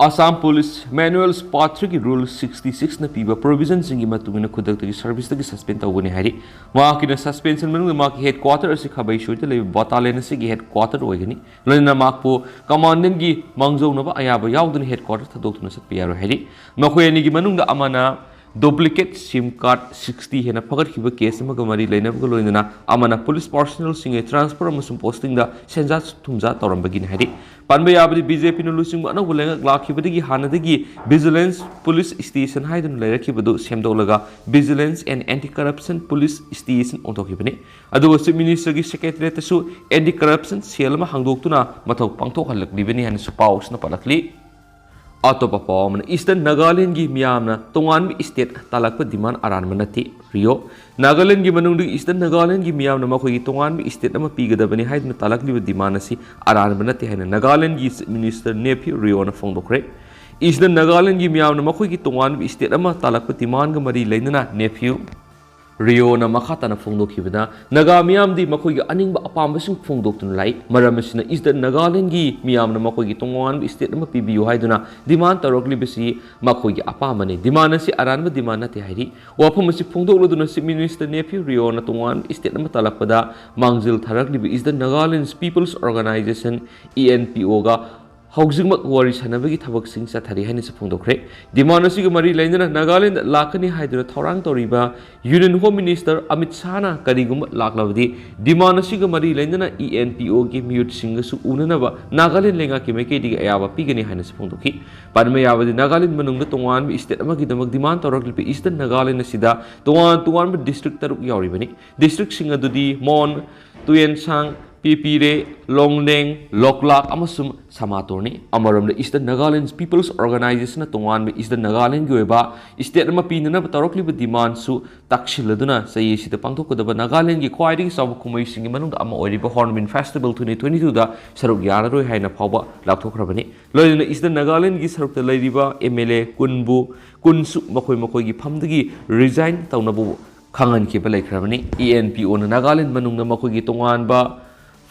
Assam Police Manualꯁ Part Threeꯒꯤ Rule sixty sixꯅ ꯄꯤꯕ provisionꯁꯤꯡꯒꯤ ꯃꯇꯨꯡ ꯏꯟꯅ ꯈꯨꯗꯛꯇꯒꯤ serviceꯇꯒꯤ suspend ꯇꯧꯒꯅꯤ ꯍꯥꯏꯔꯤ꯫ ꯃꯍꯥꯛꯀꯤꯅ suspension ꯃꯅꯨꯡꯗ ꯃꯍꯥꯛꯀꯤ headquarter ꯑꯁꯤ ꯈꯥꯕꯩꯁꯣꯏꯗ ꯂꯩꯕ battalion ꯑꯁꯤꯒꯤ headquarter ꯑꯣꯏꯒꯅꯤ꯫ ꯂꯣꯏꯅꯅ ꯃꯍꯥꯛꯄꯨ commandantꯒꯤ ꯃꯥꯡꯖꯧꯅꯕ ꯑꯌꯥꯕ ꯌꯥꯎꯗꯅ headquarter ꯊꯥꯗꯣꯛꯇꯨꯅ ꯆꯠꯄ ꯌꯥꯔꯣꯏ ꯍꯥꯏꯔꯤ꯫ ꯃꯈꯣꯏ ꯑꯅꯤꯒꯤ ꯃꯅꯨꯡꯗ ꯑꯃꯅ duplicate SIM card sixty ꯍꯦꯟꯅ ꯐꯒꯠꯈꯤꯕ case ꯑꯃꯒ ꯃꯔꯤ ꯂꯩꯅꯕꯒ ꯂꯣꯏꯅꯅ ꯑꯃꯅ police personnelꯁꯤꯡꯒꯤ transfer ꯑꯃꯁꯨꯡ postingꯗ ꯁꯦꯟꯖꯥ ꯊꯨꯝꯖꯥ ꯇꯧꯔꯝꯕꯒꯤꯅꯤ ꯍꯥꯏꯔꯤ꯫ ꯄꯟꯕ ꯌꯥꯕꯗꯤ BJPꯅ ꯂꯨꯆꯤꯡꯕ ꯑꯅꯧꯕ ꯂꯩꯉꯥꯛ ꯂꯥꯛꯈꯤꯕꯗꯒꯤ ꯍꯥꯟꯅꯗꯒꯤ Vigilance Police Station ꯍꯥꯏꯗꯨꯅ ꯂꯩꯔꯛꯈꯤꯕꯗꯨ ꯁꯦꯝꯗꯣꯛꯂꯒ Vigilance and Anti-Corruption Police Station ꯑꯣꯟꯊꯣꯛꯈꯤꯕꯅꯤ꯫ ꯑꯗꯨꯒ Chief Ministerꯒꯤ Secretariatꯇꯁꯨ Anti-Corruption Cell ꯑꯃ ꯍꯥꯡꯗꯣꯛꯇꯨꯅ ꯃꯊꯧ ꯄꯥꯡꯊꯣꯛꯍꯜꯂꯛꯂꯤꯕꯅꯤ ꯍꯥꯏꯅꯁꯨ ꯄꯥꯎꯁꯤꯅ ꯄꯜꯂꯛꯂꯤ꯫ ꯑꯇꯣꯞꯄ ꯄꯥꯎ ꯑꯃꯅ Eastern Nagalandꯒꯤ ꯃꯤꯌꯥꯝꯅ ꯇꯣꯉꯥꯟꯕ state ꯇꯥꯜꯂꯛꯄ demand ꯑꯔꯥꯟꯕ ꯅꯠꯇꯦ꯫ ꯔꯤꯑꯣ, ꯅꯥꯒꯥꯂꯦꯟꯗꯒꯤ ꯃꯅꯨꯡꯗꯒꯤ Eastern Nagalandꯒꯤ ꯃꯤꯌꯥꯝꯅ ꯃꯈꯣꯏꯒꯤ ꯇꯣꯉꯥꯟꯕ state ꯑꯃ ꯄꯤꯒꯗꯕꯅꯤ ꯍꯥꯏꯗꯨꯅ ꯇꯥꯜꯂꯛꯂꯤꯕ demand ꯑꯁꯤ ꯑꯔꯥꯟꯕ ꯅꯠꯇꯦ ꯍꯥꯏꯅ ꯅꯥꯒꯥꯂꯦꯟꯗꯒꯤ Chief Minister Neiphiu Rioꯅ ꯐꯣꯡꯗꯣꯛꯈ꯭ꯔꯦ꯫ Eastern Nagalandꯒꯤ ꯃꯤꯌꯥꯝꯅ ꯃꯈꯣꯏꯒꯤ ꯇꯣꯉꯥꯟꯕ state ꯑꯃ ꯇꯥꯜꯂꯛꯄ demandꯒ ꯃꯔꯤ ꯂꯩꯅꯅ Neiphiu ꯔꯤꯑꯣꯅ ꯃꯈꯥ ꯇꯥꯅ ꯐꯣꯡꯗꯣꯛꯈꯤꯕꯗ, ꯅꯥꯒꯥ ꯃꯤꯌꯥꯝꯗꯤ ꯃꯈꯣꯏꯒꯤ ꯑꯅꯤꯡꯕ ꯑꯄꯥꯝꯕꯁꯤꯡ ꯐꯣꯡꯗꯣꯛꯇꯨꯅ ꯂꯥꯛꯏ꯫ ꯃꯔꯝ ꯑꯁꯤꯅ Eastern Nagalandꯒꯤ ꯃꯤꯌꯥꯝꯅ ꯃꯈꯣꯏꯒꯤ ꯇꯣꯉꯥꯟꯕ state ꯑꯃ ꯄꯤꯕꯤꯌꯨ ꯍꯥꯏꯗꯨꯅ demand ꯇꯧꯔꯛꯂꯤꯕꯁꯤ ꯃꯈꯣꯏꯒꯤ ꯑꯄꯥꯝꯕꯅꯤ꯫ Demand ꯑꯁꯤ ꯑꯔꯥꯟꯕ demand ꯅꯠꯇꯦ ꯍꯥꯏꯔꯤ꯫ ꯋꯥꯐꯝ ꯑꯁꯤ ꯐꯣꯡꯗꯣꯛꯂꯗꯨꯅ Chief Minister Neiphiu Rioꯅ ꯇꯣꯉꯥꯟꯕ state ꯑꯃ ꯇꯥꯜꯂꯛꯄꯗ ꯃꯥꯡꯖꯤꯜ ꯊꯥꯔꯛꯂꯤꯕ Eastern Nagaland People's Organisation, ENPOꯒ ꯍꯧꯖꯤꯛꯃꯛ ꯋꯥꯔꯤ ꯁꯥꯟꯅꯕꯒꯤ ꯊꯕꯛꯁꯤꯡ ꯆꯠꯊꯔꯤ ꯍꯥꯏꯅꯁꯨ ꯐꯣꯡꯗꯣꯛꯈ꯭ꯔꯦ꯫ Demand ꯑꯁꯤꯒ ꯃꯔꯤ ꯂꯩꯅꯅ ꯅꯥꯒꯥꯂꯦꯟꯗ ꯂꯥꯛꯀꯅꯤ ꯍꯥꯏꯗꯨꯅ ꯊꯧꯔꯥꯡ ꯇꯧꯔꯤꯕ Union Home Minister ꯑꯃꯤꯠ ꯁꯥꯍꯅ ꯀꯔꯤꯒꯨꯝꯕ ꯂꯥꯛꯂꯕꯗꯤ demand ꯑꯁꯤꯒ ꯃꯔꯤ ꯂꯩꯅꯅ E N P O ꯒꯤ ꯃꯤꯍꯨꯠꯁꯤꯡꯒꯁꯨ ꯎꯅꯅꯕ ꯅꯥꯒꯥꯂꯦꯟ ꯂꯩꯉꯥꯛꯀꯤ ꯃꯥꯏꯀꯩꯗꯒꯤ ꯑꯌꯥꯕ ꯄꯤꯒꯅꯤ ꯍꯥꯏꯅꯁꯨ ꯐꯣꯡꯗꯣꯛꯈꯤ꯫ ꯄꯟꯕ ꯌꯥꯕꯗꯤ ꯅꯥꯒꯥꯂꯦꯟ ꯃꯅꯨꯡꯗ ꯇꯣꯉꯥꯟꯕ state ꯑꯃꯒꯤꯗꯃꯛ demand ꯇꯧꯔꯛꯂꯤꯕ Eastern Nagaland ꯑꯁꯤꯗ ꯇꯣꯉꯥꯟ ꯇꯣꯉꯥꯟꯕ district ꯇꯔꯨꯛ ꯌꯥꯎꯔꯤꯕꯅꯤ꯫ Districtꯁꯤꯡ ꯑꯗꯨꯗꯤ ꯃꯣꯟ, ꯇꯨꯌꯦꯟꯁꯥꯡ, ꯄꯤꯄꯤꯔꯦ, ꯂꯣꯡꯂꯦꯡ, ꯂꯣꯛꯂꯥꯛ ꯑꯃꯁꯨꯡ ꯁꯃꯥꯇꯣꯔꯅꯤ꯫ ꯑꯃꯔꯣꯝꯗ Eastern Nagaland People's Organizationꯅ ꯇꯣꯉꯥꯟꯕ Eastern Nagalandꯒꯤ ꯑꯣꯏꯕ state ꯑꯃ ꯄꯤꯅꯅꯕ ꯇꯧꯔꯛꯂꯤꯕ demandꯁꯨ ꯇꯛꯁꯤꯜꯂꯗꯨꯅ ꯆꯍꯤ ꯑꯁꯤꯗ ꯄꯥꯡꯊꯣꯛꯀꯗꯕ ꯅꯥꯒꯥꯂꯦꯟꯒꯤ ꯈ꯭ꯋꯥꯏꯗꯒꯤ ꯆꯥꯎꯕ ꯀꯨꯝꯍꯩꯁꯤꯡꯒꯤ ꯃꯅꯨꯡꯗ ꯑꯃ ꯑꯣꯏꯔꯤꯕ Hornbill Festival twenty twenty twoꯗ ꯁꯔꯨꯛ ꯌꯥꯔꯔꯣꯏ ꯍꯥꯏꯅ ꯐꯥꯎꯕ ꯂꯥꯎꯊꯣꯛꯈ꯭ꯔꯕꯅꯤ꯫ ꯂꯣꯏꯅꯅ Eastern Nagalandꯒꯤ ꯁꯔꯨꯛꯇ ꯂꯩꯔꯤꯕ M L A ꯀꯨꯟꯕꯨ, ꯀꯨꯟꯁꯨ ꯃꯈꯣꯏ ꯃꯈꯣꯏꯒꯤ ꯐꯝꯗꯒꯤ resign ꯇꯧꯅꯕ ꯈꯪꯍꯟꯈꯤꯕ ꯂꯩꯈ꯭ꯔꯕꯅꯤ꯫ E N P Oꯅ ꯅꯥꯒꯥꯂꯦꯟ ꯃꯅꯨꯡꯗ ꯃꯈꯣꯏꯒꯤ ꯇꯣꯉꯥꯟꯕ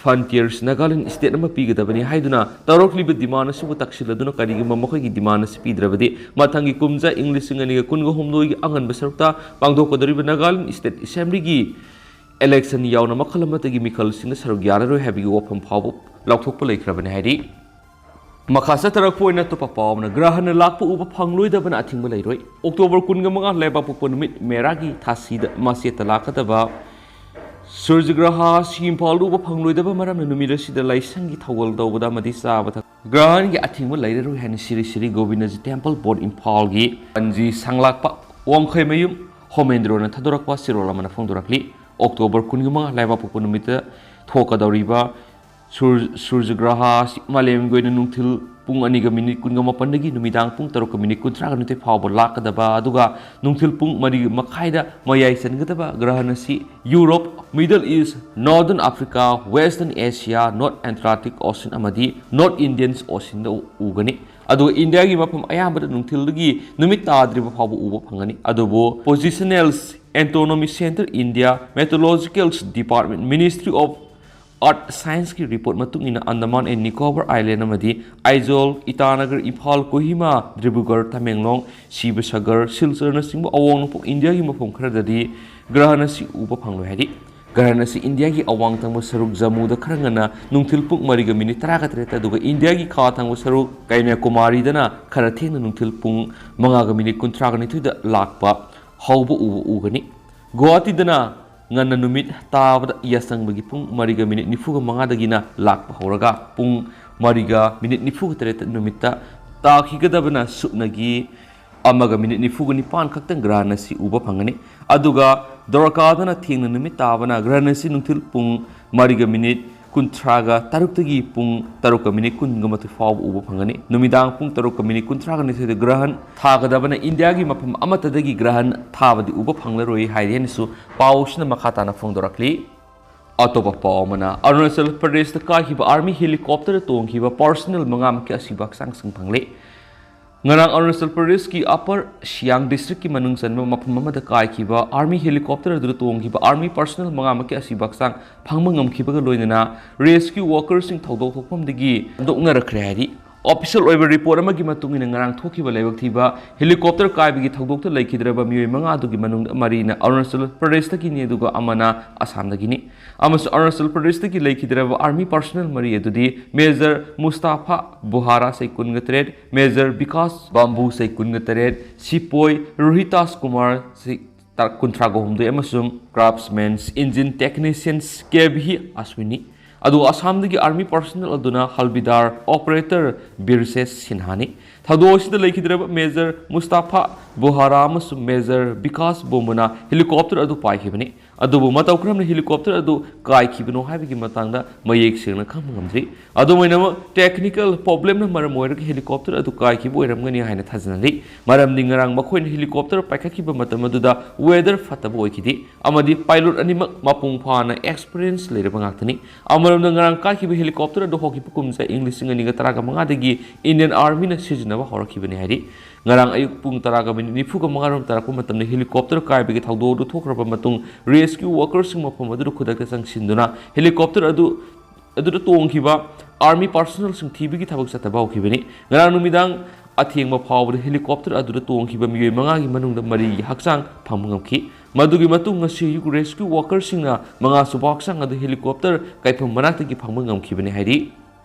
frontiers Nagaland state ꯑꯃ ꯄꯤꯒꯗꯕꯅꯤ ꯍꯥꯏꯗꯨꯅ ꯇꯧꯔꯛꯂꯤꯕ demand ꯑꯁꯤꯕꯨ ꯇꯛꯁꯤꯜꯂꯗꯨꯅ ꯀꯔꯤꯒꯨꯝꯕ ꯃꯈꯣꯏꯒꯤ demand ꯑꯁꯤ ꯄꯤꯗ꯭ꯔꯕꯗꯤ ꯃꯊꯪꯒꯤ ꯀꯨꯝꯖꯥ ꯏꯪ ꯂꯤꯁꯤꯡ ꯑꯅꯤꯒ ꯀꯨꯟꯒ ꯍꯨꯝꯗꯣꯏꯒꯤ ꯑꯉꯟꯕ ꯁꯔꯨꯛꯇ ꯄꯥꯡꯊꯣꯛꯀꯗꯧꯔꯤꯕ Nagaland State Assemblyꯒꯤ election ꯌꯥꯎꯅ ꯃꯈꯜ ꯑꯃꯠꯇꯒꯤ ꯃꯤꯈꯜꯁꯤꯡꯅ ꯁꯔꯨꯛ ꯌꯥꯔꯔꯣꯏ ꯍꯥꯏꯕꯒꯤ ꯋꯥꯐꯝ ꯐꯥꯎꯕ ꯂꯥꯎꯊꯣꯛꯄ ꯂꯩꯈ꯭ꯔꯕꯅꯤ ꯍꯥꯏꯔꯤ꯫ ꯃꯈꯥ ꯆꯠꯊꯔꯛꯄ ꯑꯣꯏꯅ ꯑꯇꯣꯞꯄ ꯄꯥꯎ ꯑꯃꯅ, ꯒ꯭ꯔꯍꯅ ꯂꯥꯛꯄ ꯎꯕ ꯐꯪꯂꯣꯏꯗꯕꯅ ꯑꯊꯤꯡꯕ ꯂꯩꯔꯣꯏ꯫ October ꯀꯨꯟꯒ ꯃꯉꯥ ꯂꯩꯕꯥꯛꯄꯣꯛꯄ ꯅꯨꯃꯤꯠ ꯃꯦꯔꯥꯒꯤ ꯊꯥꯁꯤꯗ ꯃꯆꯦꯠꯇ ꯂꯥꯛꯀꯗꯕ ꯁꯨꯔꯖ ꯒ꯭ꯔꯍ ꯑꯁꯤ ꯏꯝꯐꯥꯜꯗ ꯎꯕ ꯐꯪꯂꯣꯏꯗꯕ ꯃꯔꯝꯅ ꯅꯨꯃꯤꯠ ꯑꯁꯤꯗ ꯂꯥꯏꯁꯪꯒꯤ ꯊꯧꯒꯜ ꯇꯧꯕꯗ ꯑꯃꯗꯤ ꯆꯥꯕ ꯊꯛ-, ꯒ꯭ꯔꯍꯟꯒꯤ ꯑꯊꯤꯡꯕ ꯂꯩꯔꯔꯣꯏ ꯍꯥꯏꯅ ꯁꯤꯔꯤ ꯁꯤꯔꯤ ꯒꯣꯕꯤꯟꯗꯖꯤ Temple Board ꯏꯝꯐꯥꯜꯒꯤ ꯄꯟꯖꯤ ꯁꯪꯂꯥꯛꯄ ꯋꯥꯡꯈꯩꯃꯌꯨꯝ ꯍꯣꯃꯦꯟꯗ꯭ꯔꯣꯅ ꯊꯥꯗꯣꯔꯛꯄ ꯆꯦꯔꯣꯜ ꯑꯃꯅ ꯐꯣꯡꯗꯣꯔꯛꯂꯤ꯫ October ꯀꯨꯟꯒ ꯃꯉꯥ ꯂꯩꯕꯥꯛꯄꯣꯛꯄ ꯅꯨꯃꯤꯠꯇ ꯊꯣꯛꯀꯗꯧꯔꯤꯕ ꯁꯨꯔ-, ꯁꯨꯔꯖ ꯒ꯭ꯔꯍ ꯑꯁꯤ ꯃꯥꯂꯦꯝꯒꯤ ꯑꯣꯏꯅ ꯅꯨꯡꯊꯤꯜ ꯄꯨꯡ ꯑꯅꯤꯒ ꯃꯤꯅꯤꯠ ꯀꯨꯟꯒ ꯃꯥꯄꯟꯗꯒꯤ ꯅꯨꯃꯤꯗꯥꯡ ꯄꯨꯡ ꯇꯔꯨꯛꯀ ꯃꯤꯅꯤꯠ ꯀꯨꯟꯊ꯭ꯔꯥꯒ ꯅꯤꯊꯣꯏ ꯐꯥꯎꯕ ꯂꯥꯛꯀꯗꯕ, ꯑꯗꯨꯒ ꯅꯨꯡꯊꯤꯜ ꯄꯨꯡ ꯃꯔꯤ ꯃꯈꯥꯏꯗ ꯃꯌꯥꯏ ꯆꯟꯒꯗꯕ ꯒ꯭ꯔꯍꯟ ꯑꯁꯤ Europe, Middle East, Northern Africa, Western Asia, North Atlantic Ocean ꯑꯃꯗꯤ North Indian Oceanꯗ ꯎ-, ꯎꯒꯅꯤ꯫ ꯑꯗꯨꯒ ꯏꯟꯗꯤꯌꯥꯒꯤ ꯃꯐꯝ ꯑꯌꯥꯝꯕꯗ ꯅꯨꯡꯊꯤꯜꯗꯒꯤ ꯅꯨꯃꯤꯠ ꯇꯥꯗ꯭ꯔꯤꯕ ꯐꯥꯎꯕ ꯎꯕ ꯐꯪꯒꯅꯤ꯫ ꯑꯗꯨꯕꯨ Positional Autonomy Centre India, Meteorological Department, Ministry of Earth Scienceꯀꯤ report ꯃꯇꯨꯡ ꯏꯟꯅ Andaman and Nicobar Island ꯑꯃꯗꯤ ꯑꯥꯏꯖꯣꯜ, ꯏꯇꯥꯅꯒꯔ, ꯏꯝꯐꯥꯜ, ꯀꯣꯍꯤꯃꯥ, ꯗꯤꯕ꯭ꯔꯨꯒꯔ, ꯇꯃꯦꯡꯂꯣꯡ, ꯁꯤꯕꯁꯥꯒꯔ, ꯁꯤꯜꯆꯔꯅꯆꯤꯡꯕ ꯑꯋꯥꯡ ꯅꯣꯡꯄꯣꯛ ꯏꯟꯗꯤꯌꯥꯒꯤ ꯃꯐꯝ ꯈꯔꯗꯗꯤ ꯒ꯭ꯔꯍꯟ ꯑꯁꯤ ꯎꯕ ꯐꯪꯂꯣꯏ ꯍꯥꯏꯔꯤ꯫ ꯒ꯭ꯔꯍꯟ ꯑꯁꯤ ꯏꯟꯗꯤꯌꯥꯒꯤ ꯑꯋꯥꯡ ꯊꯪꯕ ꯁꯔꯨꯛ ꯖꯝꯃꯨꯗ ꯈꯔ ꯉꯟꯅ ꯅꯨꯡꯊꯤꯜ ꯄꯨꯡ ꯃꯔꯤꯒ ꯃꯤꯅꯤꯠ ꯇꯔꯥꯒ ꯇꯔꯦꯠꯇ, ꯑꯗꯨꯒ ꯏꯟꯗꯤꯌꯥꯒꯤ ꯈꯥ ꯊꯪꯕ ꯁꯔꯨꯛ ꯀꯩꯅ꯭ꯌꯥꯀꯨꯃꯥꯔꯤꯗꯅ ꯈꯔ ꯊꯦꯡꯅ ꯅꯨꯡꯊꯤꯜ ꯄꯨꯡ ꯃꯉꯥꯒ ꯃꯤꯅꯤꯠ ꯀꯨꯟꯊ꯭ꯔꯥꯒ ꯅꯤꯊꯣꯏꯗ ꯂꯥꯛꯄ ꯍꯧꯕ ꯎꯕ ꯎꯒꯅꯤ꯫ ꯒꯨꯋꯥꯍꯥꯇꯤꯗꯅ ꯉꯟꯅ ꯅꯨꯃꯤꯠ ꯇꯥꯕꯗ ꯌꯥꯆꯪꯕꯒꯤ ꯄꯨꯡ ꯃꯔꯤꯒ ꯃꯤꯅꯤꯠ ꯅꯤꯐꯨꯒ ꯃꯉꯥꯗꯒꯤꯅ ꯂꯥꯛꯄ ꯍꯧꯔꯒ ꯄꯨꯡ ꯃꯔꯤꯒ ꯃꯤꯅꯤꯠ ꯅꯤꯐꯨꯒ ꯇꯔꯦꯠꯇ ꯅꯨꯃꯤꯠꯇ ꯇꯥꯈꯤꯒꯗꯕꯅ ꯁꯨꯞꯅꯒꯤ ꯑꯃꯒ ꯃꯤꯅꯤꯠ ꯅꯤꯐꯨꯒ ꯅꯤꯄꯥꯟ ꯈꯛꯇꯪ ꯒ꯭ꯔꯍꯟ ꯑꯁꯤ ꯎꯕ ꯐꯪꯒꯅꯤ꯫ ꯑꯗꯨꯒ ꯗ꯭ꯋꯥꯔꯀꯥꯗꯅ ꯊꯦꯡꯅ ꯅꯨꯃꯤꯠ ꯇꯥꯕꯅ ꯒ꯭ꯔꯍꯟ ꯑꯁꯤ ꯅꯨꯡꯊꯤꯜ ꯄꯨꯡ ꯃꯔꯤꯒ ꯃꯤꯅꯤꯠ ꯀꯨꯟꯊ꯭ꯔꯥꯒ ꯇꯔꯨꯛꯇꯒꯤ ꯄꯨꯡ ꯇꯔꯨꯛꯀ ꯃꯤꯅꯤꯠ ꯀꯨꯟꯒ ꯃꯥꯊꯣꯏ ꯐꯥꯎꯕ ꯎꯕ ꯐꯪꯒꯅꯤ꯫ ꯅꯨꯃꯤꯗꯥꯡ ꯄꯨꯡ ꯇꯔꯨꯛꯀ ꯃꯤꯅꯤꯠ ꯀꯨꯟꯊ꯭ꯔꯥꯒ ꯅꯤꯊꯣꯏꯗ ꯒ꯭ꯔꯍꯟ ꯊꯥꯒꯗꯕꯅ ꯏꯟꯗꯤꯌꯥꯒꯤ ꯃꯐꯝ ꯑꯃꯠꯇꯗꯒꯤ ꯒ꯭ꯔꯍꯟ ꯊꯥꯕꯗꯤ ꯎꯕ ꯐꯪꯂꯔꯣꯏ ꯍꯥꯏꯔꯤ ꯍꯥꯏꯅꯁꯨ ꯄꯥꯎꯁꯤꯅ ꯃꯈꯥ ꯇꯥꯅ ꯐꯣꯡꯗꯣꯔꯛꯂꯤ꯫ ꯑꯇꯣꯞꯄ ꯄꯥꯎ ꯑꯃꯅ, ꯑꯔꯨꯅꯥꯆꯜ ꯄ꯭ꯔꯗꯦꯁꯇ ꯀꯥꯏꯈꯤꯕ army helicopter ꯇꯣꯡꯈꯤꯕ personnel ꯃꯉꯥꯃꯛꯀꯤ ꯑꯁꯤꯕ ꯍꯛꯆꯥꯡꯁꯤꯡ ꯐꯪꯂꯦ꯫ ꯉꯔꯥꯡ ꯑꯔꯨꯅꯥꯆꯜ ꯄ꯭ꯔꯗꯦꯁꯀꯤ Upper Siang districtꯀꯤ ꯃꯅꯨꯡ ꯆꯟꯕ ꯃꯐꯝ ꯑꯃꯗ ꯀꯥꯏꯈꯤꯕ army helicopter ꯑꯗꯨꯗ ꯇꯣꯡꯈꯤꯕ army personnel ꯃꯉꯥꯃꯛꯀꯤ ꯑꯁꯤꯕ ꯍꯛꯆꯥꯡ ꯐꯪꯕ ꯉꯝꯈꯤꯕꯒ ꯂꯣꯏꯅꯅ rescue workerꯁꯤꯡ ꯊꯧꯗꯣꯛ ꯊꯣꯛꯐꯝꯗꯒꯤ ꯍꯟꯗꯣꯛꯅꯔꯛꯈ꯭ꯔꯦ ꯍꯥꯏꯔꯤ꯫ Official ꯑꯣꯏꯕ report ꯑꯃꯒꯤ ꯃꯇꯨꯡ ꯏꯟꯅ, ꯉꯔꯥꯡ ꯊꯣꯛꯈꯤꯕ ꯂꯥꯏꯕꯛ ꯊꯤꯕ helicopter ꯀꯥꯏꯕꯒꯤ ꯊꯧꯗꯣꯛꯇ ꯂꯩꯈꯤꯗ꯭ꯔꯕ ꯃꯤꯑꯣꯏ ꯃꯉꯥ ꯑꯗꯨꯒꯤ ꯃꯅꯨꯡꯗ ꯃꯔꯤꯅ ꯑꯔꯨꯅꯥꯆꯜ ꯄ꯭ꯔꯗꯦꯁꯇꯒꯤꯅꯤ, ꯑꯗꯨꯒ ꯑꯃꯅ ꯑꯁꯥꯝꯗꯒꯤꯅꯤ꯫ ꯑꯃꯁꯨꯡ ꯑꯔꯨꯅꯥꯆꯜ ꯄ꯭ꯔꯗꯦꯁꯇꯒꯤ ꯂꯩꯈꯤꯗ꯭ꯔꯕ army personnel ꯃꯔꯤ ꯑꯗꯨꯗꯤ Major ꯃꯨꯁꯇꯥꯐꯥ ꯕꯨꯍꯥꯔꯥ, ꯆꯍꯤ ꯀꯨꯟꯒ ꯇꯔꯦꯠ, Major ꯕꯤꯀꯥꯁ ꯕꯥꯝꯕꯨ, ꯆꯍꯤ ꯀꯨꯟꯒ ꯇꯔꯦꯠ, ꯁꯤꯄꯣꯏ ꯔꯣꯍꯤꯇꯥꯁ ꯀꯨꯃꯥꯔ, ꯆꯍꯤ ꯇ-, ꯀꯨꯟꯊ꯭ꯔꯥꯒ ꯍꯨꯝꯗꯣꯏ, ꯑꯃꯁꯨꯡ craftsman engine technicians ꯀꯦ ꯚꯤ ꯑꯁ꯭ꯋꯤꯅꯤ꯫ ꯑꯗꯨꯒ ꯑꯁꯥꯝꯗꯒꯤ army personnel ꯑꯗꯨꯅ ꯍꯜꯕꯤꯗꯥꯔ operator ꯕꯤꯔꯁꯦꯁ ꯁꯤꯟꯍꯥꯅꯤ꯫ ꯊꯧꯗꯣꯛ ꯑꯁꯤꯗ ꯂꯩꯈꯤꯗ꯭ꯔꯕ Major ꯃꯨꯁꯇꯥꯐꯥ ꯕꯨꯍꯥꯔꯥ ꯑꯃꯁꯨꯡ Major ꯕꯤꯀꯥꯁ ꯕꯣꯝꯕꯨꯅ helicopter ꯑꯗꯨ ꯄꯥꯏꯈꯤꯕꯅꯤ꯫ ꯑꯗꯨꯕꯨ ꯃꯇꯧ ꯀꯔꯝꯅ helicopter ꯑꯗꯨ ꯀꯥꯏꯈꯤꯕꯅꯣ ꯍꯥꯏꯕꯒꯤ ꯃꯇꯥꯡꯗ ꯃꯌꯦꯛ ꯁꯦꯡꯅ ꯈꯪꯕ ꯉꯝꯗ꯭ꯔꯤ꯫ ꯑꯗꯨꯝ ꯑꯣꯏꯅꯃꯛ, technical problemꯅ ꯃꯔꯝ ꯑꯣꯏꯔꯒ helicopter ꯑꯗꯨ ꯀꯥꯏꯈꯤꯕ ꯑꯣꯏꯔꯝꯒꯅꯤ ꯍꯥꯏꯅ ꯊꯥꯖꯅꯔꯤ, ꯃꯔꯝꯗꯤ ꯉꯔꯥꯡ ꯃꯈꯣꯏꯅ helicopter ꯄꯥꯏꯈꯠꯈꯤꯕ ꯃꯇꯝ ꯑꯗꯨꯗ weather ꯐꯠꯇꯕ ꯑꯣꯏꯈꯤꯗꯦ ꯑꯃꯗꯤ pilot ꯑꯅꯤꯃꯛ ꯃꯄꯨꯡ ꯐꯥꯅ experience ꯂꯩꯔꯕ ꯉꯥꯛꯇꯅꯤ꯫ ꯑꯃꯔꯣꯝꯗ, ꯉꯔꯥꯡ ꯀꯥꯏꯈꯤꯕ helicopter ꯑꯗꯨ ꯍꯧꯈꯤꯕ ꯀꯨꯝꯖꯥ ꯏꯪ ꯂꯤꯁꯤꯡ ꯑꯅꯤꯒ ꯇꯔꯥꯒ ꯃꯉꯥꯗꯒꯤ Indian Armyꯅ ꯁꯤꯖꯤꯟꯅꯕ ꯍꯧꯔꯛꯈꯤꯕꯅꯤ ꯍꯥꯏꯔꯤ꯫ ꯉꯔꯥꯡ ꯑꯌꯨꯛ ꯄꯨꯡ ꯇꯔꯥꯒ ꯃꯤꯅꯤꯠ ꯅꯤꯐꯨꯒ ꯃꯉꯥꯔꯣꯝ ꯇꯥꯔꯛꯄ ꯃꯇꯝꯗ helicopter ꯀꯥꯏꯕꯒꯤ ꯊꯧꯗꯣꯛ ꯑꯗꯨ ꯊꯣꯛꯈ꯭ꯔꯕ ꯃꯇꯨꯡ, rescue workerꯁꯤꯡ ꯃꯐꯝ ꯑꯗꯨꯗ ꯈꯨꯗꯛꯇ ꯆꯪꯁꯤꯟꯗꯨꯅ helicopter ꯑꯗꯨ, ꯑꯗꯨꯗ ꯇꯣꯡꯈꯤꯕ army personnelꯁꯤꯡ ꯊꯤꯕꯒꯤ ꯊꯕꯛ ꯆꯠꯊꯕ ꯍꯧꯈꯤꯕꯅꯤ꯫ ꯉꯔꯥꯡ ꯅꯨꯃꯤꯗꯥꯡ ꯑꯊꯦꯡꯕ ꯐꯥꯎꯕꯗ helicopter ꯑꯗꯨꯗ ꯇꯣꯡꯈꯤꯕ ꯃꯤꯑꯣꯏ ꯃꯉꯥꯒꯤ ꯃꯅꯨꯡꯗ ꯃꯔꯤꯒꯤ ꯍꯛꯆꯥꯡ ꯐꯪꯕ ꯉꯝꯈꯤ꯫ ꯃꯗꯨꯒꯤ ꯃꯇꯨꯡ ꯉꯁꯤ ꯑꯌꯨꯛ rescue workerꯁꯤꯡꯅ ꯃꯉꯥꯁꯨꯕ ꯍꯛꯆꯥꯡ ꯑꯗꯨ helicopter ꯀꯥꯏꯐꯝ ꯃꯅꯥꯛꯇꯒꯤ ꯐꯪꯕ ꯉꯝꯈꯤꯕꯅꯤ ꯍꯥꯏꯔꯤ꯫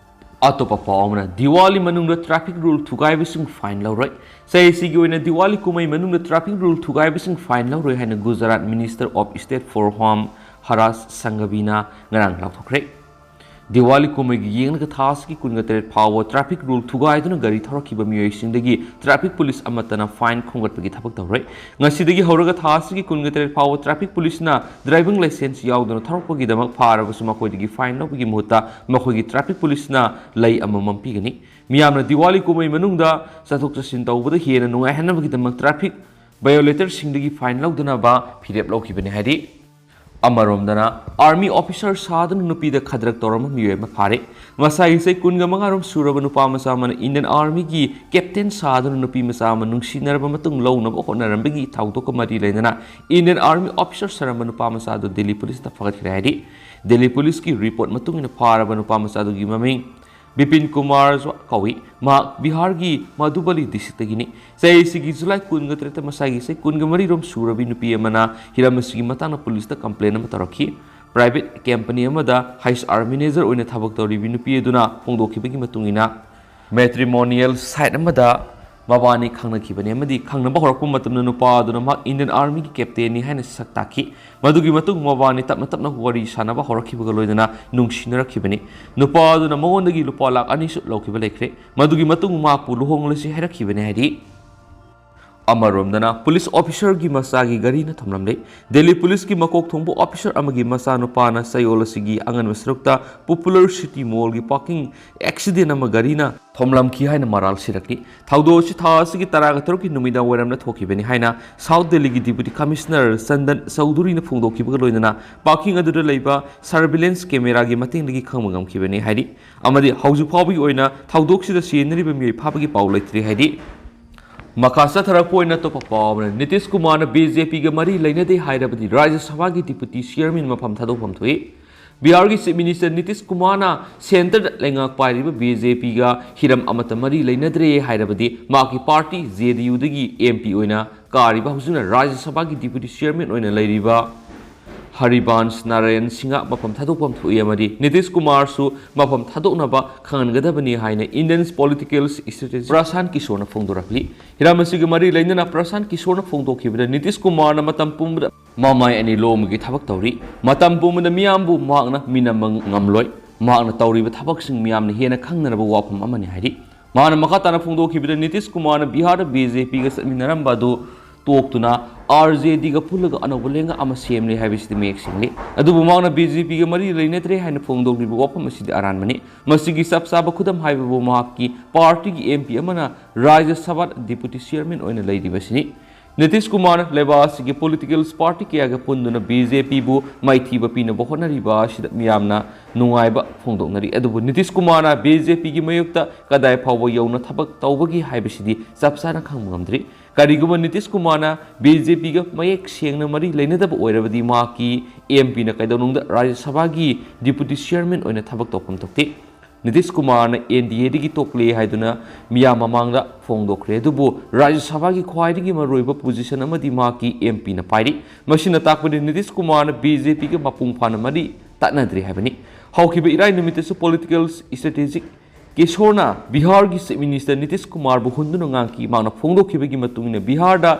ꯑꯇꯣꯞꯄ ꯄꯥꯎ ꯑꯃꯅ, ꯗꯤꯋꯥꯂꯤ ꯃꯅꯨꯡꯗ traffic rule ꯊꯨꯒꯥꯏꯕꯁꯤꯡ fine ꯂꯧꯔꯣꯏ꯫ ꯆꯍꯤꯁꯤꯒꯤ ꯑꯣꯏꯅ ꯗꯤꯋꯥꯂꯤ ꯀꯨꯝꯍꯩ ꯃꯅꯨꯡꯗ traffic rule ꯊꯨꯒꯥꯏꯕꯁꯤꯡ fine ꯂꯧꯔꯣꯏ ꯍꯥꯏꯅ Gujarat Minister of State for Home Harsh Sanghaviꯅ ꯉꯔꯥꯡ ꯂꯥꯎꯊꯣꯛꯈ꯭ꯔꯦ꯫ ꯗꯤꯋꯥꯂꯤ ꯀꯨꯝꯍꯩꯒꯤ ꯌꯦꯡꯂꯒ ꯊꯥ ꯑꯁꯤꯒꯤ ꯀꯨꯟꯒ ꯇꯔꯦꯠ ꯐꯥꯎꯕ traffic rule ꯊꯨꯒꯥꯏꯗꯨꯅ ꯒꯥꯔꯤ ꯊꯧꯔꯛꯈꯤꯕ ꯃꯤꯑꯣꯏꯁꯤꯡꯗꯒꯤ traffic police ꯑꯃꯠꯇꯅ fine ꯈꯣꯝꯒꯠꯄꯒꯤ ꯊꯕꯛ ꯇꯧꯔꯣꯏ꯫ ꯉꯁꯤꯗꯒꯤ ꯍꯧꯔꯒ ꯊꯥ ꯑꯁꯤꯒꯤ ꯀꯨꯟꯒ ꯇꯔꯦꯠ ꯐꯥꯎꯕ traffic policeꯅ driving licence ꯌꯥꯎꯗꯅ ꯊꯧꯔꯛꯄꯒꯤꯗꯃꯛ ꯐꯥꯔꯕꯁꯨ ꯃꯈꯣꯏꯗꯒꯤ fine ꯂꯧꯕꯒꯤ ꯃꯍꯨꯠꯇ ꯃꯈꯣꯏꯒꯤ traffic policeꯅ ꯂꯩ ꯑꯃꯃꯝ ꯄꯤꯒꯅꯤ꯫ ꯃꯤꯌꯥꯝꯅ ꯗꯤꯋꯥꯂꯤ ꯀꯨꯝꯍꯩ ꯃꯅꯨꯡꯗ ꯆꯠꯊꯣꯛ ꯆꯠꯁꯤꯟ ꯇꯧꯕꯗ ꯍꯦꯟꯅ ꯅꯨꯡꯉꯥꯏꯍꯟꯅꯕꯒꯤꯗꯃꯛ traffic violatorꯁꯤꯡꯗꯒꯤ fine ꯂꯧꯗꯅꯕ ꯐꯤꯔꯦꯞ ꯂꯧꯈꯤꯕꯅꯤ ꯍꯥꯏꯔꯤ꯫ ꯑꯃꯔꯣꯝꯗꯅ, army officer ꯁꯥꯗꯨꯅ ꯅꯨꯄꯤꯗ ꯈꯗ꯭ꯔꯛ ꯇꯧꯔꯝꯕ ꯃꯤꯑꯣꯏ ꯑꯃ ꯐꯥꯔꯦ꯫ ꯃꯁꯥꯒꯤ ꯆꯍꯤ ꯀꯨꯟꯒ ꯃꯉꯥ ꯔꯣꯝ ꯁꯨꯔꯕ ꯅꯨꯄꯥ ꯃꯆꯥ ꯑꯃꯅ Indian Armyꯒꯤ captain ꯁꯥꯗꯨꯅ ꯅꯨꯄꯤ ꯃꯆꯥ ꯑꯃ ꯅꯨꯡꯁꯤꯅꯔꯕ ꯃꯇꯨꯡ ꯂꯧꯅꯕ ꯍꯣꯠꯅꯔꯝꯕꯒꯤ ꯊꯧꯗꯣꯛꯀ ꯃꯔꯤ ꯂꯩꯅꯅ Indian Army officer ꯁꯥꯔꯝꯕ ꯅꯨꯄꯥ ꯃꯆꯥ ꯑꯗꯨ ꯗꯤꯜꯂꯤ policeꯇ ꯐꯥꯒꯠꯈ꯭ꯔꯦ ꯍꯥꯏꯔꯤ꯫ ꯗꯤꯜꯂꯤ policeꯀꯤ report ꯃꯇꯨꯡ ꯏꯟꯅ ꯐꯥꯔꯕ ꯅꯨꯄꯥ ꯃꯆꯥ ꯑꯗꯨꯒꯤ ꯃꯃꯤꯡ ꯕꯤꯄꯤꯟ ꯀꯨꯃꯥꯔ ꯀꯧꯏ꯫ ꯃꯍꯥꯛ ꯕꯤꯍꯥꯔꯒꯤ ꯃꯙꯨꯕꯂꯤ districtꯇꯒꯤꯅꯤ꯫ ꯆꯍꯤꯁꯤꯒꯤ ꯖꯨꯂꯥꯏ ꯀꯨꯟꯒ ꯇꯔꯦꯠꯇ ꯃꯁꯥꯒꯤ ꯆꯍꯤ ꯀꯨꯟꯒ ꯃꯔꯤ ꯔꯣꯝ ꯁꯨꯔꯕꯤ ꯅꯨꯄꯤ ꯑꯃꯅ ꯍꯤꯔꯝ ꯑꯁꯤꯒꯤ ꯃꯇꯥꯡꯗ policeꯇ complaint ꯑꯃ ꯇꯧꯔꯛꯈꯤ꯫ Private company ꯑꯃꯗ HR manager ꯑꯣꯏꯅ ꯊꯕꯛ ꯇꯧꯔꯤꯕꯤ ꯅꯨꯄꯤ ꯑꯗꯨꯅ ꯐꯣꯡꯗꯣꯛꯈꯤꯕꯒꯤ ꯃꯇꯨꯡ ꯏꯟꯅ, matrimonial site ꯑꯃꯗ ꯃꯕꯥꯅꯤ ꯈꯪꯅꯈꯤꯕꯅꯤ ꯑꯃꯗꯤ ꯈꯪꯅꯕ ꯍꯧꯔꯛꯄ ꯃꯇꯝꯗ ꯅꯨꯄꯥ ꯑꯗꯨꯅ ꯃꯍꯥꯛ Indian Armyꯒꯤ captainꯅꯤ ꯍꯥꯏꯅ ꯁꯛ ꯇꯥꯛꯈꯤ꯫ ꯃꯗꯨꯒꯤ ꯃꯇꯨꯡ ꯃꯕꯥꯅꯤ ꯇꯞꯅ ꯇꯞꯅ ꯋꯥꯔꯤ ꯁꯥꯟꯅꯕ ꯍꯧꯔꯛꯈꯤꯕꯒ ꯂꯣꯏꯅꯅ ꯅꯨꯡꯁꯤꯅꯔꯛꯈꯤꯕꯅꯤ꯫ ꯅꯨꯄꯥ ꯑꯗꯨꯅ ꯃꯉꯣꯟꯗꯒꯤ ꯂꯨꯄꯥ ꯂꯥꯈ ꯑꯅꯤꯁꯨ ꯂꯧꯈꯤꯕ ꯂꯩꯈ꯭ꯔꯦ꯫ ꯃꯗꯨꯒꯤ ꯃꯇꯨꯡ ꯃꯍꯥꯛꯄꯨ ꯂꯨꯍꯣꯡꯂꯁꯤ ꯍꯥꯏꯔꯛꯈꯤꯕꯅꯤ ꯍꯥꯏꯔꯤ꯫ ꯑꯃꯔꯣꯝꯗꯅ, police officerꯒꯤ ꯃꯆꯥꯒꯤ ꯒꯥꯔꯤꯅ ꯊꯣꯝꯂꯝꯂꯦ꯫ ꯗꯤꯜꯂꯤ policeꯀꯤ ꯃꯀꯣꯛ ꯊꯣꯡꯕ officer ꯑꯃꯒꯤ ꯃꯆꯥꯅꯨꯄꯥꯅ ꯆꯌꯣꯜ ꯑꯁꯤꯒꯤ ꯑꯉꯟꯕ ꯁꯔꯨꯛꯇ Popular City Mallꯒꯤ parking accident ꯑꯃ ꯒꯥꯔꯤꯅ ꯊꯣꯝꯂꯝꯈꯤ ꯍꯥꯏꯅ ꯃꯔꯥꯜ ꯁꯤꯔꯛꯂꯤ꯫ ꯊꯧꯗꯣꯛ ꯑꯁꯤ ꯊꯥ ꯑꯁꯤꯒꯤ ꯇꯔꯥꯒ ꯇꯔꯨꯛꯀꯤ ꯅꯨꯃꯤꯗꯥꯡ ꯋꯥꯏꯔꯝꯗ ꯊꯣꯛꯈꯤꯕꯅꯤ ꯍꯥꯏꯅ South Delhiꯒꯤ Deputy Commissioner ꯆꯟꯗꯟ ꯆꯧꯙꯨꯔꯤꯅ ꯐꯣꯡꯗꯣꯛꯈꯤꯕꯒ ꯂꯣꯏꯅꯅ parking ꯑꯗꯨꯗ ꯂꯩꯕ surveillance cameraꯒꯤ ꯃꯇꯦꯡꯗꯒꯤ ꯈꯪꯕ ꯉꯝꯈꯤꯕꯅꯤ ꯍꯥꯏꯔꯤ꯫ ꯑꯃꯗꯤ ꯍꯧꯖꯤꯛ ꯐꯥꯎꯕꯒꯤ ꯑꯣꯏꯅ ꯊꯧꯗꯣꯛꯁꯤꯗ ꯁꯤꯖꯤꯟꯅꯔꯤꯕ ꯃꯤꯑꯣꯏ ꯐꯥꯕꯒꯤ ꯄꯥꯎ ꯂꯩꯇ꯭ꯔꯤ ꯍꯥꯏꯔꯤ꯫ ꯃꯈꯥ ꯆꯠꯊꯔꯛꯄ ꯑꯣꯏꯅ ꯑꯇꯣꯞꯄ ꯄꯥꯎ ꯑꯃꯅ, ꯅꯤꯇꯤꯁ ꯀꯨꯃꯥꯔꯅ BJPꯒ ꯃꯔꯤ ꯂꯩꯅꯗꯦ ꯍꯥꯏꯔꯕꯗꯤ ꯔꯥꯖ꯭ꯌ ꯁꯚꯥꯒꯤ Deputy Chairman ꯃꯐꯝ ꯊꯥꯗꯣꯛꯐꯝ ꯊꯣꯛꯏ꯫ ꯕꯤꯍꯥꯔꯒꯤ Chief Minister ꯅꯤꯇꯤꯁ ꯀꯨꯃꯥꯔꯅ centreꯗ ꯂꯩꯉꯥꯛ ꯄꯥꯏꯔꯤꯕ BJPꯒ ꯍꯤꯔꯝ ꯑꯃꯠꯇ ꯃꯔꯤ ꯂꯩꯅꯗ꯭ꯔꯦ ꯍꯥꯏꯔꯕꯗꯤ ꯃꯍꯥꯛꯀꯤ party JDUꯗꯒꯤ MP ꯑꯣꯏꯅ ꯀꯥꯔꯤꯕ ꯍꯧꯖꯤꯛꯅ ꯔꯥꯖ꯭ꯌ ꯁꯚꯥꯒꯤ ꯗꯤꯄ꯭ꯌꯨꯇꯤ ꯆꯤꯌꯔꯃꯦꯟ ꯑꯣꯏꯅ ꯂꯩꯔꯤꯕ ꯍꯔꯤꯕꯟꯁ ꯅꯥꯔꯥꯌꯟ ꯁꯤꯡꯍ ꯃꯐꯝ ꯊꯥꯗꯣꯛꯄ ꯑꯃ ꯊꯣꯛꯏ ꯑꯃꯗꯤ ꯅꯤꯇꯤꯁ ꯀꯨꯃꯥꯔꯁꯨ ꯃꯐꯝ ꯊꯥꯗꯣꯛꯅꯕ ꯈꯪꯍꯟꯒꯗꯕꯅꯤ ꯍꯥꯏꯅ ꯏꯟꯗꯤꯌꯟ ꯄꯣꯂꯤꯇꯤꯀꯦꯜ ꯁ꯭ꯇ꯭ꯔꯦꯇꯦꯖꯤꯁ ꯄ꯭ꯔꯁꯥꯟ ꯀꯤꯁꯣꯔꯅ ꯐꯣꯡꯗꯣꯔꯛꯂꯤ꯫ ꯍꯤꯔꯝ ꯑꯁꯤꯒ ꯃꯔꯤ ꯂꯩꯅꯅ ꯄ꯭ꯔꯁꯥꯟ ꯀꯤꯁꯣꯔꯅ ꯐꯣꯡꯗꯣꯛꯈꯤꯕꯗ ꯅꯤꯇꯤꯁ ꯀꯨꯃꯥꯔꯅ ꯃꯇꯝ ꯄꯨꯝꯕꯗ ꯃꯃꯥꯏ ꯑꯅꯤ ꯂꯣꯝꯕꯒꯤ ꯊꯕꯛ ꯇꯧꯔꯤ꯫ ꯃꯇꯝ ꯄꯨꯝꯕꯗ ꯃꯤꯌꯥꯝꯕꯨ ꯃꯍꯥꯛꯅ ꯃꯤꯅꯝꯕ ꯉꯝꯂꯣꯏ꯫ ꯃꯍꯥꯛꯅ ꯇꯧꯔꯤꯕ ꯊꯕꯛꯁꯤꯡ ꯃꯤꯌꯥꯝꯅ ꯍꯦꯟꯅ ꯈꯪꯅꯔꯕ ꯋꯥꯐꯝ ꯑꯃꯅꯤ ꯍꯥꯏꯔꯤ꯫ ꯃꯍꯥꯛꯅ ꯃꯈꯥ ꯇꯥꯅ ꯐꯣꯡꯗꯣꯛꯈꯤꯕꯗ ꯅꯤꯇꯤꯁ ꯀꯨꯃꯥꯔꯅ ꯕꯤꯍꯥꯔꯗ ꯕꯤ ꯖꯦ ꯄꯤꯒ ꯆꯠꯃꯤꯟꯅꯔꯝꯕ ꯑꯗꯨ ꯇꯣꯛꯇꯨꯅ ꯑꯥꯔ ꯖꯦ ꯗꯤꯒ ꯄꯨꯜꯂꯒ ꯑꯅꯧꯕ ꯂꯩꯉꯥꯛ ꯑꯃ ꯁꯦꯝꯂꯦ ꯍꯥꯏꯕꯁꯤꯗꯤ ꯃꯌꯦꯛ ꯁꯦꯡꯂꯤ꯫ ꯑꯗꯨꯕꯨ ꯃꯍꯥꯛꯅ ꯕꯤ ꯖꯦ ꯄꯤꯒ ꯃꯔꯤ ꯂꯩꯅꯗ꯭ꯔꯦ ꯍꯥꯏꯅ ꯐꯣꯡꯗꯣꯛꯂꯤꯕ ꯋꯥꯐꯝ ꯑꯁꯤꯗꯤ ꯑꯔꯥꯟꯕꯅꯤ꯫ ꯃꯁꯤꯒꯤ ꯆꯞ ꯆꯥꯕ ꯈꯨꯗꯝ ꯍꯥꯏꯕꯕꯨ ꯃꯍꯥꯛꯀꯤ ꯄꯥꯔꯇꯤꯒꯤ ꯑꯦꯝ ꯄꯤ ꯑꯃꯅ ꯔꯥꯖ꯭ꯌ ꯁꯚꯥ ꯗꯤꯄ꯭ꯌꯨꯇꯤ ꯆꯤꯌꯔꯃꯦꯟ ꯑꯣꯏꯅ ꯂꯩꯔꯤꯕꯁꯤꯅꯤ꯫ ꯅꯤꯇꯤꯁ ꯀꯨꯃꯥꯔꯅ ꯂꯩꯕꯥꯛ ꯑꯁꯤꯒꯤ ꯄꯣꯂꯤꯇꯤꯀꯦꯜ ꯄꯥꯔꯇꯤ ꯀꯌꯥꯒ ꯄꯨꯟꯗꯨꯅ ꯕꯤ ꯖꯦ ꯄꯤꯕꯨ ꯃꯥꯏꯊꯤꯕ ꯄꯤꯅꯕ ꯍꯣꯠꯅꯔꯤꯕ ꯑꯁꯤꯗ ꯃꯤꯌꯥꯝꯅ ꯅꯨꯡꯉꯥꯏꯕ ꯐꯣꯡꯗꯣꯛꯅꯔꯤ꯫ ꯑꯗꯨꯕꯨ ꯅꯤꯇꯤꯁ ꯀꯨꯃꯥꯔꯅ ꯕꯤ ꯖꯦ ꯄꯤꯒꯤ ꯃꯥꯌꯣꯛꯇ ꯀꯗꯥꯏ ꯐꯥꯎꯕ ꯌꯧꯅ ꯊꯕꯛ ꯇꯧꯕꯒꯦ ꯍꯥꯏꯕꯁꯤꯗꯤ ꯆꯞ ꯆꯥꯅ ꯈꯪꯕ ꯉꯝꯗ꯭ꯔꯤ꯫ ꯀꯔꯤꯒꯨꯝꯕ ꯅꯤꯇꯤꯁ ꯀꯨꯃꯥꯔꯅ ꯕꯤ ꯖꯦ ꯄꯤꯒ ꯃꯌꯦꯛ ꯁꯦꯡꯅ ꯃꯔꯤ ꯂꯩꯅꯗꯕ ꯑꯣꯏꯔꯕꯗꯤ ꯃꯍꯥꯛꯀꯤ ꯑꯦꯝ ꯄꯤꯅ ꯀꯩꯗꯧꯅꯨꯡꯗ ꯔꯥꯖ꯭ꯌ ꯁꯚꯥꯒꯤ ꯗꯤꯄ꯭ꯌꯨꯇꯤ ꯆꯤꯌꯔꯃꯦꯟ ꯑꯣꯏꯅ ꯊꯕꯛ ꯇꯧꯐꯝ ꯊꯣꯛꯇꯦ꯫ ꯅꯤꯇꯤꯁ ꯀꯨꯃꯥꯔꯅ ꯑꯦꯟ ꯗꯤ ꯑꯦꯗꯒꯤ ꯇꯣꯛꯂꯦ ꯍꯥꯏꯗꯨꯅ ꯃꯤꯌꯥꯝ ꯃꯃꯥꯡꯗ ꯐꯣꯡꯗꯣꯛꯈ꯭ꯔꯦ꯫ ꯑꯗꯨꯕꯨ ꯔꯥꯖ꯭ꯌ ꯁꯚꯥꯒꯤ ꯈ꯭ꯋꯥꯏꯗꯒꯤ ꯃꯔꯨꯑꯣꯏꯕ ꯄꯣꯖꯤꯁꯟ ꯑꯃꯗꯤ ꯃꯍꯥꯛꯀꯤ ꯑꯦꯝ ꯄꯤꯅ ꯄꯥꯏꯔꯤ꯫ ꯃꯁꯤꯅ ꯇꯥꯛꯄꯗꯤ ꯅꯤꯇꯤꯁ ꯀꯨꯃꯥꯔꯅ ꯕꯤ ꯖꯦ ꯄꯤꯒ ꯃꯄꯨꯡ ꯐꯥꯅ ꯃꯔꯤ ꯇꯠꯅꯗ꯭ꯔꯦ ꯍꯥꯏꯕꯅꯤ꯫ ꯍꯧꯈꯤꯕ ꯏꯔꯥꯏ ꯅꯨꯃꯤꯠꯇꯁꯨ ꯄꯣꯂꯤꯇꯤꯀꯦꯜ ꯁ꯭ꯇ꯭ꯔꯦꯇꯦꯖꯤꯛ ꯀꯤꯁꯣꯔꯅ ꯕꯤꯍꯥꯔꯒꯤ ꯆꯤꯐ ꯃꯤꯅꯤꯁꯇꯔ ꯅꯤꯇꯤꯁ ꯀꯨꯃꯥꯔꯕꯨ ꯍꯨꯟꯗꯨꯅ ꯉꯥꯡꯈꯤ꯫ ꯃꯍꯥꯛꯅ ꯐꯣꯡꯗꯣꯛꯈꯤꯕꯒꯤ ꯃꯇꯨꯡ ꯏꯟꯅ ꯕꯤꯍꯥꯔꯗ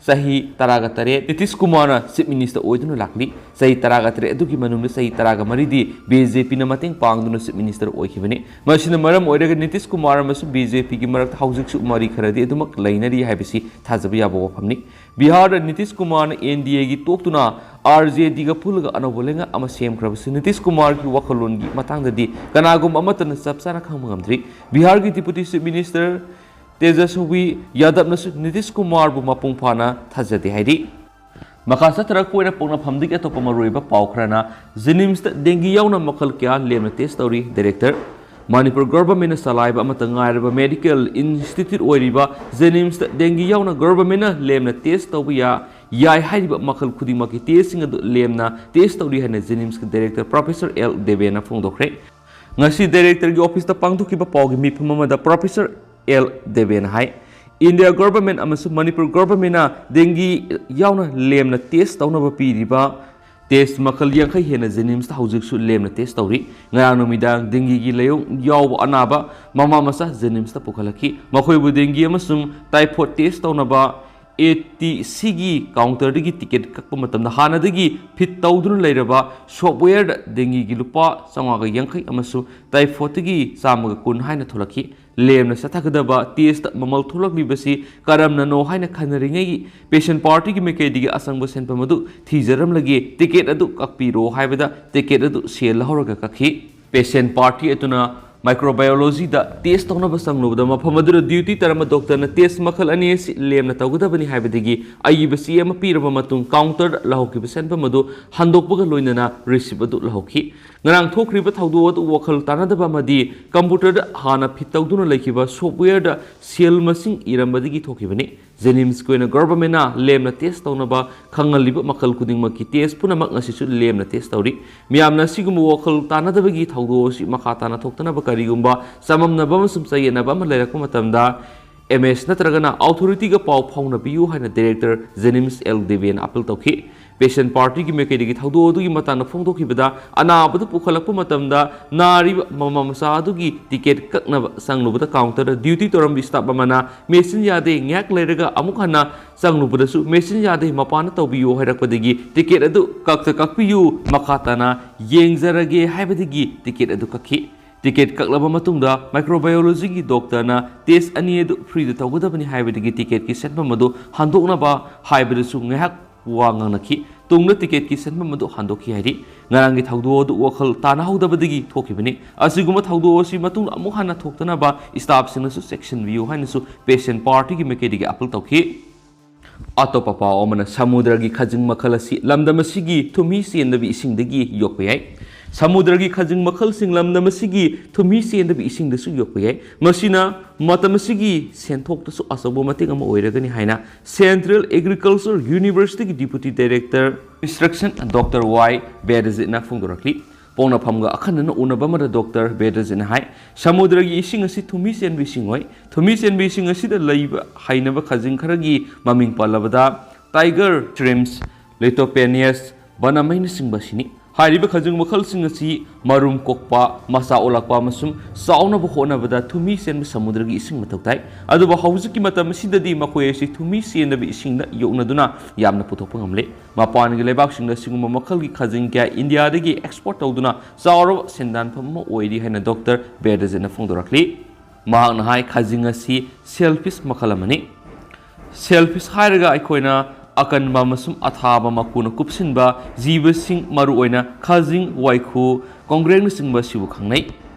ꯆꯍꯤ ꯇꯔꯥꯒ ꯇꯔꯦꯠ ꯅꯤꯇꯤꯁ ꯀꯨꯃꯥꯔꯅ ꯆꯤꯐ ꯃꯤꯅꯤꯁꯇꯔ ꯑꯣꯏꯗꯨꯅ ꯂꯥꯛꯂꯤ꯫ ꯆꯍꯤ ꯇꯔꯥꯒ ꯇꯔꯦꯠ ꯑꯗꯨꯒꯤ ꯃꯅꯨꯡꯗ ꯆꯍꯤ ꯇꯔꯥꯒ ꯃꯔꯤꯗꯤ ꯕꯤ ꯖꯦ ꯄꯤꯅ ꯃꯇꯦꯡ ꯄꯥꯡꯗꯨꯅ ꯆꯤꯐ ꯃꯤꯅꯤꯁꯇꯔ ꯑꯣꯏꯈꯤꯕꯅꯤ꯫ ꯃꯁꯤꯅ ꯃꯔꯝ ꯑꯣꯏꯔꯒ ꯅꯤꯇꯤꯁ ꯀꯨꯃꯥꯔ ꯑꯃꯁꯨꯡ ꯕꯤ ꯖꯦ ꯄꯤꯒꯤ ꯃꯔꯛꯇ ꯍꯧꯖꯤꯛꯁꯨ ꯃꯔꯤ ꯈꯔꯗꯤ ꯑꯗꯨꯃꯛ ꯂꯩꯅꯔꯤ ꯍꯥꯏꯕꯁꯤ ꯊꯥꯖꯕ ꯌꯥꯕ ꯋꯥꯐꯝꯅꯤ꯫ ꯕꯤꯍꯥꯔꯗ ꯅꯤꯇꯤꯁ ꯀꯨꯃꯥꯔꯅ ꯑꯦꯟ ꯗꯤ ꯑꯦꯒꯤ ꯇꯣꯛꯇꯨꯅ ꯑꯥꯔ ꯖꯦ ꯗꯤꯒ ꯄꯨꯜꯂꯒ ꯑꯅꯧꯕ ꯂꯩꯉꯥꯛ ꯑꯃ ꯁꯦꯝꯈ꯭ꯔꯕꯁꯨ ꯅꯤꯇꯤꯁ ꯀꯨꯃꯥꯔꯒꯤ ꯋꯥꯈꯜꯂꯣꯟꯒꯤ ꯃꯇꯥꯡꯗꯗꯤ ꯀꯅꯥꯒꯨꯝꯕ ꯑꯃꯠꯇꯅ ꯆꯞ ꯆꯥꯅ ꯈꯪꯕ ꯉꯝꯗ꯭ꯔꯤ꯫ ꯕꯤꯍꯥꯔꯒꯤ ꯗꯤꯄ꯭ꯌꯨꯇꯤ ꯆꯤꯐ ꯃꯤꯅꯤꯁꯇꯔ ꯇꯦꯖꯁ꯭ꯋꯤ ꯌꯥꯗꯕꯅꯁꯨ ꯅꯤꯇꯤꯁ ꯀꯨꯃꯥꯔꯕꯨ ꯃꯄꯨꯡ ꯐꯥꯅ ꯊꯥꯖꯗꯦ ꯍꯥꯏꯔꯤ꯫ ꯃꯈꯥ ꯆꯠꯊꯔꯛꯄ ꯑꯣꯏꯅ ꯄꯣꯛꯅꯐꯝꯗꯒꯤ ꯑꯇꯣꯞꯄ ꯃꯔꯨꯑꯣꯏꯕ ꯄꯥꯎ ꯈꯔꯅ, ꯖꯦꯅꯤꯝꯁꯇ ꯗꯦꯡꯒꯤ ꯌꯥꯎꯅ ꯃꯈꯜ ꯀꯌꯥ ꯂꯦꯝꯅ ꯇꯦꯁ ꯇꯧꯔꯤ꯫ ꯗꯥꯏꯔꯦꯛꯇꯔ, ꯃꯅꯤꯄꯨꯔ ꯒꯣꯚꯔꯟꯃꯦꯟꯠꯅ ꯆꯂꯥꯏꯕ ꯑꯃꯠꯇ ꯉꯥꯏꯔꯕ ꯃꯦꯗꯤꯀꯦꯜ ꯏꯟꯁꯇꯤꯇ꯭ꯌꯨꯠ ꯑꯣꯏꯔꯤꯕ ꯖꯦꯅꯤꯝꯁꯇ ꯗꯦꯡꯒꯤ ꯌꯥꯎꯅ ꯒꯣꯚꯔꯟꯃꯦꯟꯠꯅ ꯂꯦꯝꯅ ꯇꯦꯁ ꯇꯧꯕ ꯌꯥ-, ꯌꯥꯏ ꯍꯥꯏꯔꯤꯕ ꯃꯈꯜ ꯈꯨꯗꯤꯡꯃꯛꯀꯤ ꯇꯦꯁꯁꯤꯡ ꯑꯗꯨ ꯂꯦꯝꯅ ꯇꯦꯁ ꯇꯧꯔꯤ ꯍꯥꯏꯅ ꯖꯦꯅꯤꯝꯁꯀꯤ ꯗꯥꯏꯔꯦꯛꯇꯔ ꯄ꯭ꯔꯣꯐꯦꯁꯔ ꯑꯦꯜ ꯗꯦꯕꯦꯅ ꯐꯣꯡꯗꯣꯛꯈ꯭ꯔꯦ꯫ ꯉꯁꯤ ꯗꯥꯏꯔꯦꯛꯇꯔꯒꯤ ꯑꯣꯐꯤꯁꯇ ꯄꯥꯡꯊꯣꯛꯈꯤꯕ ꯄꯥꯎꯒꯤ ꯃꯤꯐꯝ ꯑꯃꯗ ꯄ꯭ꯔꯣꯐꯦꯁꯔ ꯑꯦꯜ ꯗꯦꯕꯦꯅ ꯍꯥꯏ, ꯏꯟꯗꯤꯌꯥ ꯒꯣꯚꯔꯟꯃꯦꯟꯠ ꯑꯃꯁꯨꯡ ꯃꯅꯤꯄꯨꯔ ꯒꯣꯚꯔꯟꯃꯦꯟꯠꯅ ꯗꯦꯡꯒꯤ ꯌꯥꯎꯅ ꯂꯦꯝꯅ ꯇꯦꯁ ꯇꯧꯅꯕ ꯄꯤꯔꯤꯕ ꯇꯦꯁ ꯃꯈꯜ ꯌꯥꯡꯈꯩ ꯍꯦꯟꯅ ꯖꯦꯅꯤꯝꯁꯇ ꯍꯧꯖꯤꯛꯁꯨ ꯂꯦꯝꯅ ꯇꯦꯁ ꯇꯧꯔꯤ꯫ ꯉꯔꯥꯡ ꯅꯨꯃꯤꯗꯥꯡ ꯗꯦꯡꯒꯤꯒꯤ ꯂꯥꯏꯑꯣꯡ ꯌꯥꯎꯕ ꯑꯅꯥꯕ ꯃꯃꯥ ꯃꯆꯥ ꯖꯦꯅꯤꯝꯁꯇ ꯄꯨꯈꯠꯂꯛꯈꯤ꯫ ꯃꯈꯣꯏꯕꯨ ꯗꯦꯡꯒꯤ ꯑꯃꯁꯨꯡ ꯇꯥꯏꯐꯣꯏꯗ ꯇꯦꯁ ꯇꯧꯅꯕ ꯑꯦ ꯇꯤ ꯁꯤꯒꯤ ꯀꯥꯎꯟꯇꯔꯗꯒꯤ ꯇꯤꯀꯦꯠ ꯀꯛꯄ ꯃꯇꯝꯗ ꯍꯥꯟꯅꯗꯒꯤ ꯐꯤꯠ ꯇꯧꯗꯨꯅ ꯂꯩꯔꯕ ꯁꯣꯞꯋꯦꯌꯔꯗ ꯗꯦꯡꯒꯤꯒꯤ ꯂꯨꯄꯥ ꯆꯥꯝꯃꯉꯥꯒ ꯌꯥꯡꯈꯩ ꯑꯃꯁꯨꯡ ꯇꯥꯏꯐꯣꯏꯗꯒꯤ ꯆꯥꯝꯃꯒ ꯀꯨꯟ ꯍꯥꯏꯅ ꯊꯣꯛꯂꯛꯈꯤ꯫ ꯂꯦꯝꯅ ꯆꯠꯊꯒꯗꯕ ꯇꯦꯁꯇ ꯃꯃꯜ ꯊꯣꯛꯂꯛꯂꯤꯕꯁꯤ ꯀꯔꯝꯅꯅꯣ ꯍꯥꯏꯅ ꯈꯟꯅꯔꯤꯉꯩꯒꯤ ꯄꯦꯁꯦꯟꯠ ꯄꯥꯔꯇꯤꯒꯤ ꯃꯥꯏꯀꯩꯗꯒꯤ ꯑꯁꯪꯕ ꯁꯦꯟꯐꯝ ꯑꯗꯨ ꯊꯤꯖꯔꯝꯂꯒꯦ, ꯇꯤꯀꯦꯠ ꯑꯗꯨ ꯀꯛꯄꯤꯔꯣ ꯍꯥꯏꯕꯗ ꯇꯤꯀꯦꯠ ꯑꯗꯨ ꯁꯦꯜ ꯂꯧꯍꯧꯔꯒ ꯀꯛꯈꯤ꯫ ꯄꯦꯁꯦꯟꯠ ꯄꯥꯔꯇꯤ ꯑꯗꯨꯅ ꯃꯥꯏꯀ꯭ꯔꯣꯕꯥꯏꯑꯣꯂꯣꯖꯤꯗ ꯇꯦꯁ ꯇꯧꯅꯕ ꯆꯪꯂꯨꯕꯗ ꯃꯐꯝ ꯑꯗꯨꯗ ꯗ꯭ꯌꯨꯇꯤ ꯇꯧꯔꯝꯕ ꯗꯣꯛꯇꯔꯅ ꯇꯦꯁ ꯃꯈꯜ ꯑꯅꯤ ꯑꯁꯤ ꯂꯦꯝꯅ ꯇꯧꯒꯗꯕꯅꯤ ꯍꯥꯏꯕꯗꯒꯤ ꯑꯏꯕ ꯆꯦ ꯑꯃ ꯄꯤꯔꯕ ꯃꯇꯨꯡ ꯀꯥꯎꯟꯇꯔꯗ ꯂꯧꯍꯧꯈꯤꯕ ꯁꯦꯟꯐꯝ ꯑꯗꯨ ꯍꯟꯗꯣꯛꯄꯒ ꯂꯣꯏꯅꯅ ꯔꯤꯁꯤꯞ ꯑꯗꯨ ꯂꯧꯍꯧꯈꯤ꯫ ꯉꯔꯥꯡ ꯊꯣꯛꯈ꯭ꯔꯤꯕ ꯊꯧꯗꯣꯛ ꯑꯗꯨ ꯋꯥꯈꯜ ꯇꯥꯅꯗꯕ ꯑꯃꯗꯤ ꯀꯝꯄ꯭ꯌꯨꯇꯔꯗ ꯍꯥꯟꯅ ꯐꯤꯠ ꯇꯧꯗꯨꯅ ꯂꯩꯈꯤꯕ ꯁꯣꯞꯋꯦꯌꯔꯗ ꯁꯦꯜ ꯃꯁꯤꯡ ꯏꯔꯝꯕꯗꯒꯤ ꯊꯣꯛꯈꯤꯕꯅꯤ꯫ ꯖꯦꯅꯤꯝꯁꯀꯤ ꯑꯣꯏꯅ ꯒꯣꯚꯔꯟꯃꯦꯟꯠꯅ ꯂꯦꯝꯅ ꯇꯦꯁ ꯇꯧꯅꯕ ꯈꯪꯍꯜꯂꯤꯕ ꯃꯈꯜ ꯈꯨꯗꯤꯡꯃꯛꯀꯤ ꯇꯦꯁ ꯄꯨꯝꯅꯃꯛ ꯉꯁꯤꯁꯨ ꯂꯦꯝꯅ ꯇꯦꯁ ꯇꯧꯔꯤ꯫ ꯃꯤꯌꯥꯝꯅ ꯑꯁꯤꯒꯨꯝꯕ ꯋꯥꯈꯜ ꯇꯥꯅꯗꯕꯒꯤ ꯊꯧꯗꯣꯛ ꯑꯁꯤ ꯃꯈꯥ ꯇꯥꯅ ꯊꯣꯛꯇꯅꯕ ꯀꯔꯤꯒꯨꯝꯕ ꯆꯃꯝꯅꯕ ꯑꯃꯁꯨꯡ ꯆꯌꯦꯠꯅꯕ ꯑꯃ ꯂꯩꯔꯛꯄ ꯃꯇꯝꯗ ꯑꯦꯝ ꯑꯦꯁ ꯅꯠꯇ꯭ꯔꯒꯅ ꯑꯣꯊꯣꯔꯤꯇꯤꯒ ꯄꯥꯎ ꯐꯥꯎꯅꯕꯤꯌꯨ ꯍꯥꯏꯅ ꯗꯥꯏꯔꯦꯛꯇꯔ ꯖꯦꯅꯤꯝꯁ ꯑꯦꯜ ꯗꯦꯕꯦꯅ ꯑꯥꯄꯤꯜ ꯇꯧꯈꯤ꯫ ꯄꯦꯁꯦꯟꯠ ꯄꯥꯔꯇꯤꯒꯤ ꯃꯥꯏꯀꯩꯗꯒꯤ ꯊꯧꯗꯣꯛ ꯑꯗꯨꯒꯤ ꯃꯇꯥꯡꯗ ꯐꯣꯡꯗꯣꯛꯈꯤꯕꯗ, ꯑꯅꯥꯕꯗꯨ ꯄꯨꯈꯠꯂꯛꯄ ꯃꯇꯝꯗ ꯅꯥꯔꯤꯕ ꯃꯃꯥ ꯃꯆꯥ ꯑꯗꯨꯒꯤ ꯇꯤꯀꯦꯠ ꯀꯛꯅꯕ ꯆꯪꯂꯨꯕꯗ ꯀꯥꯎꯟꯇꯔꯗ ꯗ꯭ꯌꯨꯇꯤ ꯇꯧꯔꯝꯕ ꯁ꯭ꯇꯥꯐ ꯑꯃꯅ "ꯃꯦꯆꯤꯟ ꯌꯥꯗꯦ, ꯉꯥꯏꯍꯥꯛ ꯂꯩꯔꯒ ꯑꯃꯨꯛ ꯍꯟꯅ ꯆꯪꯂꯨꯕꯗꯁꯨ ꯃꯦꯆꯤꯟ ꯌꯥꯗꯦ, ꯃꯄꯥꯟꯗ ꯇꯧꯕꯤꯌꯨ" ꯍꯥꯏꯔꯛꯄꯗꯒꯤ ꯇꯤꯀꯦꯠ ꯑꯗꯨ ꯀꯛꯇ ꯀꯛꯄꯤꯌꯨ, ꯃꯈꯥ ꯇꯥꯅ ꯌꯦꯡꯖꯔꯒꯦ ꯍꯥꯏꯕꯗꯒꯤ ꯇꯤꯀꯦꯠ ꯑꯗꯨ ꯀꯛꯈꯤ꯫ ꯇꯤꯀꯦꯠ ꯀꯛꯂꯕ ꯃꯇꯨꯡꯗ ꯃꯥꯏꯀ꯭ꯔꯣꯕꯥꯏꯑꯣꯂꯣꯖꯤꯒꯤ ꯗꯣꯛꯇꯔꯅ ꯇꯦꯁ ꯑꯅꯤ ꯑꯗꯨ ꯐ꯭ꯔꯤꯗ ꯇꯧꯒꯗꯕꯅꯤ ꯍꯥꯏꯕꯗꯒꯤ ꯇꯤꯀꯦꯠꯀꯤ ꯁꯦꯟꯐꯝ ꯑꯗꯨ ꯍꯟꯗꯣꯛꯅꯕ ꯍꯥꯏꯕꯗꯁꯨ ꯉꯥꯏꯍꯥꯛ ꯋꯥ ꯉꯥꯡꯅꯈꯤ꯫ ꯇꯨꯡꯗ ꯇꯤꯀꯦꯠꯀꯤ ꯁꯦꯟꯐꯝ ꯑꯗꯨ ꯍꯟꯗꯣꯛꯈꯤ ꯍꯥꯏꯔꯤ꯫ ꯉꯔꯥꯡꯒꯤ ꯊꯧꯗꯣꯛ ꯑꯗꯨ ꯋꯥꯈꯜ ꯇꯥꯅꯍꯧꯗꯕꯗꯒꯤ ꯊꯣꯛꯈꯤꯕꯅꯤ꯫ ꯑꯁꯤꯒꯨꯝꯕ ꯊꯧꯗꯣꯛ ꯑꯁꯤ ꯃꯇꯨꯡꯗ ꯑꯃꯨꯛ ꯍꯟꯅ ꯊꯣꯛꯇꯅꯕ ꯁ꯭ꯇꯥꯐꯁꯤꯡꯅꯁꯨ ꯆꯦꯛꯁꯤꯟꯕꯤꯌꯨ ꯍꯥꯏꯅꯁꯨ ꯄꯦꯁꯦꯟꯠ ꯄꯥꯔꯇꯤꯒꯤ ꯃꯥꯏꯀꯩꯗꯒꯤ ꯑꯥꯄꯤꯜ ꯇꯧꯈꯤ꯫ ꯑꯇꯣꯞꯄ ꯄꯥꯎ ꯑꯃꯅ, ꯁꯃꯨꯗ꯭ꯔꯒꯤ ꯈꯖꯤꯡ ꯃꯈꯜ ꯑꯁꯤ ꯂꯝꯗꯝ ꯑꯁꯤꯒꯤ ꯊꯨꯝꯍꯤ ꯆꯦꯟꯗꯕ ꯏꯁꯤꯡꯗꯒꯤ ꯌꯣꯛꯄ ꯌꯥꯏ꯫ ꯁꯃꯨꯗ꯭ꯔꯒꯤ ꯈꯖꯤꯡ ꯃꯈꯜꯁꯤꯡ ꯂꯝꯗꯝ ꯑꯁꯤꯒꯤ ꯊꯨꯝꯍꯤ ꯆꯦꯟꯗꯕ ꯏꯁꯤꯡꯗꯁꯨ ꯌꯣꯛꯄ ꯌꯥꯏ꯫ ꯃꯁꯤꯅ ꯃꯇꯝ ꯑꯁꯤꯒꯤ ꯁꯦꯟꯊꯣꯛꯇꯁꯨ ꯑꯆꯧꯕ ꯃꯇꯦꯡ ꯑꯃ ꯑꯣꯏꯔꯒꯅꯤ ꯍꯥꯏꯅ ꯁꯦꯟꯇ꯭ꯔꯦꯜ ꯑꯦꯒ꯭ꯔꯤꯀꯜꯆꯔ ꯌꯨꯅꯤꯚꯔꯁꯤꯇꯤꯒꯤ deputy director instruction doctor Y ꯕꯦꯗꯖꯤꯠꯅ ꯐꯣꯡꯗꯣꯔꯛꯂꯤ꯫ ꯄꯣꯛꯅꯐꯝꯒ ꯑꯈꯟꯅꯅ ꯎꯅꯕ ꯑꯃꯗ ꯗꯣꯛꯇꯔ ꯕꯦꯗꯔꯖꯤꯠꯅ ꯍꯥꯏ, ꯁꯃꯨꯗ꯭ꯔꯒꯤ ꯏꯁꯤꯡ ꯑꯁꯤ ꯊꯨꯝꯃꯤ ꯆꯦꯟꯕ ꯏꯁꯤꯡ ꯑꯣꯏ꯫ ꯊꯨꯝꯃꯤ ꯆꯦꯟꯕ ꯏꯁꯤꯡ ꯑꯁꯤꯗ ꯂꯩꯕ ꯍꯩꯅꯕ ꯈꯖꯤꯡ ꯈꯔꯒꯤ ꯃꯃꯤꯡ ꯄꯜꯂꯕꯗ tiger shrimps, lithophanius, banameinachingbasini꯫ ꯍꯥꯏꯔꯤꯕ ꯈꯖꯤꯡ ꯃꯈꯜꯁꯤꯡ ꯑꯁꯤ ꯃꯔꯨꯝ ꯀꯣꯛꯄ, ꯃꯆꯥ ꯑꯣꯜꯂꯛꯄ ꯑꯃꯁꯨꯡ ꯆꯥꯎꯅꯕ ꯍꯣꯠꯅꯕꯗ ꯊꯨꯝꯃꯤ ꯆꯦꯟꯕ ꯁꯃꯨꯗ꯭ꯔꯒꯤ ꯏꯁꯤꯡ ꯃꯊꯧ ꯇꯥꯏ꯫ ꯑꯗꯨꯕꯨ ꯍꯧꯖꯤꯛꯀꯤ ꯃꯇꯝ ꯑꯁꯤꯗꯗꯤ ꯃꯈꯣꯏ ꯑꯁꯤ ꯊꯨꯝꯃꯤ ꯆꯦꯟꯗꯕ ꯏꯁꯤꯡꯗ ꯌꯣꯛꯅꯗꯨꯅ ꯌꯥꯝꯅ ꯄꯨꯊꯣꯛꯄ ꯉꯝꯂꯦ꯫ ꯃꯄꯥꯟꯒꯤ ꯂꯩꯕꯥꯛꯁꯤꯡꯗ ꯁꯤꯒꯨꯝꯕ ꯃꯈꯜꯒꯤ ꯈꯖꯤꯡ ꯀꯌꯥ ꯏꯟꯗꯤꯌꯥꯗꯒꯤ export ꯇꯧꯗꯨꯅ ꯆꯥꯎꯔꯕ ꯁꯦꯟꯗꯥꯟꯐꯝ ꯑꯃ ꯑꯣꯏꯔꯤ ꯍꯥꯏꯅ ꯗꯣꯛꯇꯔ ꯕꯦꯗꯔꯖꯤꯠꯅ ꯐꯣꯡꯗꯣꯔꯛꯂꯤ꯫ ꯃꯍꯥꯛꯅ ꯍꯥꯏ, ꯈꯖꯤꯡ ꯑꯁꯤ shellfish ꯃꯈꯜ ꯑꯃꯅꯤ꯫ Shellfish ꯍꯥꯏꯔꯒ ꯑꯩꯈꯣꯏꯅ ꯑꯀꯟꯕ ꯑꯃꯁꯨꯡ ꯑꯊꯥꯕ ꯃꯀꯨꯅ ꯀꯨꯞꯁꯤꯟꯕ ꯖꯤꯕꯁꯤꯡ, ꯃꯔꯨꯑꯣꯏꯅ ꯈꯖꯤꯡ, ꯋꯥꯏꯈꯨ, ꯀꯣꯡꯒ꯭ꯔꯦꯡꯅꯆꯤꯡꯕ ꯑꯁꯤꯕꯨ ꯈꯪꯅꯩ꯫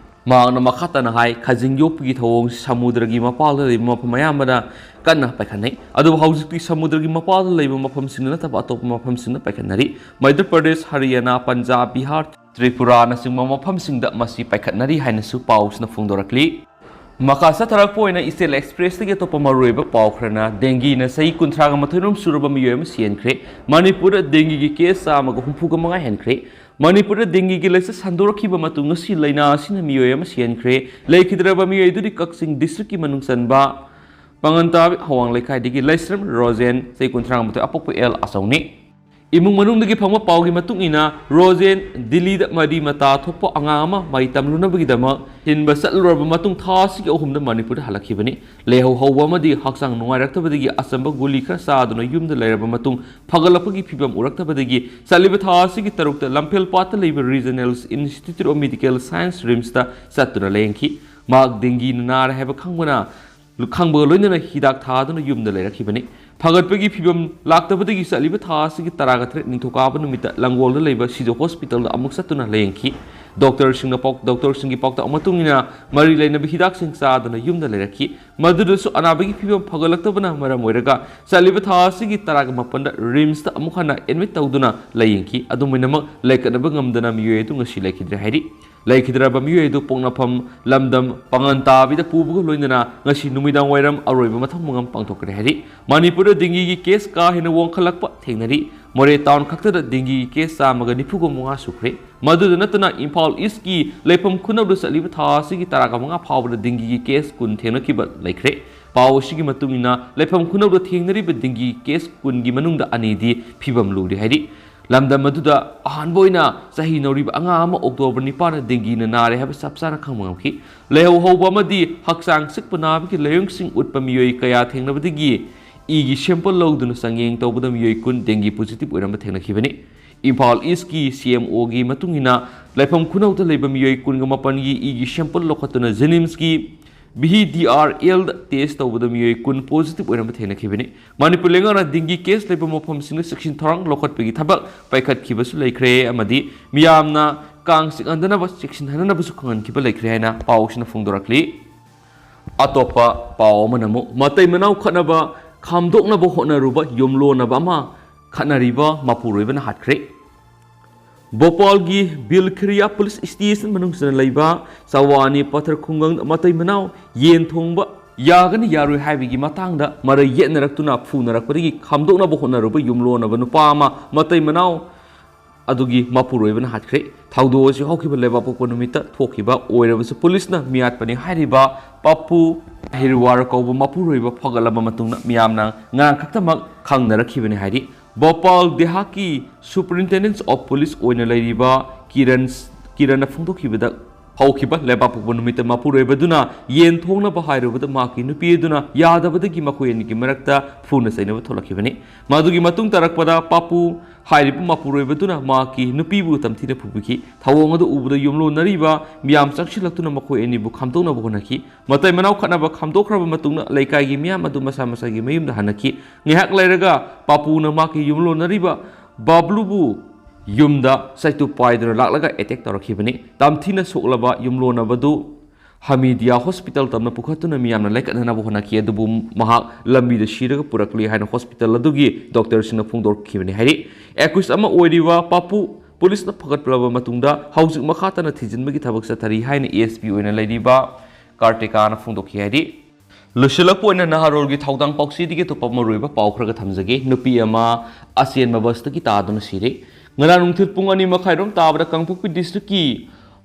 ꯃꯍꯥꯛꯅ ꯃꯈꯥ ꯇꯥꯅ ꯍꯥꯏ, ꯈꯖꯤꯡ ꯌꯣꯛꯄꯒꯤ ꯊꯧꯑꯣꯡ ꯁꯃꯨꯗ꯭ꯔꯒꯤ ꯃꯄꯥꯜꯗ ꯂꯩꯕ ꯃꯐꯝ ꯑꯌꯥꯝꯕꯅ ꯀꯟꯅ ꯄꯥꯏꯈꯠꯅꯩ꯫ ꯑꯗꯨꯕꯨ ꯍꯧꯖꯤꯛꯇꯤ ꯁꯃꯨꯗ꯭ꯔꯒꯤ ꯃꯄꯥꯜꯗ ꯂꯩꯕ ꯃꯐꯝꯁꯤꯡꯗ ꯅꯠꯇꯕ ꯑꯇꯣꯞꯄ ꯃꯐꯝꯁꯤꯡꯗ ꯄꯥꯏꯈꯠꯅꯔꯤ꯫ ꯃꯙ꯭ꯌ ꯄ꯭ꯔꯗꯦꯁ, ꯍꯔꯤꯌꯥꯅꯥ, ꯄꯟꯖꯥꯕ, ꯕꯤꯍꯥꯔ, ꯇ꯭ꯔꯤꯄꯨꯔꯥꯅꯆꯤꯡꯕ ꯃꯐꯝꯁꯤꯡꯗ ꯃꯁꯤ ꯄꯥꯏꯈꯠꯅꯔꯤ ꯍꯥꯏꯅꯁꯨ ꯄꯥꯎꯁꯤꯅ ꯐꯣꯡꯗꯣꯔꯛꯂꯤ꯫ ꯃꯈꯥ ꯆꯠꯊꯔꯛꯄ ꯑꯣꯏꯅ ꯏꯆꯦꯜ ꯑꯦꯛꯁꯄ꯭ꯔꯦꯁꯇꯒꯤ ꯑꯇꯣꯞꯄ ꯃꯔꯨꯑꯣꯏꯕ ꯄꯥꯎ ꯈꯔꯅ, ꯗꯦꯡꯒꯤꯅ ꯆꯍꯤ ꯀꯨꯟꯊ꯭ꯔꯥꯒ ꯃꯥꯊꯣꯏꯔꯣꯝ ꯁꯨꯔꯕ ꯃꯤꯑꯣꯏ ꯑꯃ ꯁꯤꯍꯟꯈ꯭ꯔꯦ꯫ ꯃꯅꯤꯄꯨꯔꯗ ꯗꯦꯡꯒꯤꯒꯤ ꯀꯦꯁ ꯆꯥꯝꯃꯒ ꯍꯨꯝꯐꯨꯒ ꯃꯉꯥ ꯍꯦꯟꯈ꯭ꯔꯦ꯫ ꯃꯅꯤꯄꯨꯔꯗ ꯗꯦꯡꯒꯤꯒꯤ ꯂꯥꯏꯆꯠ ꯁꯟꯗꯣꯔꯛꯈꯤꯕ ꯃꯇꯨꯡ ꯉꯁꯤ ꯂꯥꯏꯅꯥ ꯑꯁꯤꯅ ꯃꯤꯑꯣꯏ ꯑꯃ ꯁꯤꯍꯟꯈ꯭ꯔꯦ꯫ ꯂꯩꯈꯤꯗ꯭ꯔꯕ ꯃꯤꯑꯣꯏ ꯑꯗꯨꯗꯤ ꯀꯛꯆꯤꯡ ꯗꯤꯁꯇ꯭ꯔꯤꯛꯀꯤ ꯃꯅꯨꯡ ꯆꯟꯕ ꯄꯥꯉꯟꯇꯥꯕꯤ ꯍꯋꯥꯡ ꯂꯩꯀꯥꯏꯗꯒꯤ ꯂꯩꯁ꯭ꯔꯝ ꯔꯣꯖꯦꯟ, ꯆꯍꯤ ꯀꯨꯟꯊ꯭ꯔꯥ ꯃꯥꯊꯣꯏ, ꯑꯄꯣꯛꯄ ꯑꯦꯜ ꯑꯆꯧꯅꯤ꯫ ꯏꯃꯨꯡ ꯃꯅꯨꯡꯗꯒꯤ ꯐꯪꯕ ꯄꯥꯎꯒꯤ ꯃꯇꯨꯡ ꯏꯟꯅ, ꯔꯣꯖꯦꯟ ꯗꯤꯜꯂꯤꯗ ꯃꯔꯤ ꯃꯇꯥ ꯊꯣꯛꯄ ꯑꯉꯥꯡ ꯑꯃ ꯃꯍꯩ ꯇꯝꯂꯨꯅꯕꯒꯤꯗꯃꯛ ꯊꯤꯟꯕ ꯆꯠꯂꯨꯔꯕ ꯃꯇꯨꯡ, ꯊꯥ ꯑꯁꯤꯒꯤ ꯑꯍꯨꯝꯗ ꯃꯅꯤꯄꯨꯔꯗ ꯍꯜꯂꯛꯈꯤꯕꯅꯤ꯫ ꯂꯩꯍꯧ ꯍꯧꯕ ꯑꯃꯗꯤ ꯍꯛꯆꯥꯡ ꯅꯨꯡꯉꯥꯏꯔꯛꯇꯕꯗꯒꯤ ꯑꯆꯝꯕ ꯒꯨꯂꯤ ꯈꯔ ꯆꯥꯗꯨꯅ ꯌꯨꯝꯗ ꯂꯩꯔꯕ ꯃꯇꯨꯡ, ꯐꯒꯠꯂꯛꯄꯒꯤ ꯐꯤꯚꯝ ꯎꯔꯛꯇꯕꯗꯒꯤ ꯆꯠꯂꯤꯕ ꯊꯥ ꯑꯁꯤꯒꯤ ꯇꯔꯨꯛꯇ ꯂꯝꯐꯦꯜꯄꯥꯠꯇ ꯂꯩꯕ Regional Institute of Medical Science, ꯔꯤꯝꯁꯇ ꯆꯠꯇꯨꯅ ꯂꯥꯌꯦꯡꯈꯤ꯫ ꯃꯍꯥꯛ ꯗꯦꯡꯒꯤꯅ ꯅꯥꯔꯦ ꯍꯥꯏꯕ ꯈꯪꯕꯅ, ꯈꯪꯕꯒ ꯂꯣꯏꯅꯅ ꯍꯤꯗꯥꯛ ꯊꯥꯗꯨꯅ ꯌꯨꯝꯗ ꯂꯩꯔꯛꯈꯤꯕꯅꯤ꯫ ꯐꯒꯠꯄꯒꯤ ꯐꯤꯚꯝ ꯂꯥꯛꯇꯕꯗꯒꯤ ꯆꯠꯂꯤꯕ ꯊꯥ ꯑꯁꯤꯒꯤ ꯇꯔꯥꯒ ꯇꯔꯦꯠ ꯅꯤꯡꯊꯧꯀꯥꯕ ꯅꯨꯃꯤꯠꯇ ꯂꯪꯒꯣꯜꯗ ꯂꯩꯕ ꯁꯤꯖ ꯍꯣꯁꯄꯤꯇꯥꯜꯗ ꯑꯃꯨꯛ ꯆꯠꯇꯨꯅ ꯂꯥꯌꯦꯡꯈꯤ꯫ ꯗꯣꯛꯇꯔꯁꯤꯡꯅ ꯄꯥꯎ-, ꯗꯣꯛꯇꯔꯁꯤꯡꯒꯤ ꯄꯥꯎꯇꯥꯛ ꯃꯇꯨꯡ ꯏꯟꯅ ꯃꯔꯤ ꯂꯩꯅꯕ ꯍꯤꯗꯥꯛꯁꯤꯡ ꯆꯥꯗꯨꯅ ꯌꯨꯝꯗ ꯂꯩꯔꯛꯈꯤ꯫ ꯃꯗꯨꯗꯁꯨ ꯑꯅꯥꯕꯒꯤ ꯐꯤꯚꯝ ꯐꯒꯠꯂꯛꯇꯕꯅ ꯃꯔꯝ ꯑꯣꯏꯔꯒ ꯆꯠꯂꯤꯕ ꯊꯥ ꯑꯁꯤꯒꯤ ꯇꯔꯥꯒ ꯃꯥꯄꯟꯗ ꯔꯤꯝꯁꯇ ꯑꯃꯨꯛ ꯍꯟꯅ ꯑꯦꯗꯃꯤꯠ ꯇꯧꯗꯨꯅ ꯂꯥꯌꯦꯡꯈꯤ꯫ ꯑꯗꯨꯝ ꯑꯣꯏꯅꯃꯛ, ꯂꯥꯏꯀꯠꯅꯕ ꯉꯝꯗꯅ ꯃꯤꯑꯣꯏ ꯑꯗꯨ ꯉꯁꯤ ꯂꯩꯈꯤꯗ꯭ꯔꯦ ꯍꯥꯏꯔꯤ꯫ ꯂꯩꯈꯤꯗ꯭ꯔꯕ ꯃꯤꯑꯣꯏ ꯑꯗꯨ ꯄꯣꯛꯅꯐꯝ ꯂꯝꯗꯝ ꯄꯥꯉꯟꯇꯥꯕꯤꯗ ꯄꯨꯕꯒ ꯂꯣꯏꯅꯅ ꯉꯁꯤ ꯅꯨꯃꯤꯗꯥꯡ ꯋꯥꯏꯔꯝ ꯑꯔꯣꯏꯕ ꯃꯊꯧ ꯃꯉꯝ ꯄꯥꯡꯊꯣꯛꯈ꯭ꯔꯦ ꯍꯥꯏꯔꯤ꯫ ꯃꯅꯤꯄꯨꯔꯗ ꯗꯦꯡꯒꯤꯒꯤ ꯀꯦꯁ ꯀꯥ ꯍꯦꯟꯅ ꯋꯥꯡꯈꯠꯂꯛꯄ ꯊꯦꯡꯅꯔꯤ꯫ ꯃꯣꯔꯦ ꯇꯥꯎꯟ ꯈꯛꯇꯗ ꯗꯦꯡꯒꯤꯒꯤ ꯀꯦꯁ ꯆꯥꯝꯃꯒ ꯅꯤꯐꯨꯒ ꯃꯉꯥ ꯁꯨꯈ꯭ꯔꯦ꯫ ꯃꯗꯨꯗ ꯅꯠꯇꯅ ꯏꯝꯐꯥꯜ ꯏꯁꯀꯤ ꯂꯩꯐꯝ ꯈꯨꯅꯧꯗ ꯆꯠꯂꯤꯕ ꯊꯥ ꯑꯁꯤꯒꯤ ꯇꯔꯥꯒ ꯃꯉꯥ ꯐꯥꯎꯕꯗ ꯗꯦꯡꯒꯤꯒꯤ ꯀꯦꯁ ꯀꯨꯟ ꯊꯦꯡꯅꯈꯤꯕ ꯂꯩꯈ꯭ꯔꯦ꯫ ꯄꯥꯎ ꯑꯁꯤꯒꯤ ꯃꯇꯨꯡ ꯏꯟꯅ ꯂꯩꯐꯝ ꯈꯨꯅꯧꯗ ꯊꯦꯡꯅꯔꯤꯕ ꯗꯦꯡꯒꯤ ꯀꯦꯁ ꯀꯨꯟꯒꯤ ꯃꯅꯨꯡꯗ ꯑꯅꯤꯗꯤ ꯐꯤꯕꯝ ꯂꯨꯔꯦ ꯍꯥꯏꯔꯤ꯫ ꯂꯝꯗꯝ ꯑꯗꯨꯗ ꯑꯍꯥꯟꯕ ꯑꯣꯏꯅ ꯆꯍꯤ ꯅꯧꯔꯤꯕ ꯑꯉꯥꯡ ꯑꯃ ꯑꯣꯛꯇꯣꯕꯔ ꯅꯤꯄꯥꯟꯗ ꯗꯦꯡꯒꯤꯅ ꯅꯥꯔꯦ ꯍꯥꯏꯕ ꯆꯞ ꯆꯥꯅ ꯈꯪꯕ ꯉꯝꯈꯤ꯫ ꯂꯥꯏꯍꯧ ꯍꯧꯕ ꯑꯃꯗꯤ ꯍꯛꯆꯥꯡ ꯆꯤꯛꯄ ꯅꯥꯕꯒꯤ ꯂꯥꯏꯑꯣꯡꯁꯤꯡ ꯎꯠꯄ ꯃꯤꯑꯣꯏ ꯀꯌꯥ ꯊꯦꯡꯅꯕꯗꯒꯤ ꯏꯒꯤ ꯁꯦꯝꯄꯜ ꯂꯧꯗꯨꯅ ꯆꯥꯡꯌꯦꯡ ꯇꯧꯕꯗ ꯃꯤꯑꯣꯏ ꯀꯨꯟ ꯗꯦꯡꯒꯤ ꯄꯣꯖꯤꯇꯤꯚ ꯑꯣꯏꯔꯝꯕ ꯊꯦꯡꯅꯈꯤꯕꯅꯤ꯫ ꯏꯝꯐꯥꯜ ꯏꯁꯀꯤ ꯁꯤ ꯑꯦꯝ ꯑꯣꯒꯤ ꯃꯇꯨꯡ ꯏꯟꯅ ꯂꯩꯐꯝ ꯈꯨꯅꯧꯗ ꯂꯩꯕ ꯃꯤꯑꯣꯏ ꯀꯨꯟꯒ ꯃꯥꯄꯟꯒꯤ ꯏꯒꯤ ꯁꯦꯝꯄꯜ ꯂꯧꯈꯠꯇꯨꯅ ꯖꯦꯅꯤꯝꯁꯀꯤ ꯚꯤ ꯗꯤ ꯑꯥꯔ ꯑꯦꯜꯗ ꯇꯦꯁ ꯇꯧꯕꯗ ꯃꯤꯑꯣꯏ ꯀꯨꯟ ꯄꯣꯖꯤꯇꯤꯚ ꯑꯣꯏꯔꯝꯕ ꯊꯦꯡꯅꯈꯤꯕꯅꯤ꯫ ꯃꯅꯤꯄꯨꯔ ꯂꯩꯉꯥꯛꯅ ꯗꯦꯡꯒꯤ ꯀꯦꯁ ꯂꯩꯕ ꯃꯐꯝꯁꯤꯡꯗ ꯆꯦꯛꯁꯤꯟ ꯊꯧꯔꯥꯡ ꯂꯧꯈꯠꯄꯒꯤ ꯊꯕꯛ ꯄꯥꯏꯈꯠꯈꯤꯕꯁꯨ ꯂꯩꯈ꯭ꯔꯦ ꯑꯃꯗꯤ ꯃꯤꯌꯥꯝꯅ ꯀꯥꯡ ꯆꯤꯛꯍꯟꯗꯅꯕ ꯆꯦꯛꯁꯤꯟꯍꯟꯅꯕꯁꯨ ꯈꯪꯍꯟꯈꯤꯕ ꯂꯩꯈ꯭ꯔꯦ ꯍꯥꯏꯅ ꯄꯥꯎꯁꯤꯅ ꯐꯣꯡꯗꯣꯔꯛꯂꯤ꯫ ꯑꯇꯣꯞꯄ ꯄꯥꯎ ꯑꯃꯅ ꯑꯃꯨꯛ ꯃꯇꯩ ꯃꯅꯥꯎ ꯈꯠꯅꯕ ꯈꯥꯝꯗꯣꯛꯅꯕ ꯍꯣꯠꯅꯔꯨꯕ ꯌꯨꯝꯂꯣꯟꯅꯕ ꯑꯃ ꯈꯠꯅꯔꯤꯕ ꯃꯄꯨꯔꯣꯏꯕꯅ ꯍꯥꯠꯈ꯭ꯔꯦ꯫ ꯚꯣꯄꯥꯜꯒꯤ ꯕꯤꯜꯈꯤꯔꯤꯌꯥ ꯄꯨꯂꯤꯁ ꯁ꯭ꯇꯦꯁꯟ ꯃꯅꯨꯡꯁꯤꯗ ꯂꯩꯕ ꯆꯋꯥꯅꯤ ꯄꯊꯔ ꯈꯨꯡꯒꯪꯗ ꯃꯇꯩ ꯃꯅꯥꯎ ꯌꯦꯟ ꯊꯣꯡꯕ ꯌꯥꯒꯅꯤ ꯌꯥꯔꯣꯏ ꯍꯥꯏꯕꯒꯤ ꯃꯇꯥꯡꯗ ꯃꯔꯩ ꯌꯦꯠꯅꯔꯛꯇꯨꯅ ꯐꯨꯅꯔꯛꯄꯗꯒꯤ ꯈꯥꯝꯗꯣꯛꯅꯕ ꯍꯣꯠꯅꯔꯨꯕ ꯌꯨꯝꯂꯣꯟꯅꯕ ꯅꯨꯄꯥ ꯑꯃ ꯃꯇꯩ ꯃꯅꯥꯎ ꯑꯗꯨꯒꯤ ꯃꯄꯨꯔꯣꯏꯕꯅ ꯍꯥꯠꯈ꯭ꯔꯦ꯫ ꯊꯧꯗꯣꯛ ꯑꯁꯤ ꯍꯧꯈꯤꯕ ꯂꯩꯕꯥꯛꯄꯣꯛꯄ ꯅꯨꯃꯤꯠꯇ ꯊꯣꯛꯈꯤꯕ ꯑꯣꯏꯔꯕꯁꯨ ꯄꯨꯂꯤꯁꯅ ꯃꯤꯌꯥꯠꯄꯅꯤ ꯍꯥꯏꯔꯤꯕ ꯄꯞꯄꯨ ꯍꯤꯔꯋꯥꯔ ꯀꯧꯕ ꯃꯄꯨꯔꯣꯏꯕ ꯐꯒꯠꯂꯕ ꯃꯇꯨꯡꯗ ꯃꯤꯌꯥꯝꯅ ꯉꯔꯥꯡ ꯈꯛꯇꯃꯛ ꯈꯪꯅꯔꯛꯈꯤꯕꯅꯤ ꯍꯥꯏꯔꯤ꯫ ꯚꯣꯄꯥꯜ ꯗꯦꯍꯥꯠꯀꯤ Superintendent of Police ꯑꯣꯏꯅ ꯂꯩꯔꯤꯕ ꯀꯤꯔꯟ, ꯀꯤꯔꯟꯅ ꯐꯣꯡꯗꯣꯛꯈꯤꯕꯗ, ꯍꯧꯈꯤꯕ ꯂꯩꯕꯥꯛꯄꯣꯛꯄ ꯅꯨꯃꯤꯠꯇ ꯃꯄꯨꯔꯣꯏꯕꯗꯨꯅ ꯌꯦꯟ ꯊꯣꯡꯅꯕ ꯍꯥꯏꯔꯨꯕꯗ ꯃꯍꯥꯛꯀꯤ ꯅꯨꯄꯤ ꯑꯗꯨꯅ ꯌꯥꯗꯕꯗꯒꯤ ꯃꯈꯣꯏ ꯑꯅꯤꯒꯤ ꯃꯔꯛꯇ ꯐꯨꯅ ꯆꯩꯅꯕ ꯊꯣꯛꯂꯛꯈꯤꯕꯅꯤ꯫ ꯃꯗꯨꯒꯤ ꯃꯇꯨꯡ ꯇꯥꯔꯛꯄꯗ ꯄꯥꯄꯨ ꯍꯥꯏꯔꯤꯕ ꯃꯄꯨꯔꯣꯏꯕꯗꯨꯅ ꯃꯍꯥꯛꯀꯤ ꯅꯨꯄꯤꯕꯨ ꯇꯝꯊꯤꯅ ꯐꯨꯕꯤꯈꯤ꯫ ꯊꯧꯑꯣꯡ ꯑꯗꯨ ꯎꯕꯗ ꯌꯨꯝꯂꯣꯟꯅꯔꯤꯕ ꯃꯤꯌꯥꯝ ꯆꯪꯁꯤꯜꯂꯛꯇꯨꯅ ꯃꯈꯣꯏ ꯑꯅꯤꯕꯨ ꯈꯥꯝꯗꯣꯛꯅꯕ ꯍꯣꯠꯅꯈꯤ꯫ ꯃꯇꯩ ꯃꯅꯥꯎ ꯈꯠꯅꯕ ꯈꯥꯝꯗꯣꯛꯈ꯭ꯔꯕ ꯃꯇꯨꯡꯗ ꯂꯩꯀꯥꯏꯒꯤ ꯃꯤꯌꯥꯝ ꯑꯗꯨ ꯃꯁꯥ ꯃꯁꯥꯒꯤ ꯃꯌꯨꯝꯗ ꯍꯟꯅꯈꯤ꯫ ꯉꯥꯏꯍꯥꯛ ꯂꯩꯔꯒ ꯄꯥꯄꯨꯅ ꯃꯍꯥꯛꯀꯤ ꯌꯨꯝꯂꯣꯟꯅꯔꯤꯕ ꯕꯥꯕ꯭ꯂꯨꯕꯨ ꯌꯨꯝꯗ ꯆꯩꯇꯨꯞ ꯄꯥꯏꯗꯨꯅ ꯂꯥꯛꯂꯒ ꯑꯦꯇꯦꯛ ꯇꯧꯔꯛꯈꯤꯕꯅꯤ꯫ ꯇꯝꯊꯤꯅ ꯁꯣꯛꯂꯕ ꯌꯨꯝꯂꯣꯟꯅꯕꯗꯨ ꯍꯃꯤꯗꯤꯌꯥ ꯍꯣꯁꯄꯤꯇꯥꯜ ꯇꯝꯅ ꯄꯨꯈꯠꯇꯨꯅ ꯃꯤꯌꯥꯝꯅ ꯂꯥꯏꯀꯠꯅꯅꯕ ꯍꯣꯠꯅꯈꯤ, ꯑꯗꯨꯕꯨ ꯃꯍꯥꯛ ꯂꯝꯕꯤꯗ ꯁꯤꯔꯒ ꯄꯨꯔꯛꯂꯤ ꯍꯥꯏꯅ ꯍꯣꯁꯄꯤꯇꯥꯜ ꯑꯗꯨꯒꯤ ꯗꯣꯛꯇꯔꯁꯤꯡꯅ ꯐꯣꯡꯗꯣꯔꯛꯈꯤꯕꯅꯤ ꯍꯥꯏꯔꯤ꯫ ꯑꯦꯀ꯭ꯌꯨꯁ ꯑꯃ ꯑꯣꯏꯔꯤꯕ ꯄꯥꯄꯨ ꯄꯨꯂꯤꯁꯅ ꯐꯒꯠꯂꯕ ꯃꯇꯨꯡꯗ ꯍꯧꯖꯤꯛ ꯃꯈꯥ ꯇꯥꯅ ꯊꯤꯖꯤꯟꯕꯒꯤ ꯊꯕꯛ ꯆꯠꯊꯔꯤ ꯍꯥꯏꯅ ꯑꯦꯁ ꯄꯤ ꯑꯣꯏꯅ ꯂꯩꯔꯤꯕ ꯀꯥꯔꯇꯤꯀꯥꯅ ꯐꯣꯡꯗꯣꯛꯈꯤ ꯍꯥꯏꯔꯤ꯫ ꯂꯣꯏꯁꯤꯜꯂꯛꯄ ꯑꯣꯏꯅ ꯅꯍꯥꯔꯣꯜꯒꯤ ꯊꯧꯗꯥꯡ ꯄꯥꯎꯆꯦꯗꯒꯤ ꯑꯇꯣꯞꯄ ꯃꯔꯨꯑꯣꯏꯕ ꯄꯥꯎ ꯈꯔꯒ ꯊꯝꯖꯒꯦ꯫ ꯅꯨꯄꯤ ꯑꯃ ꯑꯆꯦꯟꯕ ꯕꯁꯇꯒꯤ ꯇꯥꯗꯨꯅ ꯁꯤꯔꯦ꯫ ꯉꯔꯥꯡ ꯅꯨꯡꯊꯤꯜ ꯄꯨꯡ ꯑꯅꯤ ꯃꯈꯥꯏꯔꯣꯝ ꯇꯥꯕꯗ ꯀꯥꯡꯄꯣꯛꯄꯤ ꯗꯤꯁꯇ꯭ꯔꯤꯛꯀꯤ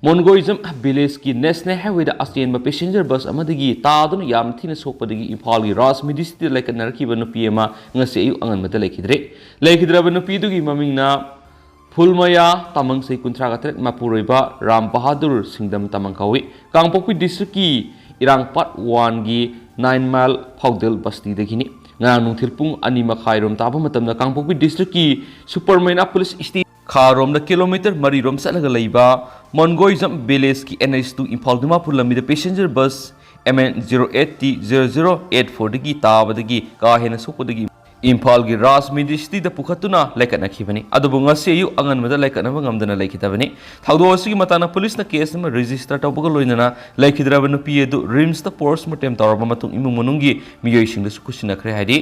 ꯃꯣꯟꯒꯣꯏꯖꯝ ꯚꯤꯂꯦꯖꯀꯤ ꯅꯦꯁꯅꯦꯜ ꯍꯥꯏꯋꯦꯗ ꯑꯆꯦꯟꯕ ꯄꯦꯁꯦꯟꯖꯔ ꯕꯁ ꯑꯃꯗꯒꯤ ꯇꯥꯗꯨꯅ ꯌꯥꯝꯅ ꯊꯤꯅ ꯁꯣꯛꯄꯗꯒꯤ ꯏꯝꯐꯥꯜꯒꯤ ꯔꯥꯖ ꯃꯤꯗꯤꯁꯤꯇꯤꯗ ꯂꯩꯈꯠꯅꯔꯛꯈꯤꯕ ꯅꯨꯄꯤ ꯑꯃ ꯉꯁꯤ ꯑꯌꯨꯛ ꯑꯉꯟꯕꯗ ꯂꯩꯈꯤꯗ꯭ꯔꯦ꯫ ꯂꯩꯈꯤꯗ꯭ꯔꯕ ꯅꯨꯄꯤꯗꯨꯒꯤ ꯃꯃꯤꯡꯅ ꯐꯨꯜꯃꯌꯥ ꯇꯥꯃꯪꯁꯩ, ꯀꯨꯟꯊ꯭ꯔꯥꯒ ꯇꯔꯦꯠ, ꯃꯄꯨꯔꯣꯏꯕ ꯔꯥꯝ ꯕꯍꯥꯗꯨꯔ ꯁꯤꯡꯗꯝ ꯇꯥꯃꯪ ꯀꯧꯏ꯫ ꯀꯥꯡꯄꯣꯛꯄꯤ ꯗꯤꯁꯇ꯭ꯔꯤꯛꯀꯤ ꯏꯔꯥꯡ ꯄꯥꯔꯠ ꯋꯥꯟꯒꯤ ꯅꯥꯏꯟ ꯃꯥꯏꯜ ꯐꯥꯎꯗꯦꯜ ꯕꯁꯇꯤꯗꯒꯤꯅꯤ꯫ ꯉꯔꯥꯡ ꯅꯨꯡꯊꯤꯜ ꯄꯨꯡ ꯑꯅꯤ ꯃꯈꯥꯏꯔꯣꯝ ꯇꯥꯕ ꯃꯇꯝꯗ ꯀꯥꯡꯄꯣꯛꯄꯤ ꯗꯤꯁꯇ꯭ꯔꯤꯛꯀꯤ ꯁꯨꯄꯔꯃꯩꯅꯥ ꯄꯨꯂꯤꯁ ꯏꯁꯇꯦ ꯈꯥꯔꯣꯝꯗ ꯀꯤꯂꯣꯃꯤꯇꯔ ꯃꯔꯤꯔꯣꯝ ꯆꯠꯂꯒ ꯂꯩꯕ ꯃꯣꯟꯒꯣꯏꯖꯝ ꯚꯤꯂꯦꯖꯀꯤ N H two Imphal Dimapur ꯂꯝꯕꯤꯗ passenger bus M N zero eight T zero zero eight four ꯗꯒꯤ ꯇꯥꯕꯗꯒꯤ ꯀꯥ ꯍꯦꯟꯅ ꯁꯣꯛꯄꯗꯒꯤ ꯏꯝꯐꯥꯜꯒꯤ ꯔꯥꯖ ꯃꯤꯗꯤꯁꯤꯇꯤꯗ ꯄꯨꯈꯠꯇꯨꯅ ꯂꯩꯈꯠꯅꯈꯤꯕꯅꯤ꯫ ꯑꯗꯨꯕꯨ ꯉꯁꯤ ꯑꯌꯨꯛ ꯑꯉꯟꯕꯗ ꯂꯩꯈꯠꯅꯕ ꯉꯝꯗꯅ ꯂꯩꯈꯤꯗꯕꯅꯤ꯫ ꯊꯧꯗꯣꯛ ꯑꯁꯤꯒꯤ ꯃꯇꯥꯡꯗ ꯄꯨꯂꯤꯁꯅ ꯀꯦꯁ ꯑꯃ ꯔꯦꯖꯤꯁꯇꯔ ꯇꯧꯕꯒ ꯂꯣꯏꯅꯅ ꯂꯩꯈꯤꯗ꯭ꯔꯕ ꯅꯨꯄꯤ ꯑꯗꯨ ꯔꯤꯝꯁꯇ ꯄꯣꯁꯃꯣꯔꯇꯦꯝ ꯇꯧꯔꯕ ꯃꯇꯨꯡ ꯏꯃꯨꯡ ꯃꯅꯨꯡꯒꯤ ꯃꯤꯑꯣꯏꯁꯤꯡꯗꯁꯨ ꯈꯨꯠꯁꯤꯟꯅꯈ꯭ꯔꯦ ꯍꯥꯏꯔꯤ꯫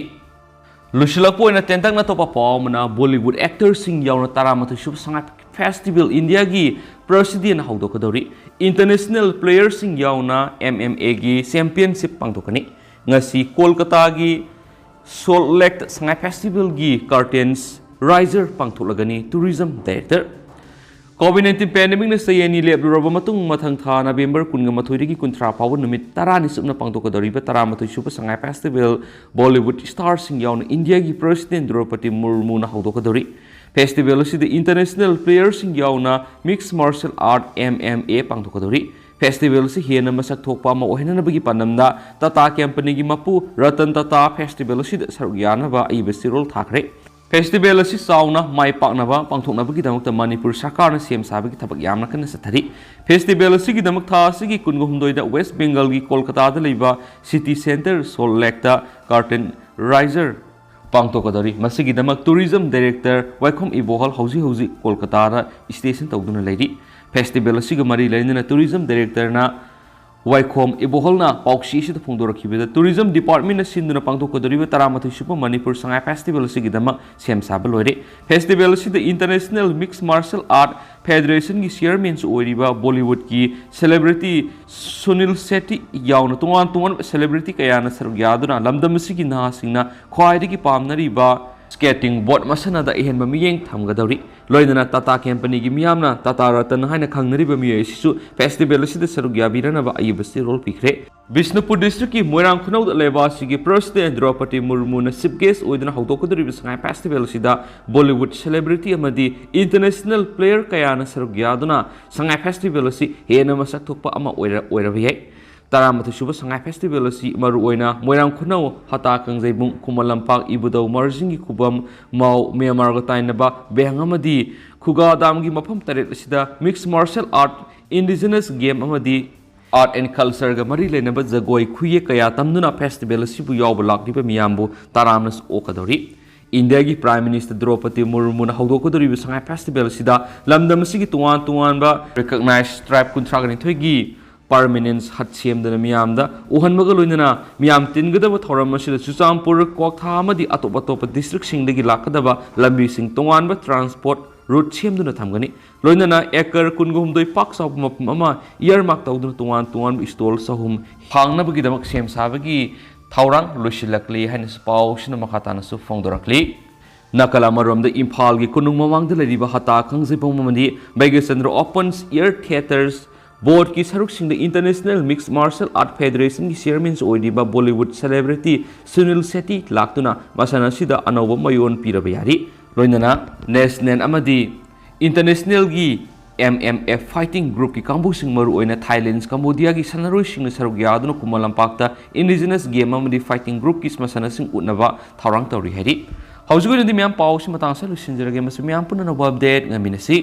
ꯂꯣꯏꯁꯤꯜꯂꯛꯄ ꯑꯣꯏꯅ ꯇꯦꯟꯇꯛꯅ ꯑꯇꯣꯞꯄ ꯄꯥꯎ ꯑꯃꯅ, ꯕꯣꯂꯤꯋꯨꯗ ꯑꯦꯛꯇꯔꯁꯤꯡ ꯌꯥꯎꯅ ꯇꯔꯥꯃꯥꯊꯣꯏ ꯁꯨꯕ ꯁꯉꯥꯏ ꯐꯦꯁꯇꯤꯚꯦꯜ ꯏꯟꯗꯤꯌꯥꯒꯤ ꯄ꯭ꯔꯁꯤꯗꯦꯟ ꯍꯧꯗꯣꯛꯀꯗꯧꯔꯤ꯫ ꯏꯟꯇꯔꯅꯦꯁꯅꯦꯜ ꯄ꯭ꯂꯦꯌꯔꯁꯤꯡ ꯌꯥꯎꯅ M M A ꯒꯤ ꯆꯦꯝꯄꯤꯌꯟꯁꯤꯞ ꯄꯥꯡꯊꯣꯛꯀꯅꯤ꯫ ꯉꯁꯤ ꯀꯣꯜꯀꯇꯥꯒꯤ ꯁꯣꯜꯠ ꯂꯦꯛꯇ ꯁꯉꯥꯏ ꯐꯦꯁꯇꯤꯚꯦꯜꯒꯤ ꯀꯔꯇꯦꯟꯁ ꯔꯥꯏꯖꯔ ꯄꯥꯡꯊꯣꯛꯂꯒꯅꯤ꯫ Tourism director. ꯀꯣꯚꯤꯗ ꯅꯥꯏꯟꯇꯤꯟ ꯄꯦꯟꯗꯦꯃꯤꯛꯅ ꯆꯍꯤ ꯑꯅꯤ ꯂꯦꯞꯂꯨꯔꯕ ꯃꯇꯨꯡ, ꯃꯊꯪ ꯊꯥ ꯅꯕꯦꯝꯕꯔ ꯀꯨꯟꯒ ꯃꯥꯊꯣꯏꯗꯒꯤ ꯀꯨꯟꯊ꯭ꯔꯥ ꯐꯥꯎꯕ ꯅꯨꯃꯤꯠ ꯇꯔꯥꯅꯤ ꯆꯨꯞꯅ ꯄꯥꯡꯊꯣꯛꯀꯗꯧꯔꯤꯕ ꯇꯔꯥꯃꯥꯊꯣꯏ ꯁꯨꯕ ꯁꯉꯥꯏ ꯐꯦꯁꯇꯤꯚꯦꯜ ꯕꯣꯂꯤꯋꯨꯗ ꯁ꯭ꯇꯥꯔꯁꯤꯡ ꯌꯥꯎꯅ ꯏꯟꯗꯤꯌꯥꯒꯤ ꯄ꯭ꯔꯁꯤꯗꯦꯟ ꯗ꯭ꯔꯧꯄꯗꯤ ꯃꯨꯔꯃꯨꯅ ꯍꯧꯗꯣꯛꯀꯗꯧꯔꯤ꯫ ꯐꯦꯁꯇꯤꯚꯦꯜ ꯑꯁꯤꯗ ꯏꯟꯇꯔꯅꯦꯁꯅꯦꯜ ꯄ꯭ꯂꯦꯌꯔꯁꯤꯡ ꯌꯥꯎꯅ mixed martial art, M M A, ꯄꯥꯡꯊꯣꯛꯀꯗꯧꯔꯤ꯫ ꯐꯦꯁꯇꯤꯚꯦꯜ ꯑꯁꯤ ꯍꯦꯟꯅ ꯃꯁꯛ ꯊꯣꯛꯄ ꯑꯃ ꯑꯣꯏꯍꯟꯅꯕꯒꯤ ꯄꯥꯟꯗꯝꯗ ꯇꯥꯇꯥ ꯀꯝꯄꯅꯤꯒꯤ ꯃꯄꯨ ꯔꯇꯟ ꯇꯥꯇꯥ ꯐꯦꯁꯇꯤꯚꯦꯜ ꯑꯁꯤꯗ ꯁꯔꯨꯛ ꯌꯥꯅꯕ ꯑꯏꯕ ꯆꯦꯔꯣꯜ ꯊꯥꯈ꯭ꯔꯦ꯫ ꯐꯦꯁꯇꯤꯚꯦꯜ ꯑꯁꯤ ꯆꯥꯎꯅ ꯃꯥꯏ ꯄꯥꯛꯅꯕ ꯄꯥꯡꯊꯣꯛꯅꯕꯒꯤꯗꯃꯛꯇ ꯃꯅꯤꯄꯨꯔ ꯁꯔꯀꯥꯔꯅ ꯁꯦꯝ ꯁꯥꯕꯒꯤ ꯊꯕꯛ ꯌꯥꯝꯅ ꯀꯟꯅ ꯆꯠꯊꯔꯤ꯫ ꯐꯦꯁꯇꯤꯚꯦꯜ ꯑꯁꯤꯒꯤꯗꯃꯛ ꯊꯥ ꯑꯁꯤꯒꯤ ꯀꯨꯟꯒ ꯍꯨꯝꯗꯣꯏꯗ ꯋꯦꯁ ꯕꯦꯡꯒꯜꯒꯤ ꯀꯣꯜꯀꯇꯥꯗ ꯂꯩꯕ ꯁꯤꯇꯤ ꯁꯦꯟꯇꯔ ꯁꯣꯜꯠ ꯂꯦꯛꯇ ꯀꯥꯔꯇꯦꯟ ꯔꯥꯏꯖꯔ ꯄꯥꯡꯊꯣꯛꯀꯗꯧꯔꯤ꯫ ꯃꯁꯤꯒꯤꯗꯃꯛ ꯇꯨꯔꯤꯖꯝ ꯗꯥꯏꯔꯦꯛꯇꯔ ꯋꯥꯏꯈꯣꯝ ꯏꯕꯣꯍꯜ ꯍꯧꯖꯤꯛ ꯍꯧꯖꯤꯛ ꯀꯣꯜꯀꯇꯥꯗ ꯁ꯭ꯇꯦꯁꯟ ꯇꯧꯗꯨꯅ ꯂꯩꯔꯤ꯫ ꯐꯦꯁꯇꯤꯚꯦꯜ ꯑꯁꯤꯒ ꯃꯔꯤ ꯂꯩꯅꯅ ꯇꯨꯔꯤꯖꯝ ꯗꯥꯏꯔꯦꯛꯇꯔꯅ ꯋꯥꯏꯈꯣꯝ ꯏꯕꯣꯍꯜꯅ ꯄꯥꯎꯆꯦ ꯑꯁꯤꯗ ꯐꯣꯡꯗꯣꯔꯛꯈꯤꯕꯗ, ꯇꯨꯔꯤꯖꯝ ꯗꯤꯄꯥꯔꯠꯃꯦꯟꯅ ꯁꯤꯟꯗꯨꯅ ꯄꯥꯡꯊꯣꯛꯀꯗꯧꯔꯤꯕ ꯇꯔꯥꯃꯥꯊꯣꯏ ꯁꯨꯕ ꯃꯅꯤꯄꯨꯔ ꯁꯉꯥꯏ ꯐꯦꯁꯇꯤꯚꯦꯜ ꯑꯁꯤꯒꯤꯗꯃꯛ ꯁꯦꯝ ꯁꯥꯕ ꯂꯣꯏꯔꯦ꯫ ꯐꯦꯁꯇꯤꯚꯦꯜ ꯑꯁꯤꯗ ꯏꯟꯇꯔꯅꯦꯁꯅꯦꯜ ꯃꯤꯛꯁ ꯃꯥꯔꯁꯦꯜ ꯑꯥꯔꯠ ꯐꯦꯗꯔꯦꯁꯟꯒꯤ ꯆꯤꯌꯔꯃꯦꯟꯁꯨ ꯑꯣꯏꯔꯤꯕ ꯕꯣꯂꯤꯋꯨꯗꯀꯤ ꯁꯦꯂꯦꯕ꯭ꯔꯤꯇꯤ ꯁꯨꯅꯤꯜ ꯁꯦꯠꯇꯤ ꯌꯥꯎꯅ ꯇꯣꯉꯥꯟ ꯇꯣꯉꯥꯟꯕ ꯁꯦꯂꯦꯕ꯭ꯔꯤꯇꯤ ꯀꯌꯥꯅ ꯁꯔꯨꯛ ꯌꯥꯗꯨꯅ ꯂꯝꯗꯝ ꯑꯁꯤꯒꯤ ꯅꯍꯥꯁꯤꯡꯅ ꯈ꯭ꯋꯥꯏꯗꯒꯤ ꯄꯥꯝꯅꯔꯤꯕ ꯁ꯭ꯀꯦꯇꯤꯡ ꯕꯣꯔꯗ ꯃꯁꯥꯟꯅꯗ ꯑꯍꯦꯟꯕ ꯃꯤꯠꯌꯦꯡ ꯊꯝꯒꯗꯧꯔꯤ꯫ ꯂꯣꯏꯅꯅ ꯇꯥꯇꯥ ꯀꯝꯄꯅꯤꯒꯤ ꯃꯤꯌꯥꯝꯅ ꯇꯥꯇꯥ ꯔꯇꯟ ꯍꯥꯏꯅ ꯈꯪꯅꯔꯤꯕ ꯃꯤꯑꯣꯏ ꯑꯁꯤꯁꯨ ꯐꯦꯁꯇꯤꯚꯦꯜ ꯑꯁꯤꯗ ꯁꯔꯨꯛ ꯌꯥꯕꯤꯔꯅꯕ ꯑꯏꯕ ꯆꯦꯔꯣꯜ ꯄꯤꯈ꯭ꯔꯦ꯫ ꯕꯤꯁꯅꯨꯄꯨꯔ ꯗꯤꯁꯇ꯭ꯔꯤꯛꯀꯤ ꯃꯣꯏꯔꯥꯡ ꯈꯨꯅꯧꯗ ꯂꯩꯕ ꯑꯁꯤꯒꯤ ꯄ꯭ꯔꯁꯤꯗꯦꯟ ꯗ꯭ꯔꯧꯄꯗꯤ ꯃꯨꯔꯃꯨꯅ ꯆꯤꯐ ꯒꯦꯁ ꯑꯣꯏꯗꯨꯅ ꯍꯧꯗꯣꯛꯀꯗꯧꯔꯤꯕ ꯁꯉꯥꯏ ꯐꯦꯁꯇꯤꯚꯦꯜ ꯑꯁꯤꯗ ꯕꯣꯂꯤꯋꯨꯗ ꯁꯦꯂꯦꯕ꯭ꯔꯤꯇꯤ ꯑꯃꯗꯤ ꯏꯟꯇꯔꯅꯦꯁꯅꯦꯜ ꯄ꯭ꯂꯦꯌꯔ ꯀꯌꯥꯅ ꯁꯔꯨꯛ ꯌꯥꯗꯨꯅ ꯁꯉꯥꯏ ꯐꯦꯁꯇꯤꯚꯦꯜ ꯑꯁꯤ ꯍꯦꯟꯅ ꯃꯁꯛ ꯊꯣꯛꯄ ꯑꯃ ꯑꯣꯏꯔ-, ꯑꯣꯏꯔꯕ ꯌꯥꯏ꯫ ꯇꯔꯥꯃꯥꯊꯣꯏ ꯁꯨꯕ ꯁꯉꯥꯏ ꯐꯦꯁꯇꯤꯚꯦꯜ ꯑꯁꯤ ꯃꯔꯨꯑꯣꯏꯅ ꯃꯣꯏꯔꯥꯡ ꯈꯨꯅꯧ, ꯍꯇꯥ ꯀꯥꯡꯖꯩꯕꯨꯡ, ꯈꯨꯃꯟ ꯂꯝꯄꯥꯛ, ꯏꯕꯨꯙꯧ, ꯃꯔꯖꯤꯡꯒꯤ ꯈꯨꯕꯝ, ꯃꯥꯎ, ꯃ꯭ꯌꯥꯟꯃꯥꯔꯒ ꯇꯥꯏꯅꯕ ꯕꯦꯡ ꯑꯃꯗꯤ ꯈꯨꯒꯥ ꯗꯥꯝꯒꯤ ꯃꯐꯝ ꯇꯔꯦꯠ ꯑꯁꯤꯗ mix martial art, indigenous game ꯑꯃꯗꯤ ꯑꯥꯔꯠ ꯑꯦꯟ ꯀꯜꯆꯔꯒ ꯃꯔꯤ ꯂꯩꯅꯕ ꯖꯒꯣꯏ ꯈꯨꯌꯦꯛ ꯀꯌꯥ ꯇꯝꯗꯨꯅ ꯐꯦꯁꯇꯤꯚꯦꯜ ꯑꯁꯤꯕꯨ ꯌꯥꯎꯕ ꯂꯥꯛꯂꯤꯕ ꯃꯤꯌꯥꯝꯕꯨ ꯇꯔꯥꯝꯅꯁꯨ ꯑꯣꯛꯀꯗꯧꯔꯤ꯫ ꯏꯟꯗꯤꯌꯥꯒꯤ ꯄ꯭ꯔꯥꯏꯝ ꯃꯤꯅꯤꯁꯇꯔ ꯗ꯭ꯔꯧꯄꯗꯤ ꯃꯨꯔꯃꯨꯅ ꯍꯧꯗꯣꯛꯀꯗꯧꯔꯤꯕ ꯁꯉꯥꯏ ꯐꯦꯁꯇꯤꯚꯦꯜ ꯑꯁꯤꯗ ꯂꯝꯗꯝ ꯑꯁꯤꯒꯤ ꯇꯣꯉꯥꯟ ꯇꯣꯉꯥꯟꯕ ꯔꯤꯀꯛꯅꯥꯏꯖ ꯇ꯭ꯔꯥꯏꯕ ꯀꯨꯟꯊ꯭ꯔꯥꯒ ꯅꯤꯊꯣꯏꯒꯤ ꯄꯔꯃꯤꯅꯦꯟꯁ ꯍꯠ ꯁꯦꯝꯗꯨꯅ ꯃꯤꯌꯥꯝꯗ ꯎꯍꯟꯕꯒ ꯂꯣꯏꯅꯅ ꯃꯤꯌꯥꯝ ꯇꯤꯟꯒꯗꯕ ꯊꯧꯔꯝ ꯑꯁꯤꯗ ꯆꯨꯔꯆꯥꯟꯄꯨꯔ, ꯀ꯭ꯋꯥꯛꯊꯥ ꯑꯃꯗꯤ ꯑꯇꯣꯞ ꯑꯇꯣꯞꯄ ꯗꯤꯁꯇ꯭ꯔꯤꯛꯁꯤꯡꯗꯒꯤ ꯂꯥꯛꯀꯗꯕ ꯂꯝꯕꯤꯁꯤꯡ ꯇꯣꯉꯥꯟꯕ ꯇ꯭ꯔꯥꯟꯁꯄꯣꯔꯠ ꯔꯨꯠ ꯁꯦꯝꯗꯨꯅ ꯊꯝꯒꯅꯤ꯫ ꯂꯣꯏꯅꯅ ꯑꯦꯀꯔ ꯀꯨꯟꯒ ꯍꯨꯝꯗꯣꯏ ꯄꯥꯛ ꯆꯥꯎꯕ ꯃꯐꯝ ꯑꯃ ꯏꯌꯥꯔꯃꯥꯔꯛ ꯇꯧꯗꯨꯅ ꯇꯣꯉꯥꯟ ꯇꯣꯉꯥꯟꯕ ꯁ꯭ꯇꯣꯜ ꯆꯍꯨꯝ ꯍꯥꯡꯅꯕꯒꯤꯗꯃꯛ ꯁꯦꯝ ꯁꯥꯕꯒꯤ ꯊꯧꯔꯥꯡ ꯂꯣꯏꯁꯤꯜꯂꯛꯂꯤ ꯍꯥꯏꯅꯁꯨ ꯄꯥꯎꯁꯤꯅ ꯃꯈꯥ ꯇꯥꯅꯁꯨ ꯐꯣꯡꯗꯣꯔꯛꯂꯤ꯫ ꯅꯥꯀꯜ ꯑꯃꯔꯣꯝꯗ ꯏꯝꯐꯥꯜꯒꯤ ꯀꯣꯅꯨꯡ ꯃꯃꯥꯡꯗ ꯂꯩꯔꯤꯕ ꯍꯇꯥ ꯀꯥꯡꯖꯩꯕꯨꯡ ꯑꯃꯗꯤ ꯚꯩꯒ꯭ꯌꯆꯟꯗ꯭ꯔ ꯑꯣꯄꯟ ꯏꯌꯔ ꯊꯤꯌꯦꯇꯔꯁ ꯕꯣꯔꯗꯀꯤ ꯁꯔꯨꯛꯁꯤꯡꯗ ꯏꯟꯇꯔꯅꯦꯁꯅꯦꯜ ꯃꯤꯛꯁ ꯃꯥꯔꯁꯦꯜ ꯑꯥꯔꯠ ꯐꯦꯗꯔꯦꯁꯟꯒꯤ ꯆꯤꯌꯔꯃꯦꯟꯁꯨ ꯑꯣꯏꯔꯤꯕ ꯕꯣꯂꯤꯋꯨꯗ ꯁꯦꯂꯦꯕ꯭ꯔꯤꯇꯤ ꯁꯨꯅꯤꯜ ꯁꯦꯠꯇꯤ ꯂꯥꯛꯇꯨꯅ ꯃꯁꯥꯟꯅ ꯑꯁꯤꯗ ꯑꯅꯧꯕ ꯃꯌꯣꯟ ꯄꯤꯔꯕ ꯌꯥꯔꯤ꯫ ꯂꯣꯏꯅꯅ ꯅꯦꯁꯅꯦꯜ ꯑꯃꯗꯤ ꯏꯟꯇꯔꯅꯦꯁꯅꯦꯜꯒꯤ ꯑꯦꯝ ꯑꯦꯝ ꯑꯦꯐ ꯐꯥꯏꯇꯤꯡ ꯒ꯭ꯔꯨꯞꯀꯤ ꯀꯥꯡꯕꯨꯁꯤꯡ, ꯃꯔꯨꯑꯣꯏꯅ ꯊꯥꯏꯂꯦꯟꯁ, ꯀꯝꯕꯣꯗꯤꯌꯥꯒꯤ ꯁꯥꯟꯅꯔꯣꯏꯁꯤꯡꯅ ꯁꯔꯨꯛ ꯌꯥꯗꯨꯅ ꯈꯨꯃꯟ ꯂꯝꯄꯥꯛꯇ ꯏꯟꯗꯤꯖꯤꯅꯁ ꯒꯦꯝ ꯑꯃꯗꯤ ꯐꯥꯏꯇꯤꯡ ꯒ꯭ꯔꯨꯞꯀꯤ ꯃꯁꯥꯟꯅꯁꯤꯡ ꯎꯠꯅꯕ ꯊꯧꯔꯥꯡ ꯇꯧꯔꯤ ꯍꯥꯏꯔꯤ꯫ ꯍꯧꯖꯤꯛ ꯑꯣꯏꯅꯗꯤ ꯃꯌꯥꯝ ꯄꯥꯎꯁꯤ ꯃꯇꯥꯡ ꯑꯁꯤꯗ ꯂꯣꯏꯁꯤꯟꯖꯔꯒꯦ꯫ ꯃꯁꯤ ꯃꯌꯥꯝ ꯄꯨꯟꯅ ꯑꯅꯧꯕ ꯑꯞꯗꯦꯠ ꯉꯥꯏꯃꯤꯟꯅꯁꯤ꯫